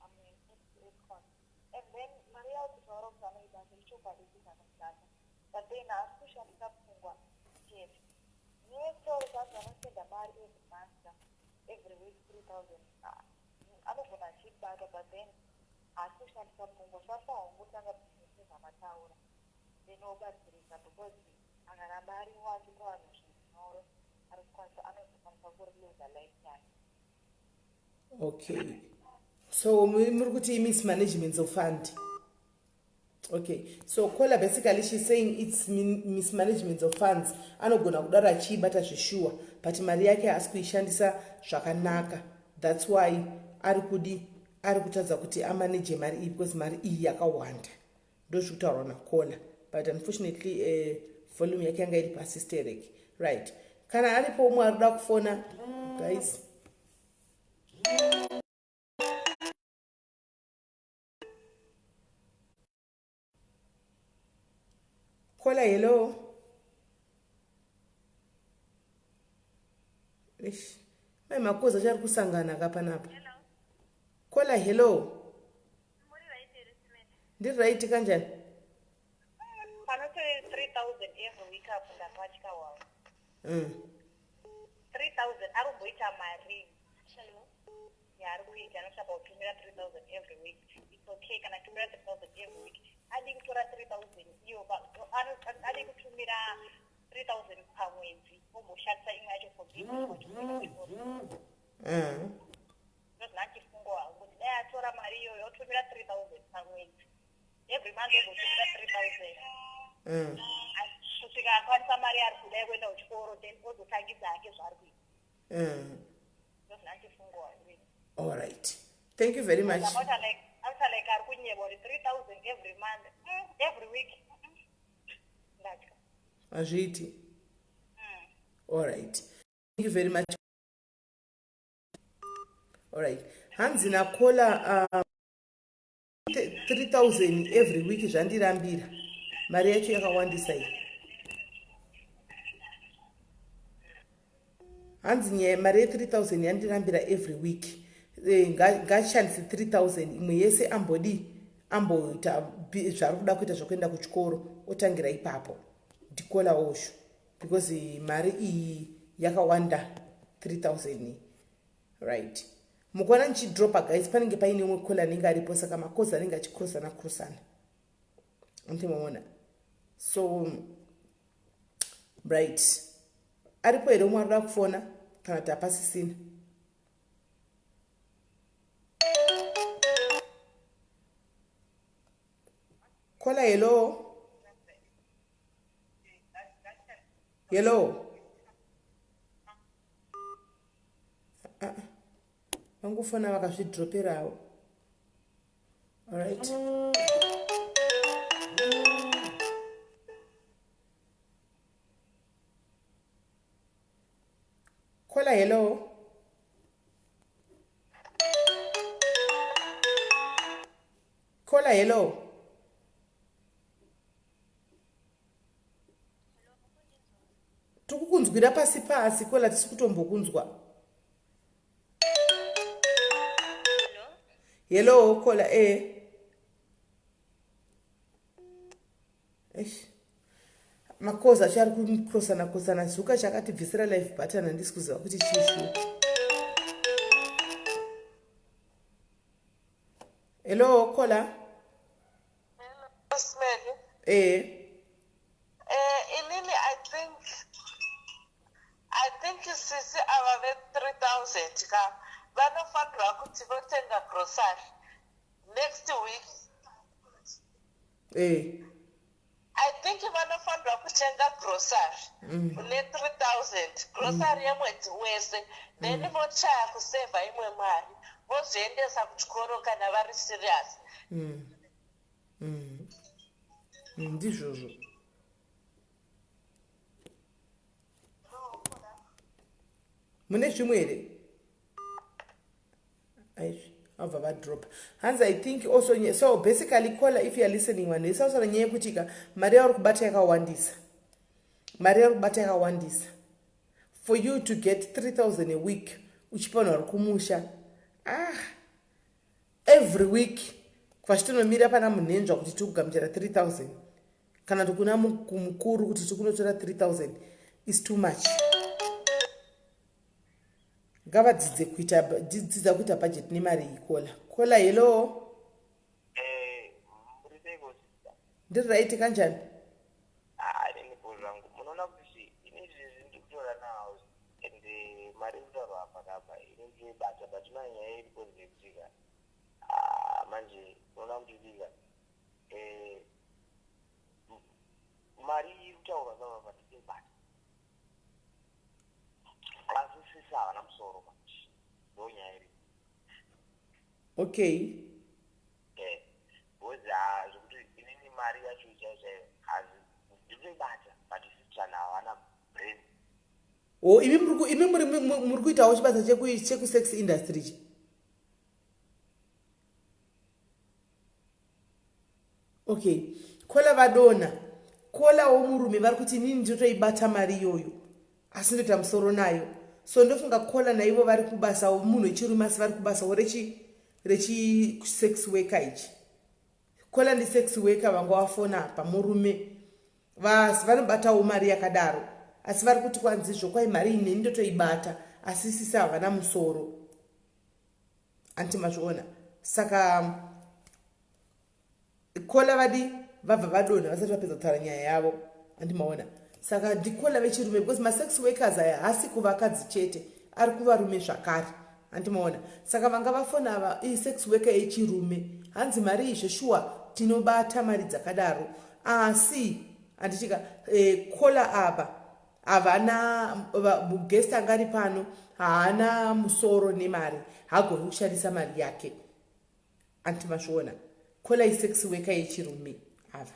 I'm an ex-con. And then mari yauri kutaura kuti anoibata, ichokwadi kuti anoibata. But then haasi kushandisa pfungwa chete. Nyaya zvanzi anosenda mari every month, every week 3000. Anogona achiibata, but then haasi kushandisa pfungwa. Sasa haungotanga business sezvamataura. Then wobatsirika, because akaramba arimo achipa vanhu zvinyoro, ari kukwanisa, anozokwanisa kuriluza life yake. Okay, so muri kuti mismanagement of fund. Okay, so caller, basically she's saying it's mismanagement of funds. Anogona kudaro achiibata zveshuwa, but mari yake haasi kuishandisa zvakanaka. That's why ari kudi, ari kutadza kuti amanage mari iyi, because mari iyi yakawanda. Ndozviri kutaurwa nacaller, but unfortunately volume yake yanga iri pasi sterek. Right, kana aripo umwe ari kuda kufona, guys. Caller, hello. Eish, mai makozi acho ari kusangana ka panapa. Caller, hello. Muri right here, Simene? Ndiri right, kanjani? Panoti 3000 every week apo, ndapatya wavo. 3000 ari kumboita mari yaari kuita, anotsvaka kutumira 3000 every week. It's okay kana tumira 3000 every week. Adi kutora 3000 iyo, adi kutumira 3000 pamwedzi, omboshandisa imwe yacho for business wachienda kuchikoro. Ndozvinachifungwa hangu kuti dai atora mari iyoyo, otumira 3000 pamwedzi, every month ombotumira 3000 kusvika akwanisa mari yaari kuda yekuenda kuchikoro, then ozotangidza hake zvaari kuita. Ndozvinachifungwa. All right, thank you very much. Auta like acta like ari kunyeba kuti 3000 every month, every week. Ndatya. Hazviiti. Alright, thank you very much. Alright, hanzi nacaller, 3000 every week zvandirambira, mari yacho yakawandisa iyi. Hanzi nyaya mari ye3000 yandirambira every week. Ngashandise 3000 imwe yese, ambodi amboita zvaari kuda kuita zvokuenda kuchikoro, otangira ipapo. Ndicaller osho, because mari iyi yakawanda, 3000. Right, mukuona ndichidropa guys, panenge paine umwe caller anenge aripo, saka macalls anenge achicrossana crossana, andimaona. So right, aripo here umwe arikuda kufona kana kuti hapasisina? Caller, hello, hello. Ah, vangofona vakazvidroperawo. Alright, caller, hello, caller, hello. Tikukunzwira pasi pasi, caller, tisi kutombokunzwa. Hello, caller. Eish, macalls acho ari kucrossana crossana. Zuka chakatibvisira live button, handisi kuziva kuti chiishu. Hello, caller. Smeli. Inini I think sisi ava ve3000 ka vanofanirwa kuti votenga grocery next week. I think vanofanirwa kutenga grocery ne3000, grocery yemwedzi wese, then vochaya kusevha imwe mari, vozoendesa kuchikoro kana vari serious. Ndizvozvo. Mune zvimwe here? Aizvi vabva vadropa. Hanzi I think also, so basically, caller, if you are listening, vanhu vesausara nyaya yekuti ka mari yauri kubata yakawandisa, mari yauri kubata yakawandisa. For you to get 3000 a week uchipa vanhu vari kumusha, ah, every week vachitonomira pana munhenzva kuti tikugamuchira 3000, kana kuti kuna mukuru kuti tikunotora 3000, is too much. Ngavadzidze kuita, dzidza kuita budget nemari iyi. Caller, caller, hello. Muri seiko, sister? Ndiri right, kanjani? Ah, inini bo zvangu. Munoona kuti ini izvezvi ndiri kutora nahouse and mari iri kutaurwa apa kapa ini ndinoibata, but manje nyaya iripo ndeyekutika, ah, manje unoona kuti dika mari iri kutaurwa kapapa ndinoibata, asi sisi havana musoro manje, ndo nyaya iripo. Because ah, zvekuti inini mari yacho chaiyo chaiyo hazi ndinoibata, but sister havana brain. O, imi imi muri kuitawo chibasa chekusex industry chi? Okay, caller vadona. Caller womurume vari kuti inini ndinotoibata mari iyoyo, asi ndoita musoro nayo. So ndofunga caller naivo vari kubasawo, munhu wechirume, asi vari kubasawo rechi sex worker ichi. Caller ndi sex worker vanga wafona apa, murume vasi vanobatawo mari yakadaro, asi vari kuti kwanzizvo kwai mari ineni ndotoibata, asi sisi havana musoro, anti mazviona. Saka caller vadi vabva vadonha vasati vapedza kutaura nyaya yavo, andimaona. Saka ndicaller vechirume, because masex workers aya haasi kuvakadzi chete, ari kuvarume zvakare, andimaona. Saka vanga vafona ava isex worker yechirume. Hanzi mari iyi zveshuwa tinobata mari dzakadaro, asi handitika caller apa havana, guest anga ari pano haana musoro nemari, haagoni kushandisa mari yake. Anti mazviona kola isex worker yechirume ava.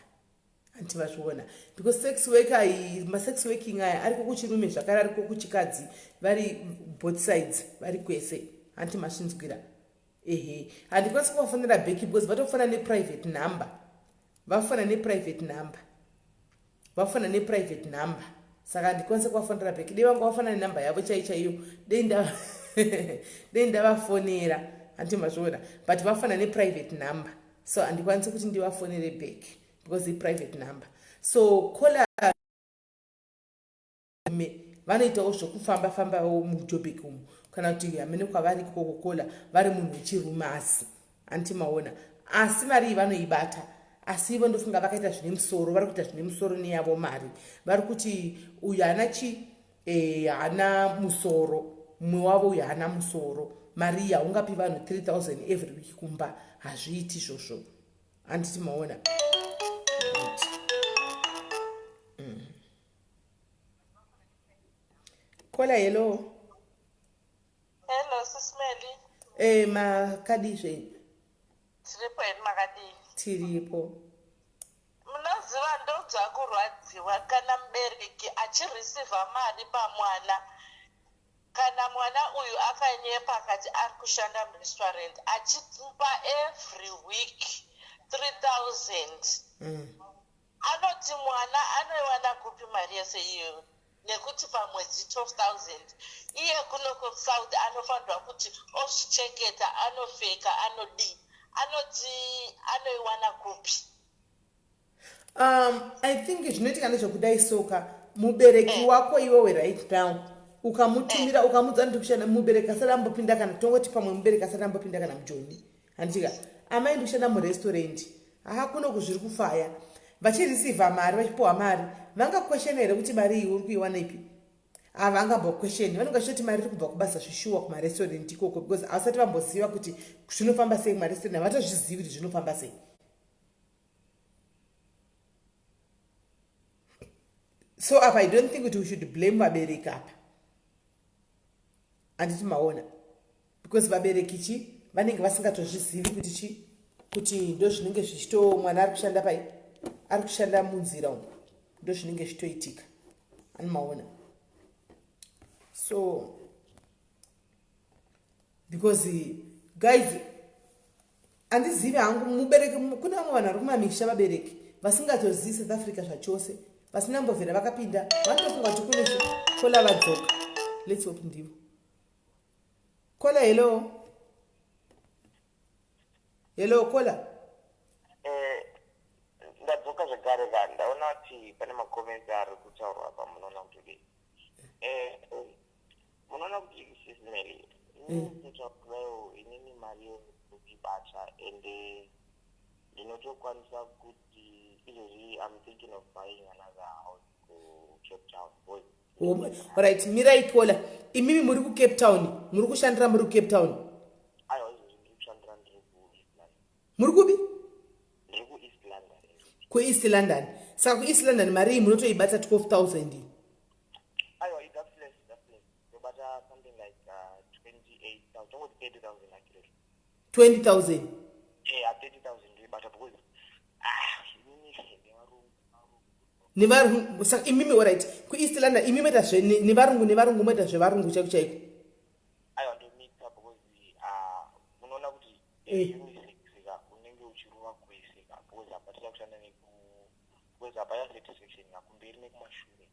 Anti mazviona because sex worker iyi, masex working aya ariko kuchirume zvakare ariko kuchikadzi, vari both sides, vari kwese. Anti mazvinzwira? Ehe, handikwanisi kuvafonera back because vatofona neprivate number, vafona neprivate number, vafona neprivate number, saka handikwanisi kuvafonera back. Dei vanga vafona nenumber yavo chai chaiyo, dei ndavafonera. Hanti mazviona? But vafona neprivate number, so handikwanisi kuti ndivafonere back because iprivate number. So kola me vanoitawo zvokufamba fambawo muJobek umu, kana kuti hamene kwavari ikoko. Kola vari munhu wechirume, asi anti maona, asi mari iyi vanoibata. Asi ivo ndofunga vakaita zvine musoro, vari kuita zvine musoro neyavo mari. Vari kuti uyu haana chi haana musoro, mumwe wavo uyu haana musoro. Mari iyi haungapi vanhu 3000 every week kumba, hazviiti izvozvo. Handiti maona? Right. Kola, hello. Hello, Sis Melly. Makadii zvenyu? Tiripo hedu, makadii? Tiripo. Munoziva, ndonzwa kurwadziwa kana mubereki achireceiva mari pamwana, kana mwana uyu akanyepa akati ari kushanda murestaurant, achimupa every week 3000. Anoti mwana anoiwana kupi mari yese iyoyo? Nekuti pamwedzi 12,000, iye kuno kuSouth anofanirwa kuti ozvichengeta, anopfeka, anodii. Anoti anoiwana kupi? I think zvinoitika ndezvekudai soka mubereki wako iwewe right now ukamutumira, ukamudza ndiri kushanda, mubereki asati ambopinda, kana tongoti pamwe mubereki asati ambopinda kana mujoni, handitika, amai, ndiri kushanda murestaurant, haa, kunoku zviri kufaya, vachireceiva mari, vachipiwa mari, vangaquestiona here kuti mari iyi uri kuiwana ipi? Havangamboquestioni. Vanenge vachitoti mari iri kubva kubasa zvishuwa kumarestaurant ikoko, because havasati vamboziva kuti zvinofamba sei kumarestaurant. Havatozvizivi kuti zvinofamba sei. So apa I don't think kuti we should blame vabereki apa, handiti maona? Because vabereki chi vanenge vasingatozvizivi kuti chi kuti ndo zvinenge zvichito, mwana ari kushanda pai, ari kushanda munzira umu, ndo zvinenge zvichitoitika. Ani maona? So because guys, handizivi hangu mubereki, kune vamwe vanhu vari kumamisha, vabereki vasingatozivi South Africa zvachose, vasina mbovhera vakapinda, vanotofunga kuti kune kola vadzoka. Let's hope ndivo. Kola, hello, hello, kola. Ndadzoka zvekare ka. Ndaona kuti pane macomments ari kutaurwa apa. Munoona kuti kudii? Munoona kuti, Sis Melly, inini inini mari yekuibata, ende ndinotokwanisa kuti izvozvi I'm thinking of buying another house kuCape Town because Right, mirai kola. Imimi muri kuCape Town, muri kushandira muri kuCape Town? Aiwa, izvozvi ndiri kushandira, ndiri kuEast London. Muri kupi? Ndiri kuEast London. KuEast London. Saka kuEast London mari iyi munotoibata 12,000? Aiwa, that's less, that's less. Ndobata something like 28,000, tongoti 30,000 accurately. 20,000? Yeah, 30,000 ndoibata because, ah, inini nevarungu. Nevarungu. Saka imimi, alright, kuEast London imi moita zve nevarungu, nevarungu moita zvevarungu chaiko chaiko? Aiwa, ndomixa because unoona kuti unisex ka, unenge uchirova kwese ka, because hapatisa kushanda neku, because hapaya satisfaction ka kumberi nekumashure.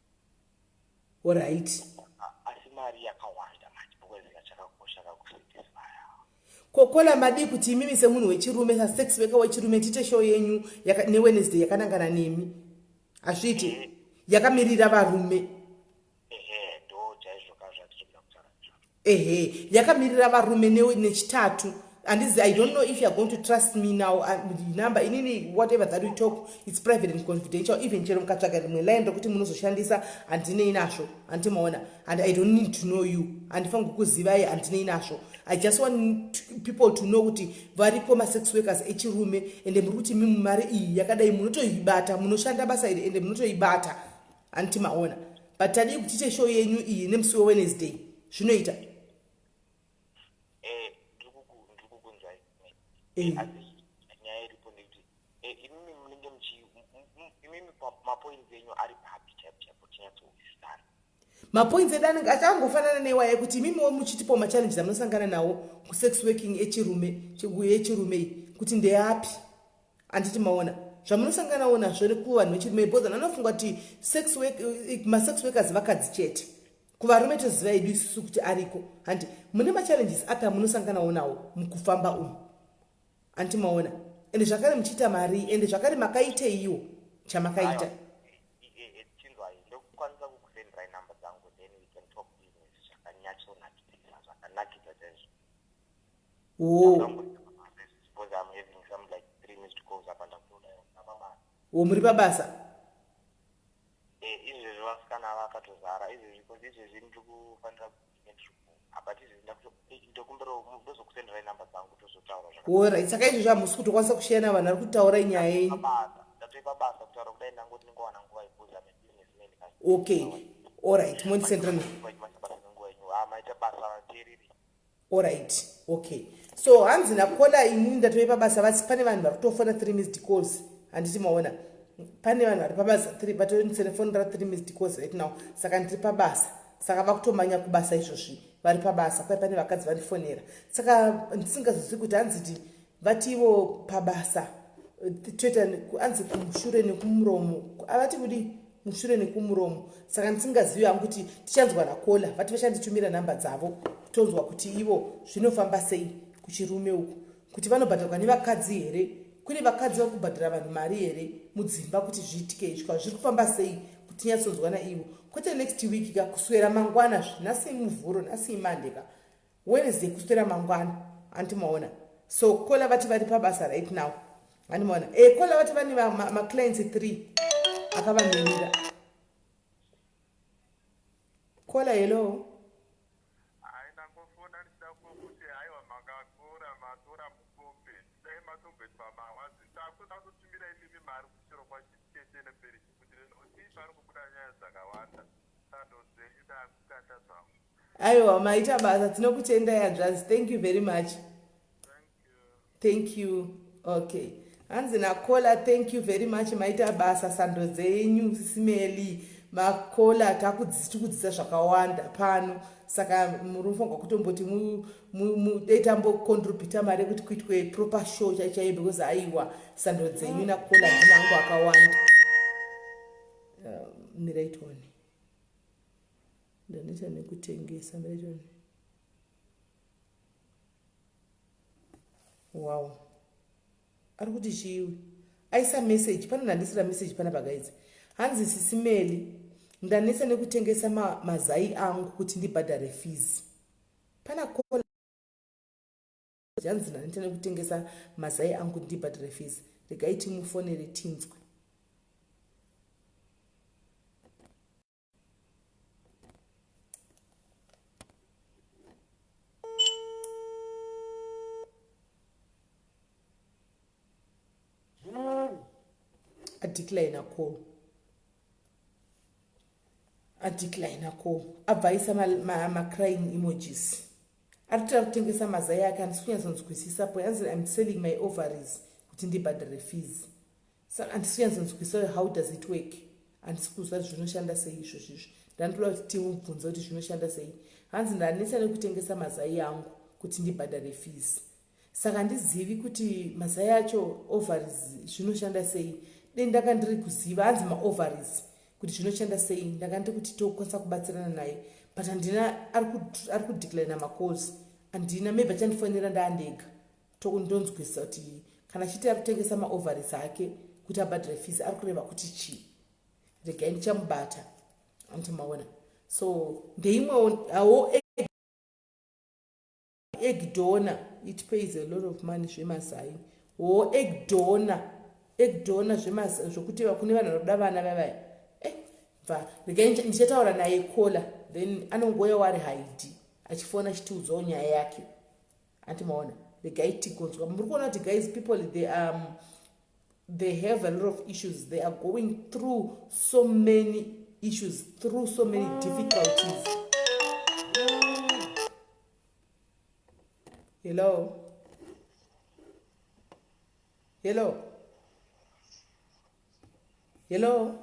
Asi mari yakawanda manje, because kachakakosha kakusatisfya. Kokola, madii kuti imimi semunhu wechirume, sasex worker wechirume, tiite show yenyu neWednesday yakanangana nemi? Hazviiti yakamirira varume? Ehe, ndo chaizvo ka zvatiri kuda kutaura izvozvo. Ehe, yakamirira varume nechitatu. Handizi, I don't know if you are going to trust me now. Number inini, whatever that we talk, it's private and confidential. Even chero mukatsvaga rimwe line rekuti munozoshandisa, handinei nazvo. Handimaona? And I don't need to know you, handifangi kukuzivai, handinei nazvo. I just want people to know kuti variko masex workers echirume, ende muri kuti mimu mari iyi yakadai munotoibata, munoshanda basa iri, ende munotoibata. Handiti maona? But tadii kuti tiite show yenyu iyi nemusi weWednesday? Zvinoita? Ndiri kukunzwai. Eh. Asi nyaya iripo ndekuti imimi munenge muchi imimi mapoints enyu ari papi chaipo chaipo tinyatsowisana. Mapoints edu anenge achangofanana newaya ekuti imimiwo muchitipawo machallenges amunosangana nawo kusex working echirume yechirume iyi kuti ndeapi handiti maona zvamunosanganawo nazvo nekuvanhu vechirume because vanhu vanofunga kuti sex work, masex workers vakadzi chete. Kuvarume toziva yedu isusu kuti ariko handi. Mune machallenges api amunosanganawo nawo mukufamba umu hanti maona? Ende zvakare muchiita mari, ende zvakare makaiteiwo chamakaita? Chinzwai, ndokwanisa kukusenderai namba dzangu, then we can talk business zvakanyatsonakisa, zvakanakisa chaizvo. O. Because I'm having some like three missed calls apa, ndakutoda napabasa. O, muri pabasa? Izvezvi vasikana vakatozara izvezvi, because izvezvi ndiri kufanira ndiri but izvezvi ndokumbira ndozokusenderai namba dzangu, tozotaura. Alright, saka izvezvi hamusi kutokwanisa kushiya navanhu vari kutaura inyaya yenyu? Basa, ndatoipa basa kutaura kudai, ndangoti ndingowana nguva yekuza businessman. Okay, alright, mondisendera. Basa nenguva yenyu. Ah, maita basa, vateereri. Alright, okay. So hanzi nakola, inini ndatove pabasa, vasi pane vanhu vari kutofona three missed calls, handiti maona? Pane vanhu vari pabasa three vatondifonera three missed calls right now. Saka ndiri pabasa, saka vakutomanya kubasa izvozvi, vari pabasa kwai pane vakadzi vandifonera, saka ndisingazivi kuti hanziti vativo pabasa toita hanzi kumushure nekumuromo, avati kudi mushure nekumuromo. Saka ndisingazivi hangu kuti tichanzwa nakola, vati vachanditumira nhamba dzavo, tonzwa kuti ivo zvinofamba sei kuchirume uku, kuti vanobhadharwa nevakadzi here, kune vakadzi vari kubhadhara vanhu mari here mudzimba kuti zviitike izvi, zviri kufamba sei, kuti tinyatsonzwa naivo. Kwete next week ka, kuswera mangwana. Nhasi Muvhuro, nhasi iMonday ka, Wednesday, kuswera mangwana, anti maona? So kola vati vari pabasa right now, andi maona? Kola vati vane maclients 3 akavamirira. Kola, hello. Hai, ndangofona ndichida kuti haiwa, makakora matora mukombe, dai matomboitwa mawazi. Takutoda kutumira imimi mari kuchirongwa cheteneperi kuti tii pari kubuda nyaya dzakawanda. Sando dzenyu, ndakukanda zvangu. Aiwa, maita basa, tinokutendai hanzvadzi. Thank you very much. Thank you. Okay, hanzi nakola, thank you very much, maita basa, sando dzenyu simeli. Makola tikudzidzisa zvakawanda pano, saka muri mufanirwa kutomboti dai tambocontributa mari yekuti kuitwe proper show chai chaiyo, because aiwa, sando dzenyu nakola, ndina angu akawanda. Miraitoni ndanoita nekutengesa miraitoni. Wow, ari kuti chiiwe aisa message pano, ndandisira message pana guys. Hanzi, "Sisimeli, ndanetsa nekutengesa mazai angu kuti ndibhadhare fees." Pana kola, hanzi, "Ndaneta nekutengesa mazai angu kuti ndibhadhare fees." Regai timufonere tinzwe. Adecline call, adecline call, abva aisa macrying emojis. Ari kutoda kutengesa mazai ake, handisi kunyatsonzwisisa po. Hanzi, "I'm selling my ovaries kuti ndibhadhare fees." Saka handisi kunyatsonzwisisa, how does it work? Handisi kuziva kuti zvinoshanda sei izvozvo izvo. Ndandoda kuti timubvunze kuti zvinoshanda sei. Hanzi, "Ndanetsa nekutengesa mazai angu kuti ndibhadhare fees." Saka handizivi kuti mazai acho, ovaries, zvinoshanda sei. Dei ndanga ndiri kuziva hanzi maovaries kuti zvinoshanda sei, ndanga ndiri kuti tokwanisa kubatsirana naye, but handina. Ari kudeclina macalls, handina. Maybe achandifonera ndaandega, ndonzwisa kuti kana achiti ari kutengesa maovaries ake kuti abhadhare fees, ari kureva kuti chii. Regai ndichamubata, anti maona? So ndeimwewo hawo egg donor. It pays a lot of money zvemazai wo egg donor, egg donor zvokuti kune vanhu vanoda vana vavaya. Bva regai ndichataura naye kola, then anongouya wari haidi achifona achitiudzawo nyaya yake, anti maona? Regai tigonzwa. Muri kuona kuti guys, people, they have a lot of issues. They are going through so many issues, through so many difficulties. Hello. Hello, hello,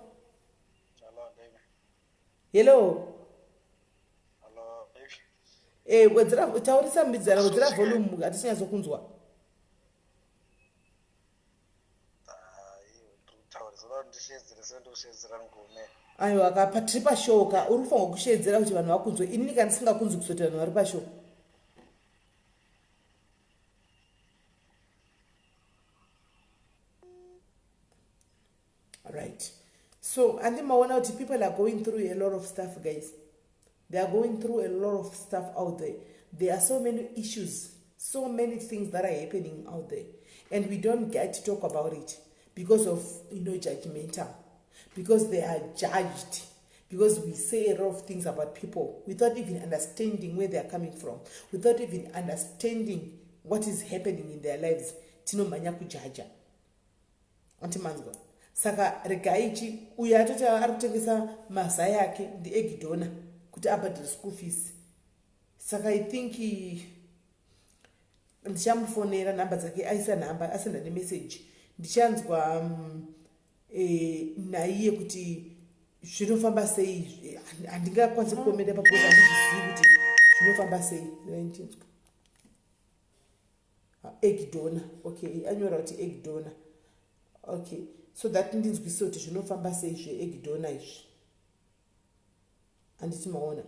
hello. Eh, wedzera, taurisa mbidzana, wedzera volume, hatisinyatso kunzwa. Aiwa ka, tiri pashow ka, uri kufanirwa kusheedzera kuti vanhu vakunzwe. Inini kana ndisingakunzwi, kuzoti vanhu vari pashow. Right, so andi maona kuti people are going through a lot of stuff, guys. They are going through a lot of stuff out there. There are so many issues, so many things that are happening out there, and we don't get to talk about it because of judgmental, because they are judged, because we say a lot of things about people without even understanding where they are coming from, without even understanding what is happening in their lives. Tinomhanya kujaja, antimanzwa. Saka regai chi uyo atoti ari kutengesa mazai ake ndiegg donor kuti abhadhare school fees. Saka I think ndichamufonera, nhamba dzake aisa nhamba, asenda nemeseji. Ndichanzwa naiye kuti zvinofamba sei. Handingakwanisi kukomenda paposa, handizvizivi kuti zvinofamba sei. Ndichinzwa egg donor. Okay, anyora kuti egg donor. Okay, so that ndinzwise kuti zvinofamba sei zveegg donor izvi, handiti maona?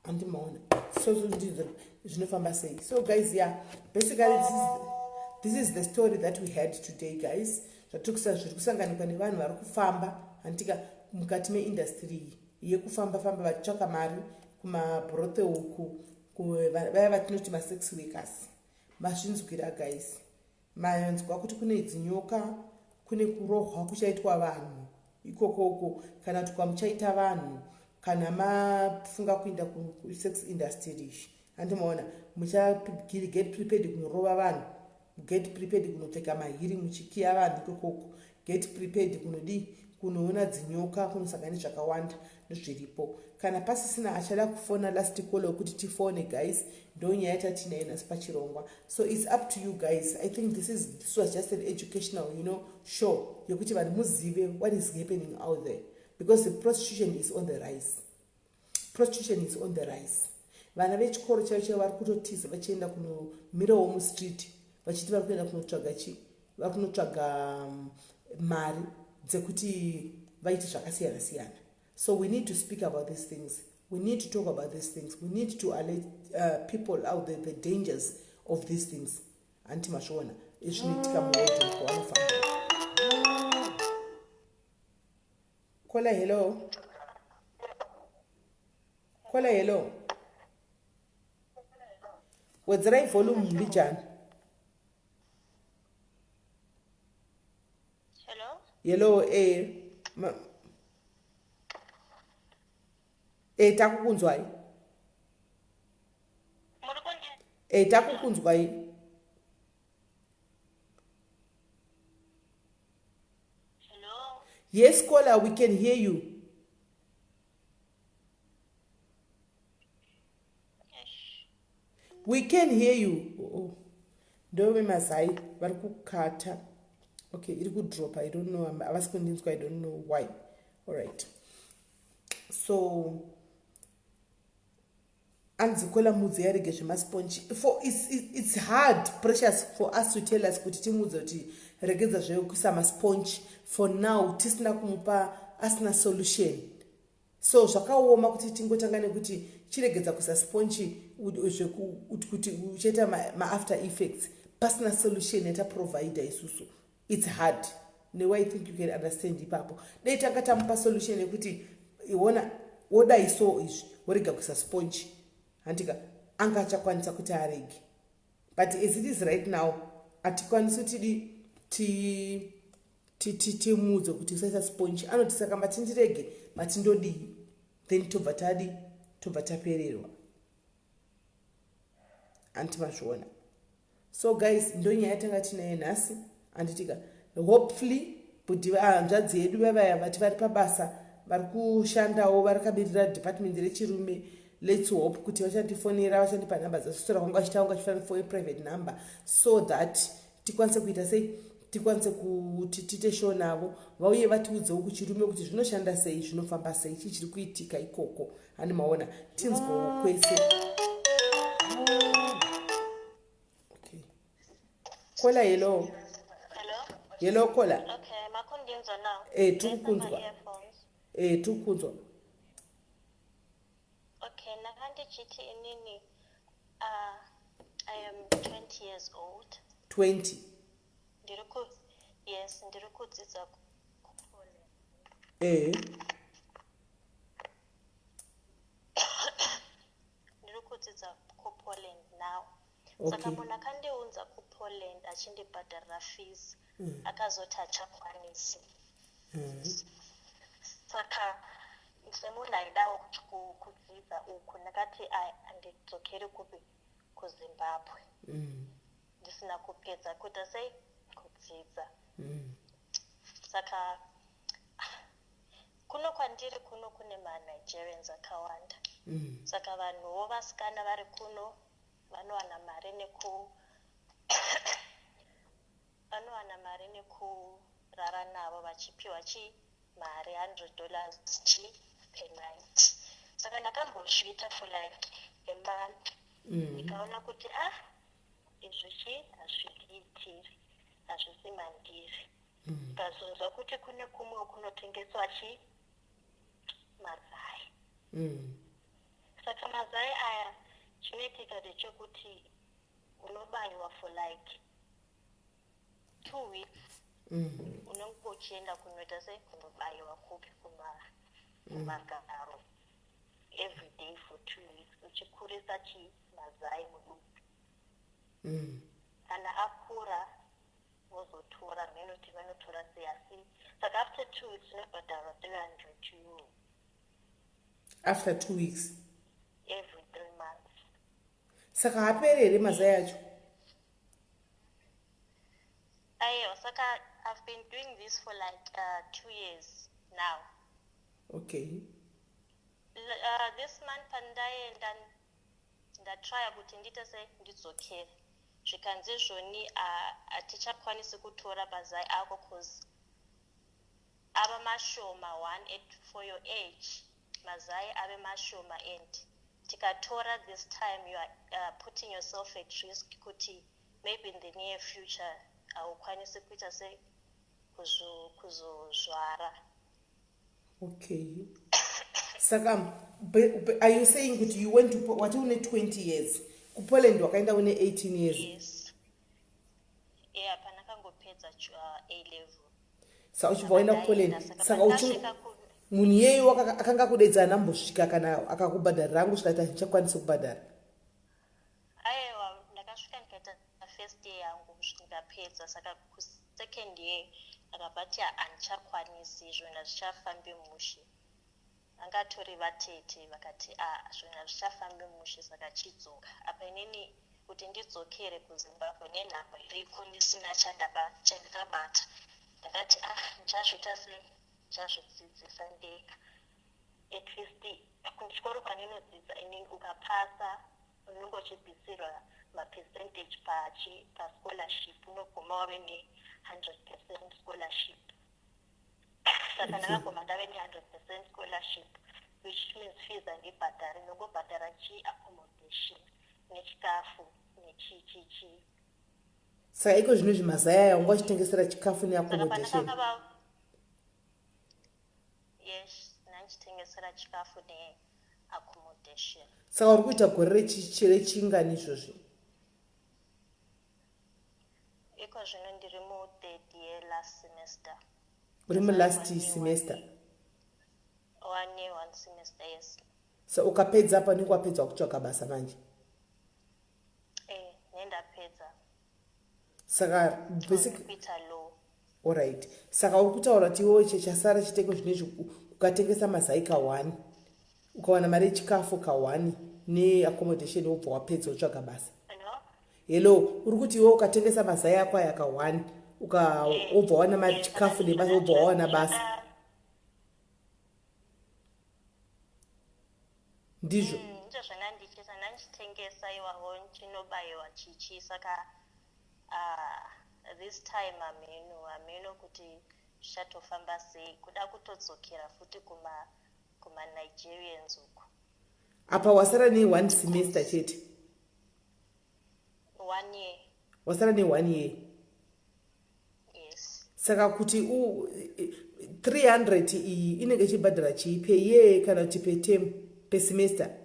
Handimaona? So ndizvo zvinofamba sei. So guys, yeah, basically this is the story that we had today, guys. Zviri kusanganikwa nevanhu vari kufamba, handitika, mukati meindustry iyi yekufamba famba vachitsvaka mari kumabrothel uku, vaya vatinoti masex workers. Mazvinzwira, guys. Manzwa kuti kune dzinyoka, kune kurohwa kuchaitwa vanhu ikokoko, kana kuti kwamuchaita vanhu kana mafunga kuinda kusex industry izvi, handimaona? Muchaget prepared kunorova vanhu, get prepared kunopfeka mahiri muchikiya vanhu ikokoko, get prepared kunodii, kunoona dzinyoka, kunosangana nezvakawanda nezviripo. Kana pasisina achada kufona, last call wekuti tifone, guys. Ndo nyaya yatinayo nhasi pachirongwa. So it's up to you, guys. I think this was just an educational show yekuti vanhu muzive what is happening out there, because the prostitution is on the rise. Prostitution is on the rise. Vana vechikoro chaivo chaivo vari kutotiza vachienda kunomirawo mustreet, vachiti vari kuenda kunotsvaga chi, vari kunotsvaga mari dzekuti vaite zvakasiyana siyana. So we need to speak about these things. We need to talk about these things. We need to alert people out there the dangers of these things, handiti mazviona zvinoitika murodhi kwavanofamba? Caller, hello. Caller, hello. Wedzerai volume mbijana. Hello? Hello, takukunzwai. Muri kundi Takukunzwai. Hello? Yes, caller, we can hear you. Eish. We can hear you. Oh. Ndove mazai vari kukata. Okay, iri kudropa. I don't know, havasi kundinzwa. I don't know why. Alright, so anzi caller mudzi yarege zvemasponge for it's hard, Precious, for us to tell us kuti timudze kuti regedza zvekuisa masponge for now, tisina kumupa, asina solution. So zvakaoma kuti tingotanga nekuti chiregedza kuisa sponge, kuti uchaita maafter effects, pasina solution yataprovida isusu. It's hard newe. I think you can understand ipapo. Dei tanga tamupa solution yekuti iona wodai, so izvi worega kuisa sponge, handika anga achakwanisa kuti arege. But as it is right now, hatikwanisi kutidi timuudze kuti usaisa sponge. Anoti saka matindirege, matindodii? Then tobva tadi, tobva tapererwa, handiti mazviona? So guys, ndo nyaya yatanga tinayo nhasi, handitika? Hopefully bhudhi, hanzvadzi yedu vavaya vati vari pabasa, vari kushandawo, vari kabirira department rechirume. Let's hope kuti vachatifonera, vachandipa nhamba dzasosora kwanga vachita vanga vachifanira for private number so that tikwanise kuita sei, tikwanise kuti tiite show navo, vauye vatiudzewo kuchirume kuti zvinoshanda sei, zvinofamba sei, chii chiri kuitika ikoko. Hani maona, tinzwawo kwese. Okay, kola. Hello? Hello, kola. Okay, makundinzwa now? Eh, tiri kukunzwa. Eh, tiri kukunzwa. Okay, ndanga ndichiti inini I am 20 years old. 20? Ndiri ku, yes, ndiri kudzidza kuCollege. Ndiri kudzidza kuPoland now. Saka munhu akandiunza kuPoland achindibhadharira fees akazoti hachakwanisi. Saka semunhu aidawo kudzidza uku, ndakati handidzokeri kupi, kuZimbabwe, ndisina kupedza kuita sei, kudzidza. Saka kuno kwandiri kuno kune maNigerians akawanda. Saka vanhuwo vasikana vari kuno vanowana mari nekurara navo, vachipiwa chi mari, $100 chi per night. Saka ndakambozviita for like a month, ndikaona kuti ah, izvi chi hazvindiitiri, hazvisi mandiri. Ndikazonzwa kuti kune kumwe kunotengeswa chi mazai. Saka mazai aya, chinoitika ndechekuti unobayiwa for like 2 weeks. Unenge uchienda kunoita sei, kunobayiwa kupi, kumagaro, every day for 2 weeks, uchikurisa chi mazai muduku. Kana akura wozotora, menoti vanotora sei, asi saka after 2 weeks unobhadharwa €300. After 2 weeks? Every 3 months. Saka haperi here mazai acho? Aiwa, saka I've been doing this for like 2 years now. This month pandaenda, ndatrya kuti ndiite sei, ndidzokere, zvikanzi zvoni hatichakwanisi kutora mazai ako cause ava mashoma. One, at for your age mazai ave mashoma, and tikatora this time you are putting yourself at risk kuti maybe in the near future haukwanisi kuita sei, kuzozvara. Okay, saka are you saying kuti you went to wati une 20 years, kuPoland wakaenda une 18 years? Yes, yeah, pandakangopedza A level. Saka uchibva waenda kuPoland, saka munhu iyeyo akanga akudedza anambosvika kana akakubhadharira angosvika ati handichakwanisi kubhadhara? Aiwa, ndakasvika ndikaita first year yangu, ndikapedza. Saka kusecond year akabva ati handichakwanisi, zvinhu hazvichafambi mushe. Angatori vatete vakati a zvinhu hazvichafambi mushe, saka chidzoka. Apa inini kuti ndidzokere kuZimbabwe nenhamba iriko, ndisina chandakabata, ndakati ah, ndichazviita sei, ndichazvidzidzisa ndega. At least kuchikoro kwandinodzidza inini, ukapasa unenge uchibvisirwa mapercentage pachi pascholarship, unoguma wave ne100% scholarship. Saka ndakaguma ndave ne100% scholarship, which means fees handibhadhari, ndongobhadhara chi accommodation nechikafu nechichichi. Saka iko zvino zvimazai aya unga uchitengesera chikafu neaccommodation? Yes, ndanchitengesera chikafu neaccommodation. Saka uri kuita gore rechingani izvozvi? Iko zvino ndiri muthird year, last semester. Uri mulast semester? One year, one semester, yes. So ukapedza apa unenge wapedza kutsvaga basa manje? Eh, nendapedza. Saka basic Kuita law. Alright, saka uri kutaura kuti iwewe chasara chiteko zvinezvi ukatengesa mazai ka1, ukawana mari yechikafu ka1 neaccommodation, wobva wapedza wotsvaga basa? No? Hello, uri kuti iwe ukatengesa mazai ako aya ka1, wobva wana mari, chikafu nebasa, wobva wawana basa, ndizvo? Ndizvo zvandandichiita, ndandichitengesa iwawo ndichinobayiwa chichi saka uh, this time hameno hameno kuti zvichatofamba sei kuda kutodzokera futi kuma kumanigerians uku. Apa wasara ne one semester chete. One year. Wasara ne one year. Yes. Saka kuti u 300 iyi inenge ichibhadhara chii per year kana kuti per term per semester?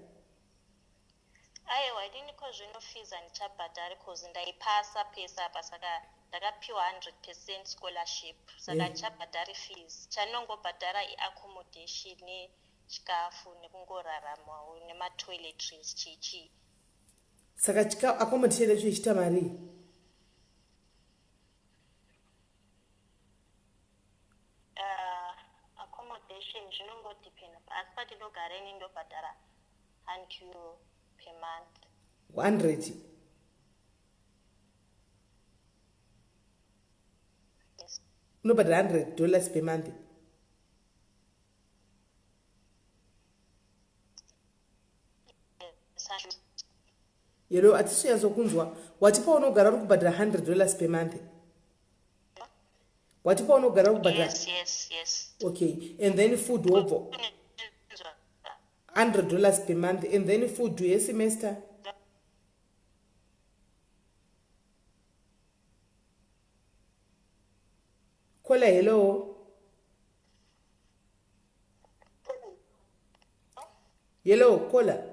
Aiwa inini ko zvino fees handichabhadhari cause ndaipasa pese apa saka ndakapiwa 100 percent scholarship saka handichabhadhari yeah. fees chandinongobhadhara iaccommodation nechikafu nekungoraramawo nematoiletries chii chii. Saka chikafu accommodation yacho ichiita marii? Accommodation zvinongodependa asi pandinogara ini ndobhadhara 100 euro per month. 100? Yes. Unobhadhara 100 dollars per month? Yes. Yelo hatisi kunyatsokunzwa. Wati paunogara uri kubhadhara 100 dollars per month? Wati paunogara uri kubhadhara? Yes, yes, yes. Okay, and then food wobvo 100 dollars per month and then food yesemester? Kola, hello. Hello, kola.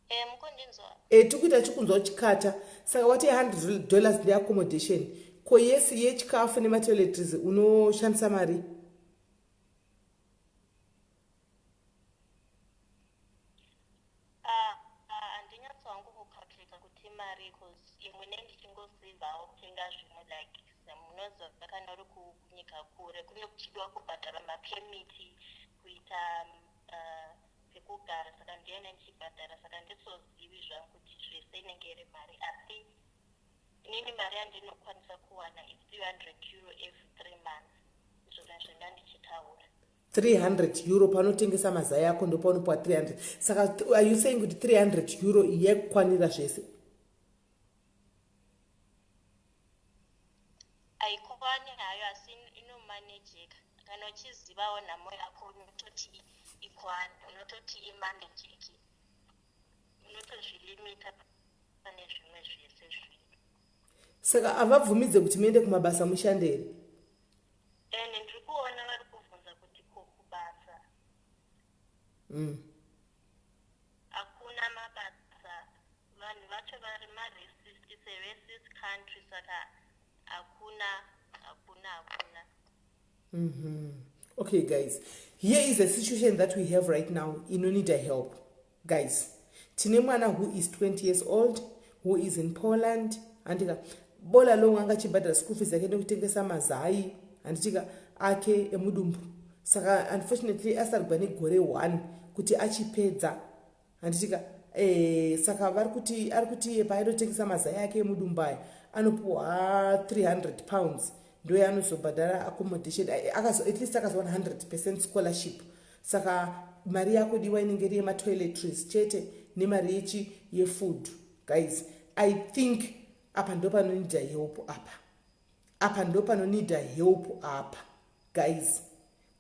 Eh, mukundinzwa? E, tikuita chikunzwa chikata. Saka wati 100 dollars ndeaccommodation. Ko yesi yechikafu nematoiletries unoshandisa mari? Ah, ah, handinyatso hangu kucalculata kuti imari cause imwe ne ndichingosevhawo kutenga zvimwe like munoziva kana uri kunyika kure kune kuchidiwa kubhadhara mapemiti kuita pekugara saka ndiyene ndichibhadhara saka ndisozivi zvangu kuti zvese inenge iri mari asi inini mari yandinokwanisa kuwana is 300 euro every 3 months izvona zvenda ndichitaura. 300 euro panotengesa mazai ako ndopaunopiwa 300. Saka are you saying kuti 300 euro iyi yaikukwanira zvese? Haikwani hayo asi inomanejeka kana uchizivawo nhamo yako unototi ikwani unototi imanejeke unotozvilimita pane zvimwe zvese zvinhu. Saka havabvumidze kuti muende kumabasa mushande here? Ende ndiri kuona vari kubvunza kuti ko kubasa. Hakuna mabasa vanhu vacho vari maracist it's a racist country saka hakuna hakuna hakuna. Okay guys, here is a situation that we have right now inonida help guys. Tine mwana who is 20 years old who is in Poland handika bola long anga achibhadhara school fees yake nekutengesa mazai handitika ake emudumbu. Saka unfortunately asarigwa negore 1 kuti achipedza handitika saka vari kuti ari kuti paaitotengesa mazai ake emudumbu aya anopuhwa 300 pounds ndo yaanozobhadhara accommodation at least akazowana 100% scholarship. Saka mari yakudiwa inenge iri yematoiletries chete nemari yechi yefood guys. I think apa ndo panonida help apa. Apa ndo panonida help apa guys.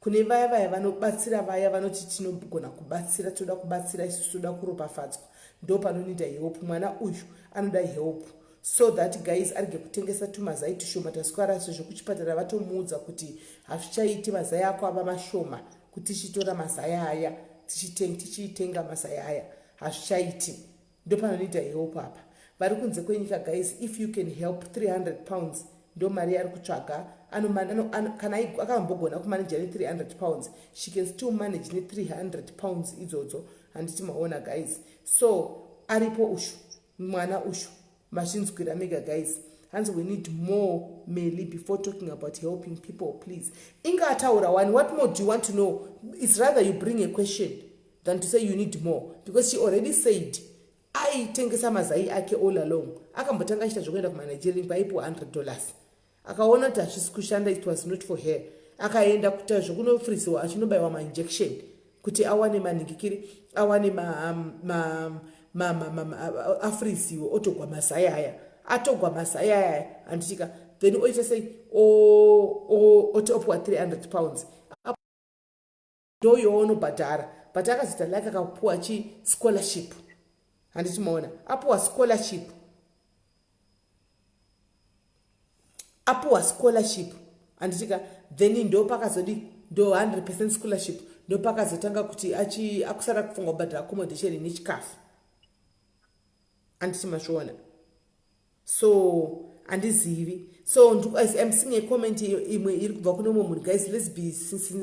Kune vaya vaya vanobatsira vaya vanoti tinogona kubatsira toda kubatsira isusu toda kuropafadzwa ndo panonida help. Mwana uyu anoda help so that guys arege kutengesa tumazai tushoma taswara sezvo kuchipatara vatomuudza kuti hazvichaiti mazai ako ava mashoma kuti tichitora mazai aya tichitenga mazai aya hazvichaiti. Ndo panonoita help apa. Vari kunze kwenyika guys, if you can help 300 pounds ndo mari yaari kutsvaga. Kana akambogona kumaneja ne300 pounds, she can still manage ne300 pounds idzodzo handiti maona guys. So aripo ushu mwana ushu mazvinzwira mega guys. Hanzi we need more Meli before talking about helping people please. Inga ataura one, what more do you want to know? It's rather you bring a question than to say you need more because she already said aitengesa mazai ake all along. Akambotanga achiita zvekuenda kumanigerian kwaipiwa 100 dollars akaona kuti hazvisi kushanda, it was not for her. Akaenda kuita zvekunofrisiwa achinobayiwa mainjection. Kuti awane manhingikiri, awane afriziwe, otogwa mazai aya, atogwa mazai aya, handitika? Then oita sei? Oti opiwa 300 pounds, ndoyoonobhadhara. But akazoita like akapuwa chi scholarship, handiti maona? Apuwa scholarship, apuwa scholarship, handitika? Then ndo pakazodi, ndo 100% scholarship, ndo pakazotanga kuti achi akusara kufunga kubhadhara accommodation nechikafu, handiti mazviona? So handizivi. So I'm seeing a comment imwe iri kubva kune umwe munhu. Guys, let's be,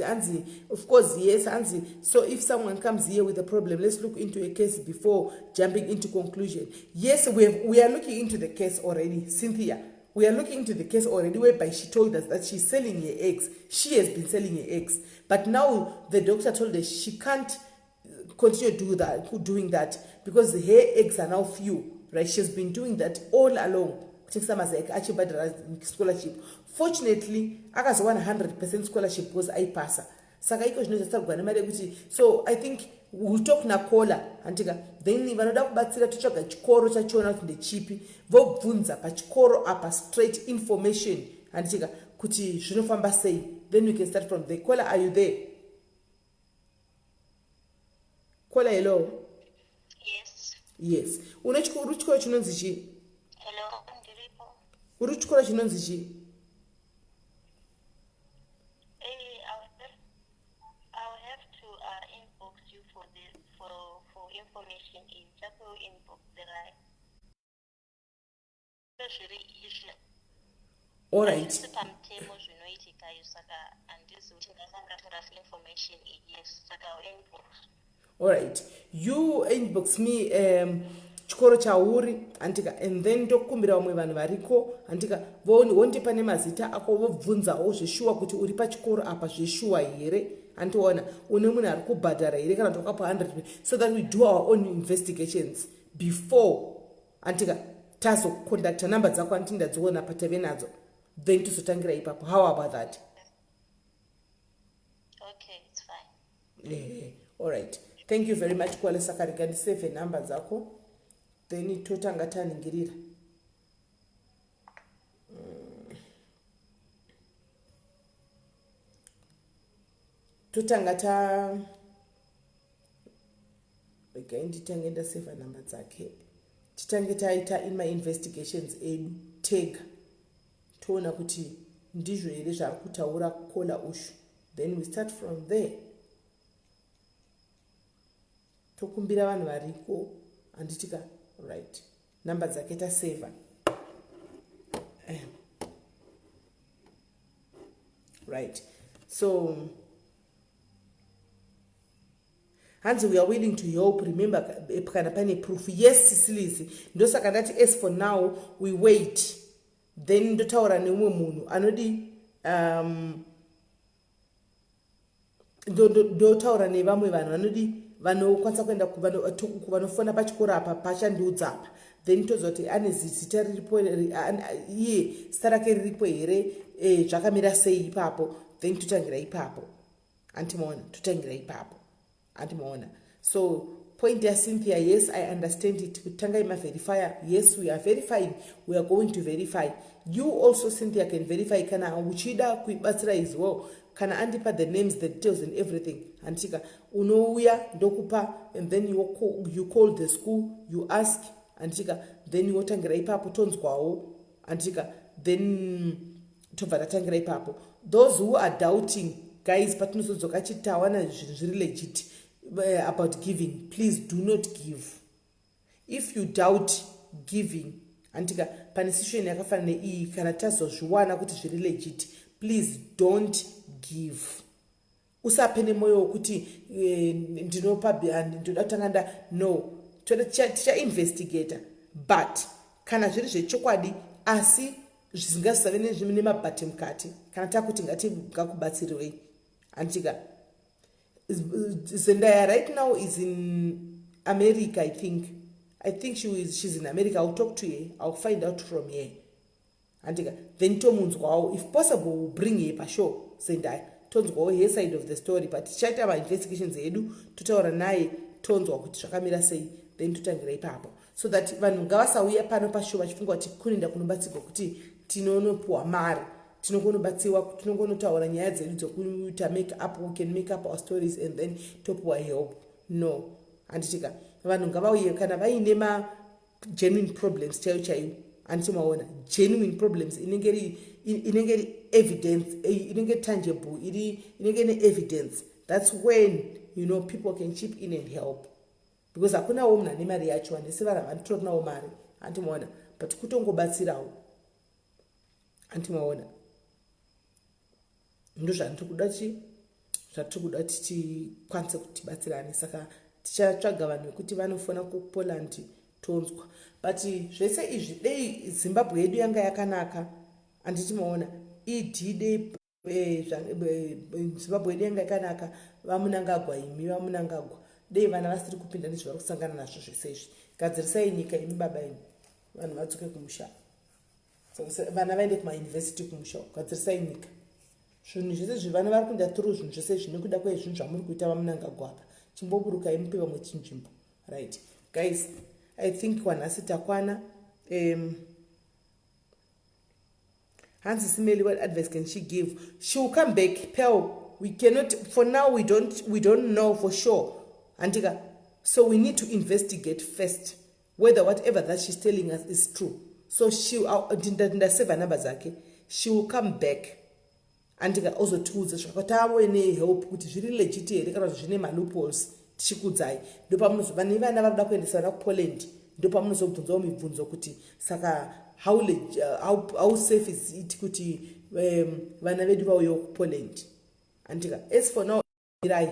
anzi, of course, yes, anzi, "So if someone comes here with a problem, let's look into a case before jumping into conclusion." Yes, we are looking into the case already, Cynthia. We are looking into the case already, whereby she told us that she's selling her eggs. She has been selling her eggs, but now the doctor told her she can't continue doing that because her eggs are now few, right? She's been doing that all along, kutengesa mazai achibhadhara scholarship. Fortunately, akazowana 100% scholarship because aipasa. Saka iko zvino zvasarugwa nemari yekuti, so I think we'll talk nakola, handika? Then vanoda kubatsira, totsvaga chikoro chachona kuti ndechipi, vobvunza pachikoro apa straight information, handitika, kuti zvinofamba sei. Then we can start from there. Kola, are you there? Kola, hello? Yes. Yes, une uri chikoro chinonzi chii? Hello, ndiripo. Uri chikoro chinonzi chii? I'll have to inbox you for this for information. Ichaku inbox the right. Zviri izvi. Allright. Hazvisi pamutemo zvinoitika iyo, saka handizi kuti ndakangatora information iyi. Yes, saka inbox. Allright, you inbox me chikoro chauri, handika? And then ndokumbira vamwe vanhu variko, handika, wondipa nemazita ako, vobvunzawo zveshuwa kuti uri pachikoro apa zveshuwa here, handiona une munhu ari kubhadhara here, kana kuti wakapa 100, so that we do our own investigations before, handika, tazocontacta. Namba dzako handiti ndadziona patave nadzo, then tozotangira ipapo. How about that? Okay, it's fine. Allright, thank you very much, Kwale. Saka rega ndisave nhamba dzako, then totanga taningirira. Totanga ta, regai nditange ndasevha nhamba dzake, titange taita in mainvestigations edu tega, toona kuti ndizvo here zvaari kutaura Kola ushu. Then we start from there, tokumbira vanhu variko, handitika? Right, namba dzake tasevha. Right, so hanzi, "We are willing to help. Remember, kana pane proof." Yes, Sisilizi, ndosaka ndati as for now we wait, then ndotaura neumwe munhu anodi, ndotaura nevamwe vanhu vanodi, vanokwanisa kuenda vanofona pachikoro apa pachandiudza apa, then toziva kuti ane zita riripo, iye zita rake riripo here, zvakamira sei ipapo. Then totangira ipapo, andimaona? Totangira ipapo, andimaona? So point yaCynthia, yes, I understand it, kuti tangai maverifya. Yes, we are verifying, we are going to verify. You also, Cynthia, can verify kana uchida kuibatsira as well. Kana andipa the names, the details and everything, handitika, unouya ndokupa, and then you call the school, you ask, handitika? Then wotangira ipapo, tonzwawo, handitika? Then tobva tatangira ipapo. Those who are doubting, guys, patinozodzoka chitawana zvinhu zviri legit about giving, please do not give. If you doubt giving, handitika, pane situation yakafanana neiyi, kana tazozviwana kuti zviri legit, please don't give. Usape nemwoyo wokuti ndinopa, ndoda kutanga nda, no, tichainvestigata. But kana zviri zvechokwadi, asi zvisingasave nemabhati mukati, kana takuti ngakubatsirwei, handitika? Zendaya right now is in America, I think. I think she's in America. I'll talk to her, I'll find out from her, handika? Then tomunzwawo. If possible, we'll bring her pashow, Zendaya. Tonzwawo her side of the story, but tichaita mainvestigations edu, totaura naye, tonzwa kuti zvakamira sei, then totangira ipapo, so that vanhu ngavasauya pano pashow vachifunga kuti kunoenda kunobatsirwa, kuti tinonopuwa mari. Tinongonobatsiwa, tinongonotaura nyaya dzedu dzekuita make up. We can make up our stories and then topuwa help. No, handitika. Vanhu ngavauye kana vaine magenuine problems chaiyo chaiyo, handiti maona? Genuine problems inenge iri evidence, inenge tangible, iri inenge ine evidence. That's when people can chip in and help, because hakunawo munhu ane mari yacho. Handisi vanhu havanotorinawo mari, handimaona? But kutongobatsirawo, handimaona? Ndo zvandiri kuda, chi zvatiri kuda kuti tikwanise kuti tibatsirane. Saka tichatsvaga vanhu vekuti vanofona kuPoland, tonzwa. But zvese izvi, dei Zimbabwe yedu yanga yakanaka, handiti maona? Ed dei Zimbabwe yedu yanga yakanaka, vaMnangagwa, imi vaMnangagwa, dei vana vasiri kupinda nezvavari kusangana nazvo zvese izvi. Gadzirisai nyika imi baba imi, vanhu vadzoke kumusha, vana vaende kumayunivhesiti kumusha. Gadzirisai nyika. Zvinhu zvese zvi vana vari kuenda through zvinhu zvese izvi nekuda kwezvinhu zvamuri kuita, vaMnangagwa. Apa chimboburukai mupe vamwe chinzvimbo. Right guys, I think wanhasi takwana. Hanzi simeli, what advice can she give? She will come back, Pel. We cannot for now. We don't know for sure, andika. So we need to investigate first whether whatever that she's telling us is true. So she, ndaseva number dzake, she will come back, andika, ozotiudza zvakatave nehelp kuti zviri legit here kana kuti zvine maloopholes. Tichikudzai, ndopamunozova nevana vari kuda kuendesa vana kuPoland, ndopamunozobvunzawo mibvunzo kuti saka how safe is it kuti vana vedu vauyewo kuPoland, andika? As for now, mirai,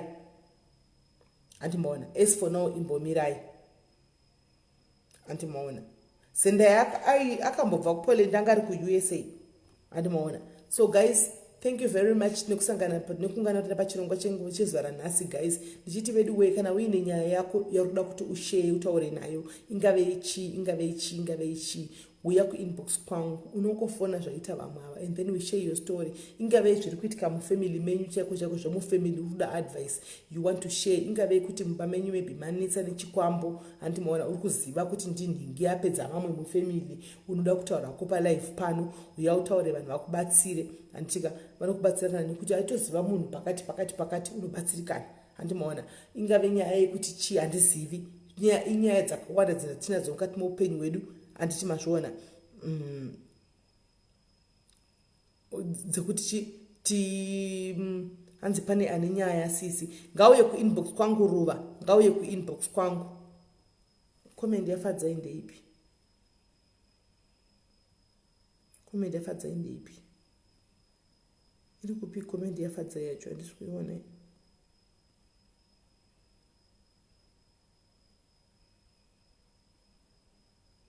andimaona? As for now, imbomirai, andimaona? Zendaya akambobva kuPoland, anga ari kuUSA, andimaona? So guys, thank you very much nekusangana, nekungana tira pachirongwa chezuva ranhasi. Guys, ndichiti vedu wee, kana uine nyaya yako yauri kuda kuti ushare, utaure nayo, ingave ichii, ingave ichii, ingave ichii, uya kuinbox kwangu, unongofona zvaita vamwe ava, and then we share your story. Ingave zviri kuitika mufamily menyu chaiko chaiko, zvemufamily, uri kuda advice, you want to share, ingave kuti mumba menyu maybe manetsa nechikwambo, handimaona? Uri kuziva kuti ndinhingi yapedza vamwe mufamily, unoda kutaurako palive pano, uya utaure, vanhu vakubatsire, handitika? Vanokubatsira kana nekuti aitoziva munhu pakati pakati pakati, unobatsirikana, handimaona? Ingave nyaya yekuti chii, handizivi, inyaya dzakawanda dzatinadzo mukati meupenyu hwedu, handiti mazviona? Dzekuti chi ti hanzi pane ane nyaya, sisi, ngauye kuinbox kwangu. Ruva, ngauye kuinbox kwangu. Comment yaFadzai ndeipi? Comment yaFadzai ndeipi? Iri kupi comment yaFadzai yacho? Handisi kuiona.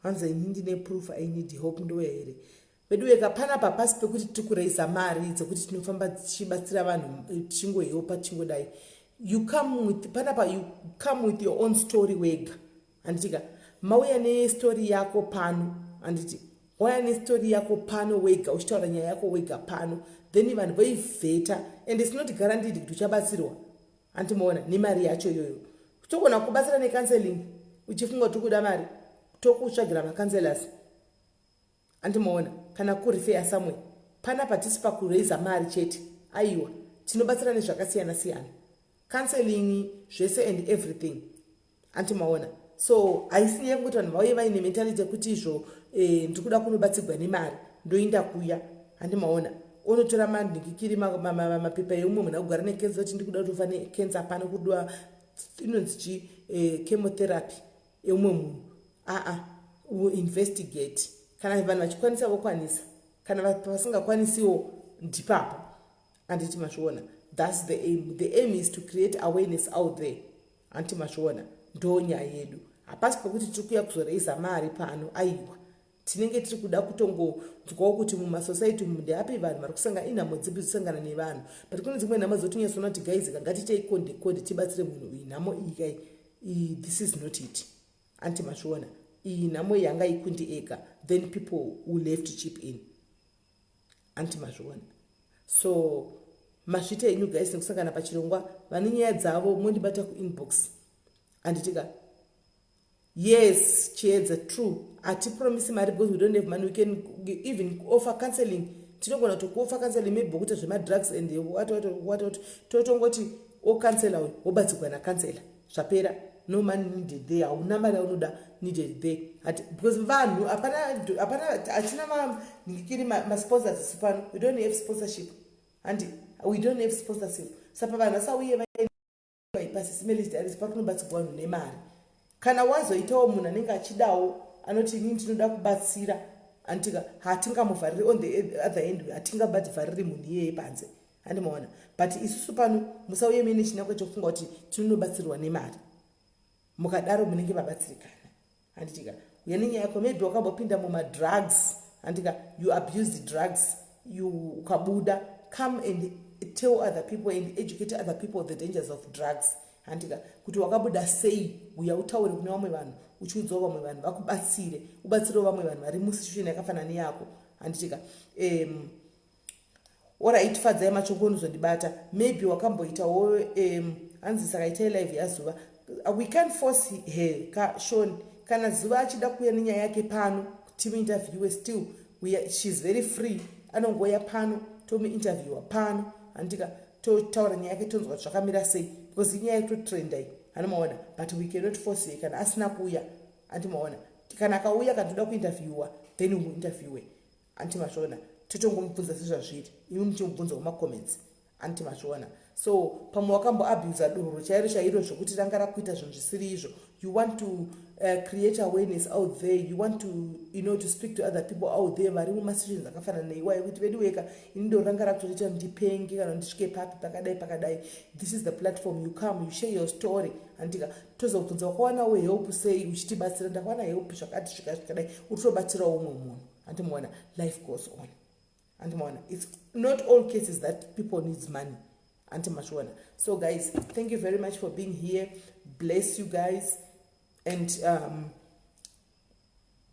Hanzi ini ndine proof, I need help, ndouya here? Veduweka, panapa pasi pekuti tiri kuraisa mari dzekuti tinofamba tichibatsira vanhu, tichingohelpa, tichingodai. You come with, panapa you come with your own story wega, handitika? Mauya nestori yako pano, handiti? Wauya nestori yako pano wega, uchitaura nyaya yako wega pano, then vanhu voivheta, and it's not guaranteed kuti uchabatsirwa, handimaona? Nemari yacho iyoyo togona kubatsira necounseling. Uchifunga kuti kuda mari, tokutsvagira macounselors, handimaona? Kana kurefer somewhere. Panapa tisi pakuraisa mari chete, aiwa, tinobatsira nezvakasiyana siyana, counseling, zvese and everything, handimaona? So haisi nyaya yekungoti vanhu vauye vaine mentality yekuti izvo ndiri kuda kunobatsirwa nemari, ndoinda kuya, handimaona? Unotora manhikikiri, mapepa eumwe munhu akugara nekensa, kuti ndikuda kutofa nekensa pano, kudiwa inonzi chi chemotherapy eumwe munhu. Aa, investigate. Kana vanhu vachikwanisa, vokwanisa. Kana vasingakwanisiwo, ndipapo, handiti mazviona? That's the aim. The aim is to create awareness out there, handiti mazviona? Ndo nyaya yedu. Hapasi pekuti tiri kuya kuzoraisa mari pano, aiwa. Tinenge tiri kuda kutongonzwawo kuti mumasociety umu ndeapi vanhu vari kusangana, inhamo dzipi dzisangana nevanhu. But kune dzimwe nhamo dzotinyatsoona kuti guys, ngatitei konde konde, tibatsire munhu uyu. Nhamo iyi kai, this is not it, anti mazviona? Iyi nhamo iyi hangaikundi ega. Then people will have to chip in, anti mazviona? So Mazvita enyu guys nekusangana pachirongwa. Vane nyaya dzavo mondibata kuinbox, handitika? Yes, Chiedza, true. Hatipromisi mari because we don't have money. We can even offer counseling. Tinogona kutokuoffer counseling, maybe kuita zvemadrugs and what what what what. Totongoti ocounsela uyu, wobatsirwa nacounsellor, zvapera. No money needed there. Hauna mari aunoda needed there, because vanhu hapana, hapana, hatina manhingikiri masponsors isu pano. We don't have sponsorship, and we don't have sponsorship. Saka vanhu vasauye vaipasi Simelis Diaries pakunobatsirwa vanhu nemari. Kana wazoitawo munhu anenge achidawo, anoti inini ndinoda kubatsira, anditika? Hatingamuvhariri. On the other end, hatingabavhariri munhu iyeye panze, handimaona? But isusu pano musauye muine chinangwa chokufunga kuti tinonobatsirwa nemari. Mukadaro munenge mabatsirikana, handitika? Uya nenyaya yako. Maybe wakambopinda mumadrugs, handika? You abused drugs, you ukabuda. Come and tell other people and educate other people the dangers of drugs, handika? Kuti wakabuda sei, uya utaure kune vamwe vanhu, uchiudzawo vamwe vanhu vakubatsire, ubatsirewo vamwe vanhu vari musituation yakafanana neyako, handitika? Alright, Fadzai Machongo, unozondibata. Maybe wakamboitawo hanzi saka itai live yaZuva. We can't force her ka, Shon. Kana Zuva achida kuuya nenyaya yake pano timuinterviewe, still she's very free. Anongoya pano, tomuinterviewa pano, handika? Totaura nyaya yake, tonzwa kuti zvakamira sei, because inyaya yekutotrendai, anomaona? But we cannot force her kana asina kuuya, andimaona? Kana akauya, kana toda kuinterviewa, then umuinterviewe, antimazviona? Totongomubvunza sezvazviri, imi muchimubvunza mumacomments, antimazviona? So pamwe wakamboabusa doro chairo chairo zvokuti ranga rakuita zvinhu zvisiri izvo. You want to create awareness out there. You want to you know to speak to other people out there vari mumasituations akafanana neiwayo, kuti veduweka, ini doro ranga rakutoita ndipenge kana ndisvike papi pakadai pakadai. This is the platform. You come, you share your story, handika? Tozobvunza wakawanawo help sei, uchitibatsira, ndakawana help zvakati svika zvikadai, uri tobatsirawo umwe munhu, handimuona? Life goes on, handimaona? It's not all cases that people needs money, antimazviona? So guys, thank you very much for being here. Bless you guys and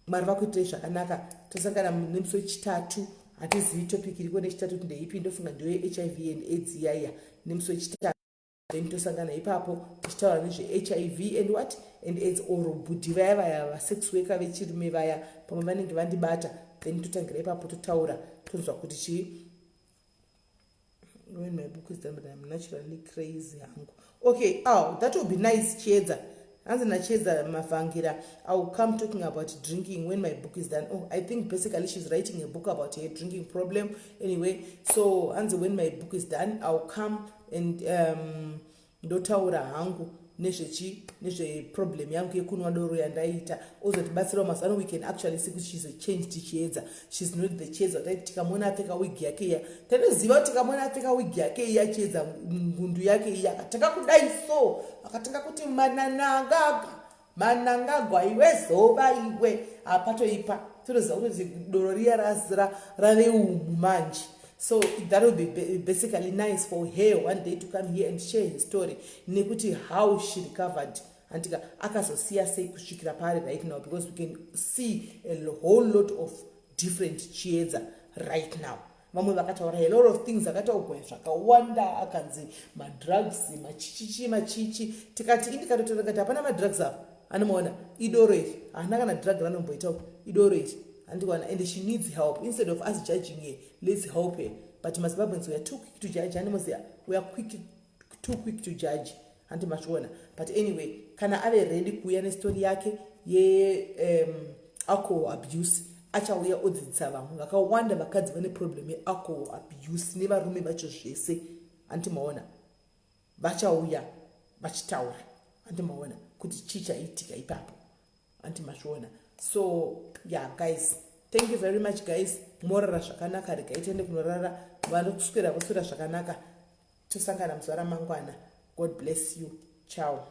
Mwari vakuitirei zvakanaka. Tosangana nemusi wechitatu. Hatizivi topic iriko nechitatu kuti ndeipi. Ndofunga ndiyo yeHIV and AIDS iyaiya nemusi wechitatu. Then tosangana ipapo tichitaura nezveHIV and what and AIDS, or bhudhi vaya vaya vasex worker vechirume vaya, pamwe vanenge vandibata. Then totangira ipapo, totaura, tonzwa kuti chii. When my book is done, but I'm naturally crazy hangu. Okay, oh, that will be nice, Chiedza. Hanzi naChiedza Mavhangira, "I will come talking about drinking when my book is done." Oh, I think basically she's writing a book about her drinking problem. Anyway, so hanzi, "When my book is done, I will come and ndotaura hangu nezvechi nezveproblem yangu yekunwa doro yandaiita." Ozotibatsirawo. Mazuva ano we can actually see kuti she's a changed Chiedza. She's not the Chiedza taiti tikamuona apfeka wig yake iya. Tanoziva kuti tikamuona apfeka wig yake iya, Chiedza, ngundu yake iya, akatanga kudai so, akatanga kuti mananagaga manangagwa iwe zova iwe, hapatoipa. Totoziva kuti doro riya rave umu manje. So that will be basically nice for her one day to come here and share her story, nekuti how she recovered, andika? Akazosiya sei kusvikira paari right now, because we can see a whole lot of different Chiedza right now. Vamwe vakataura a lot of things, akataurwa zvakawanda, akanzi madrugs, machichichi machichi. Tikati indikatotaura kati hapana madrugs apa, anomaona? Idoro iri, haana kana drug ranomboita, idoro iri, handikuona? And she needs help. Instead of us judging her, let's help her. But maZimbabweans, we are too quick to judge, animoziya? We are quick, too quick to judge, handi mazviona? But anyway, kana ave ready kuuya nestori yake yealcohol abuse, achauya odzidzisa vamwe vakawanda vakadzi vane problem yealcohol abuse nevarume vacho zvese, handimaona? Vachauya vachitaura, handimaona, kuti chii chaitika ipapo, handimazviona? So yeah, guys, thank you very much, guys. Morara zvakanaka. Regai tiende kunorara. Vanokuswera voswera zvakanaka. Tosangana muzuva ramangwana. God bless you. Ciao.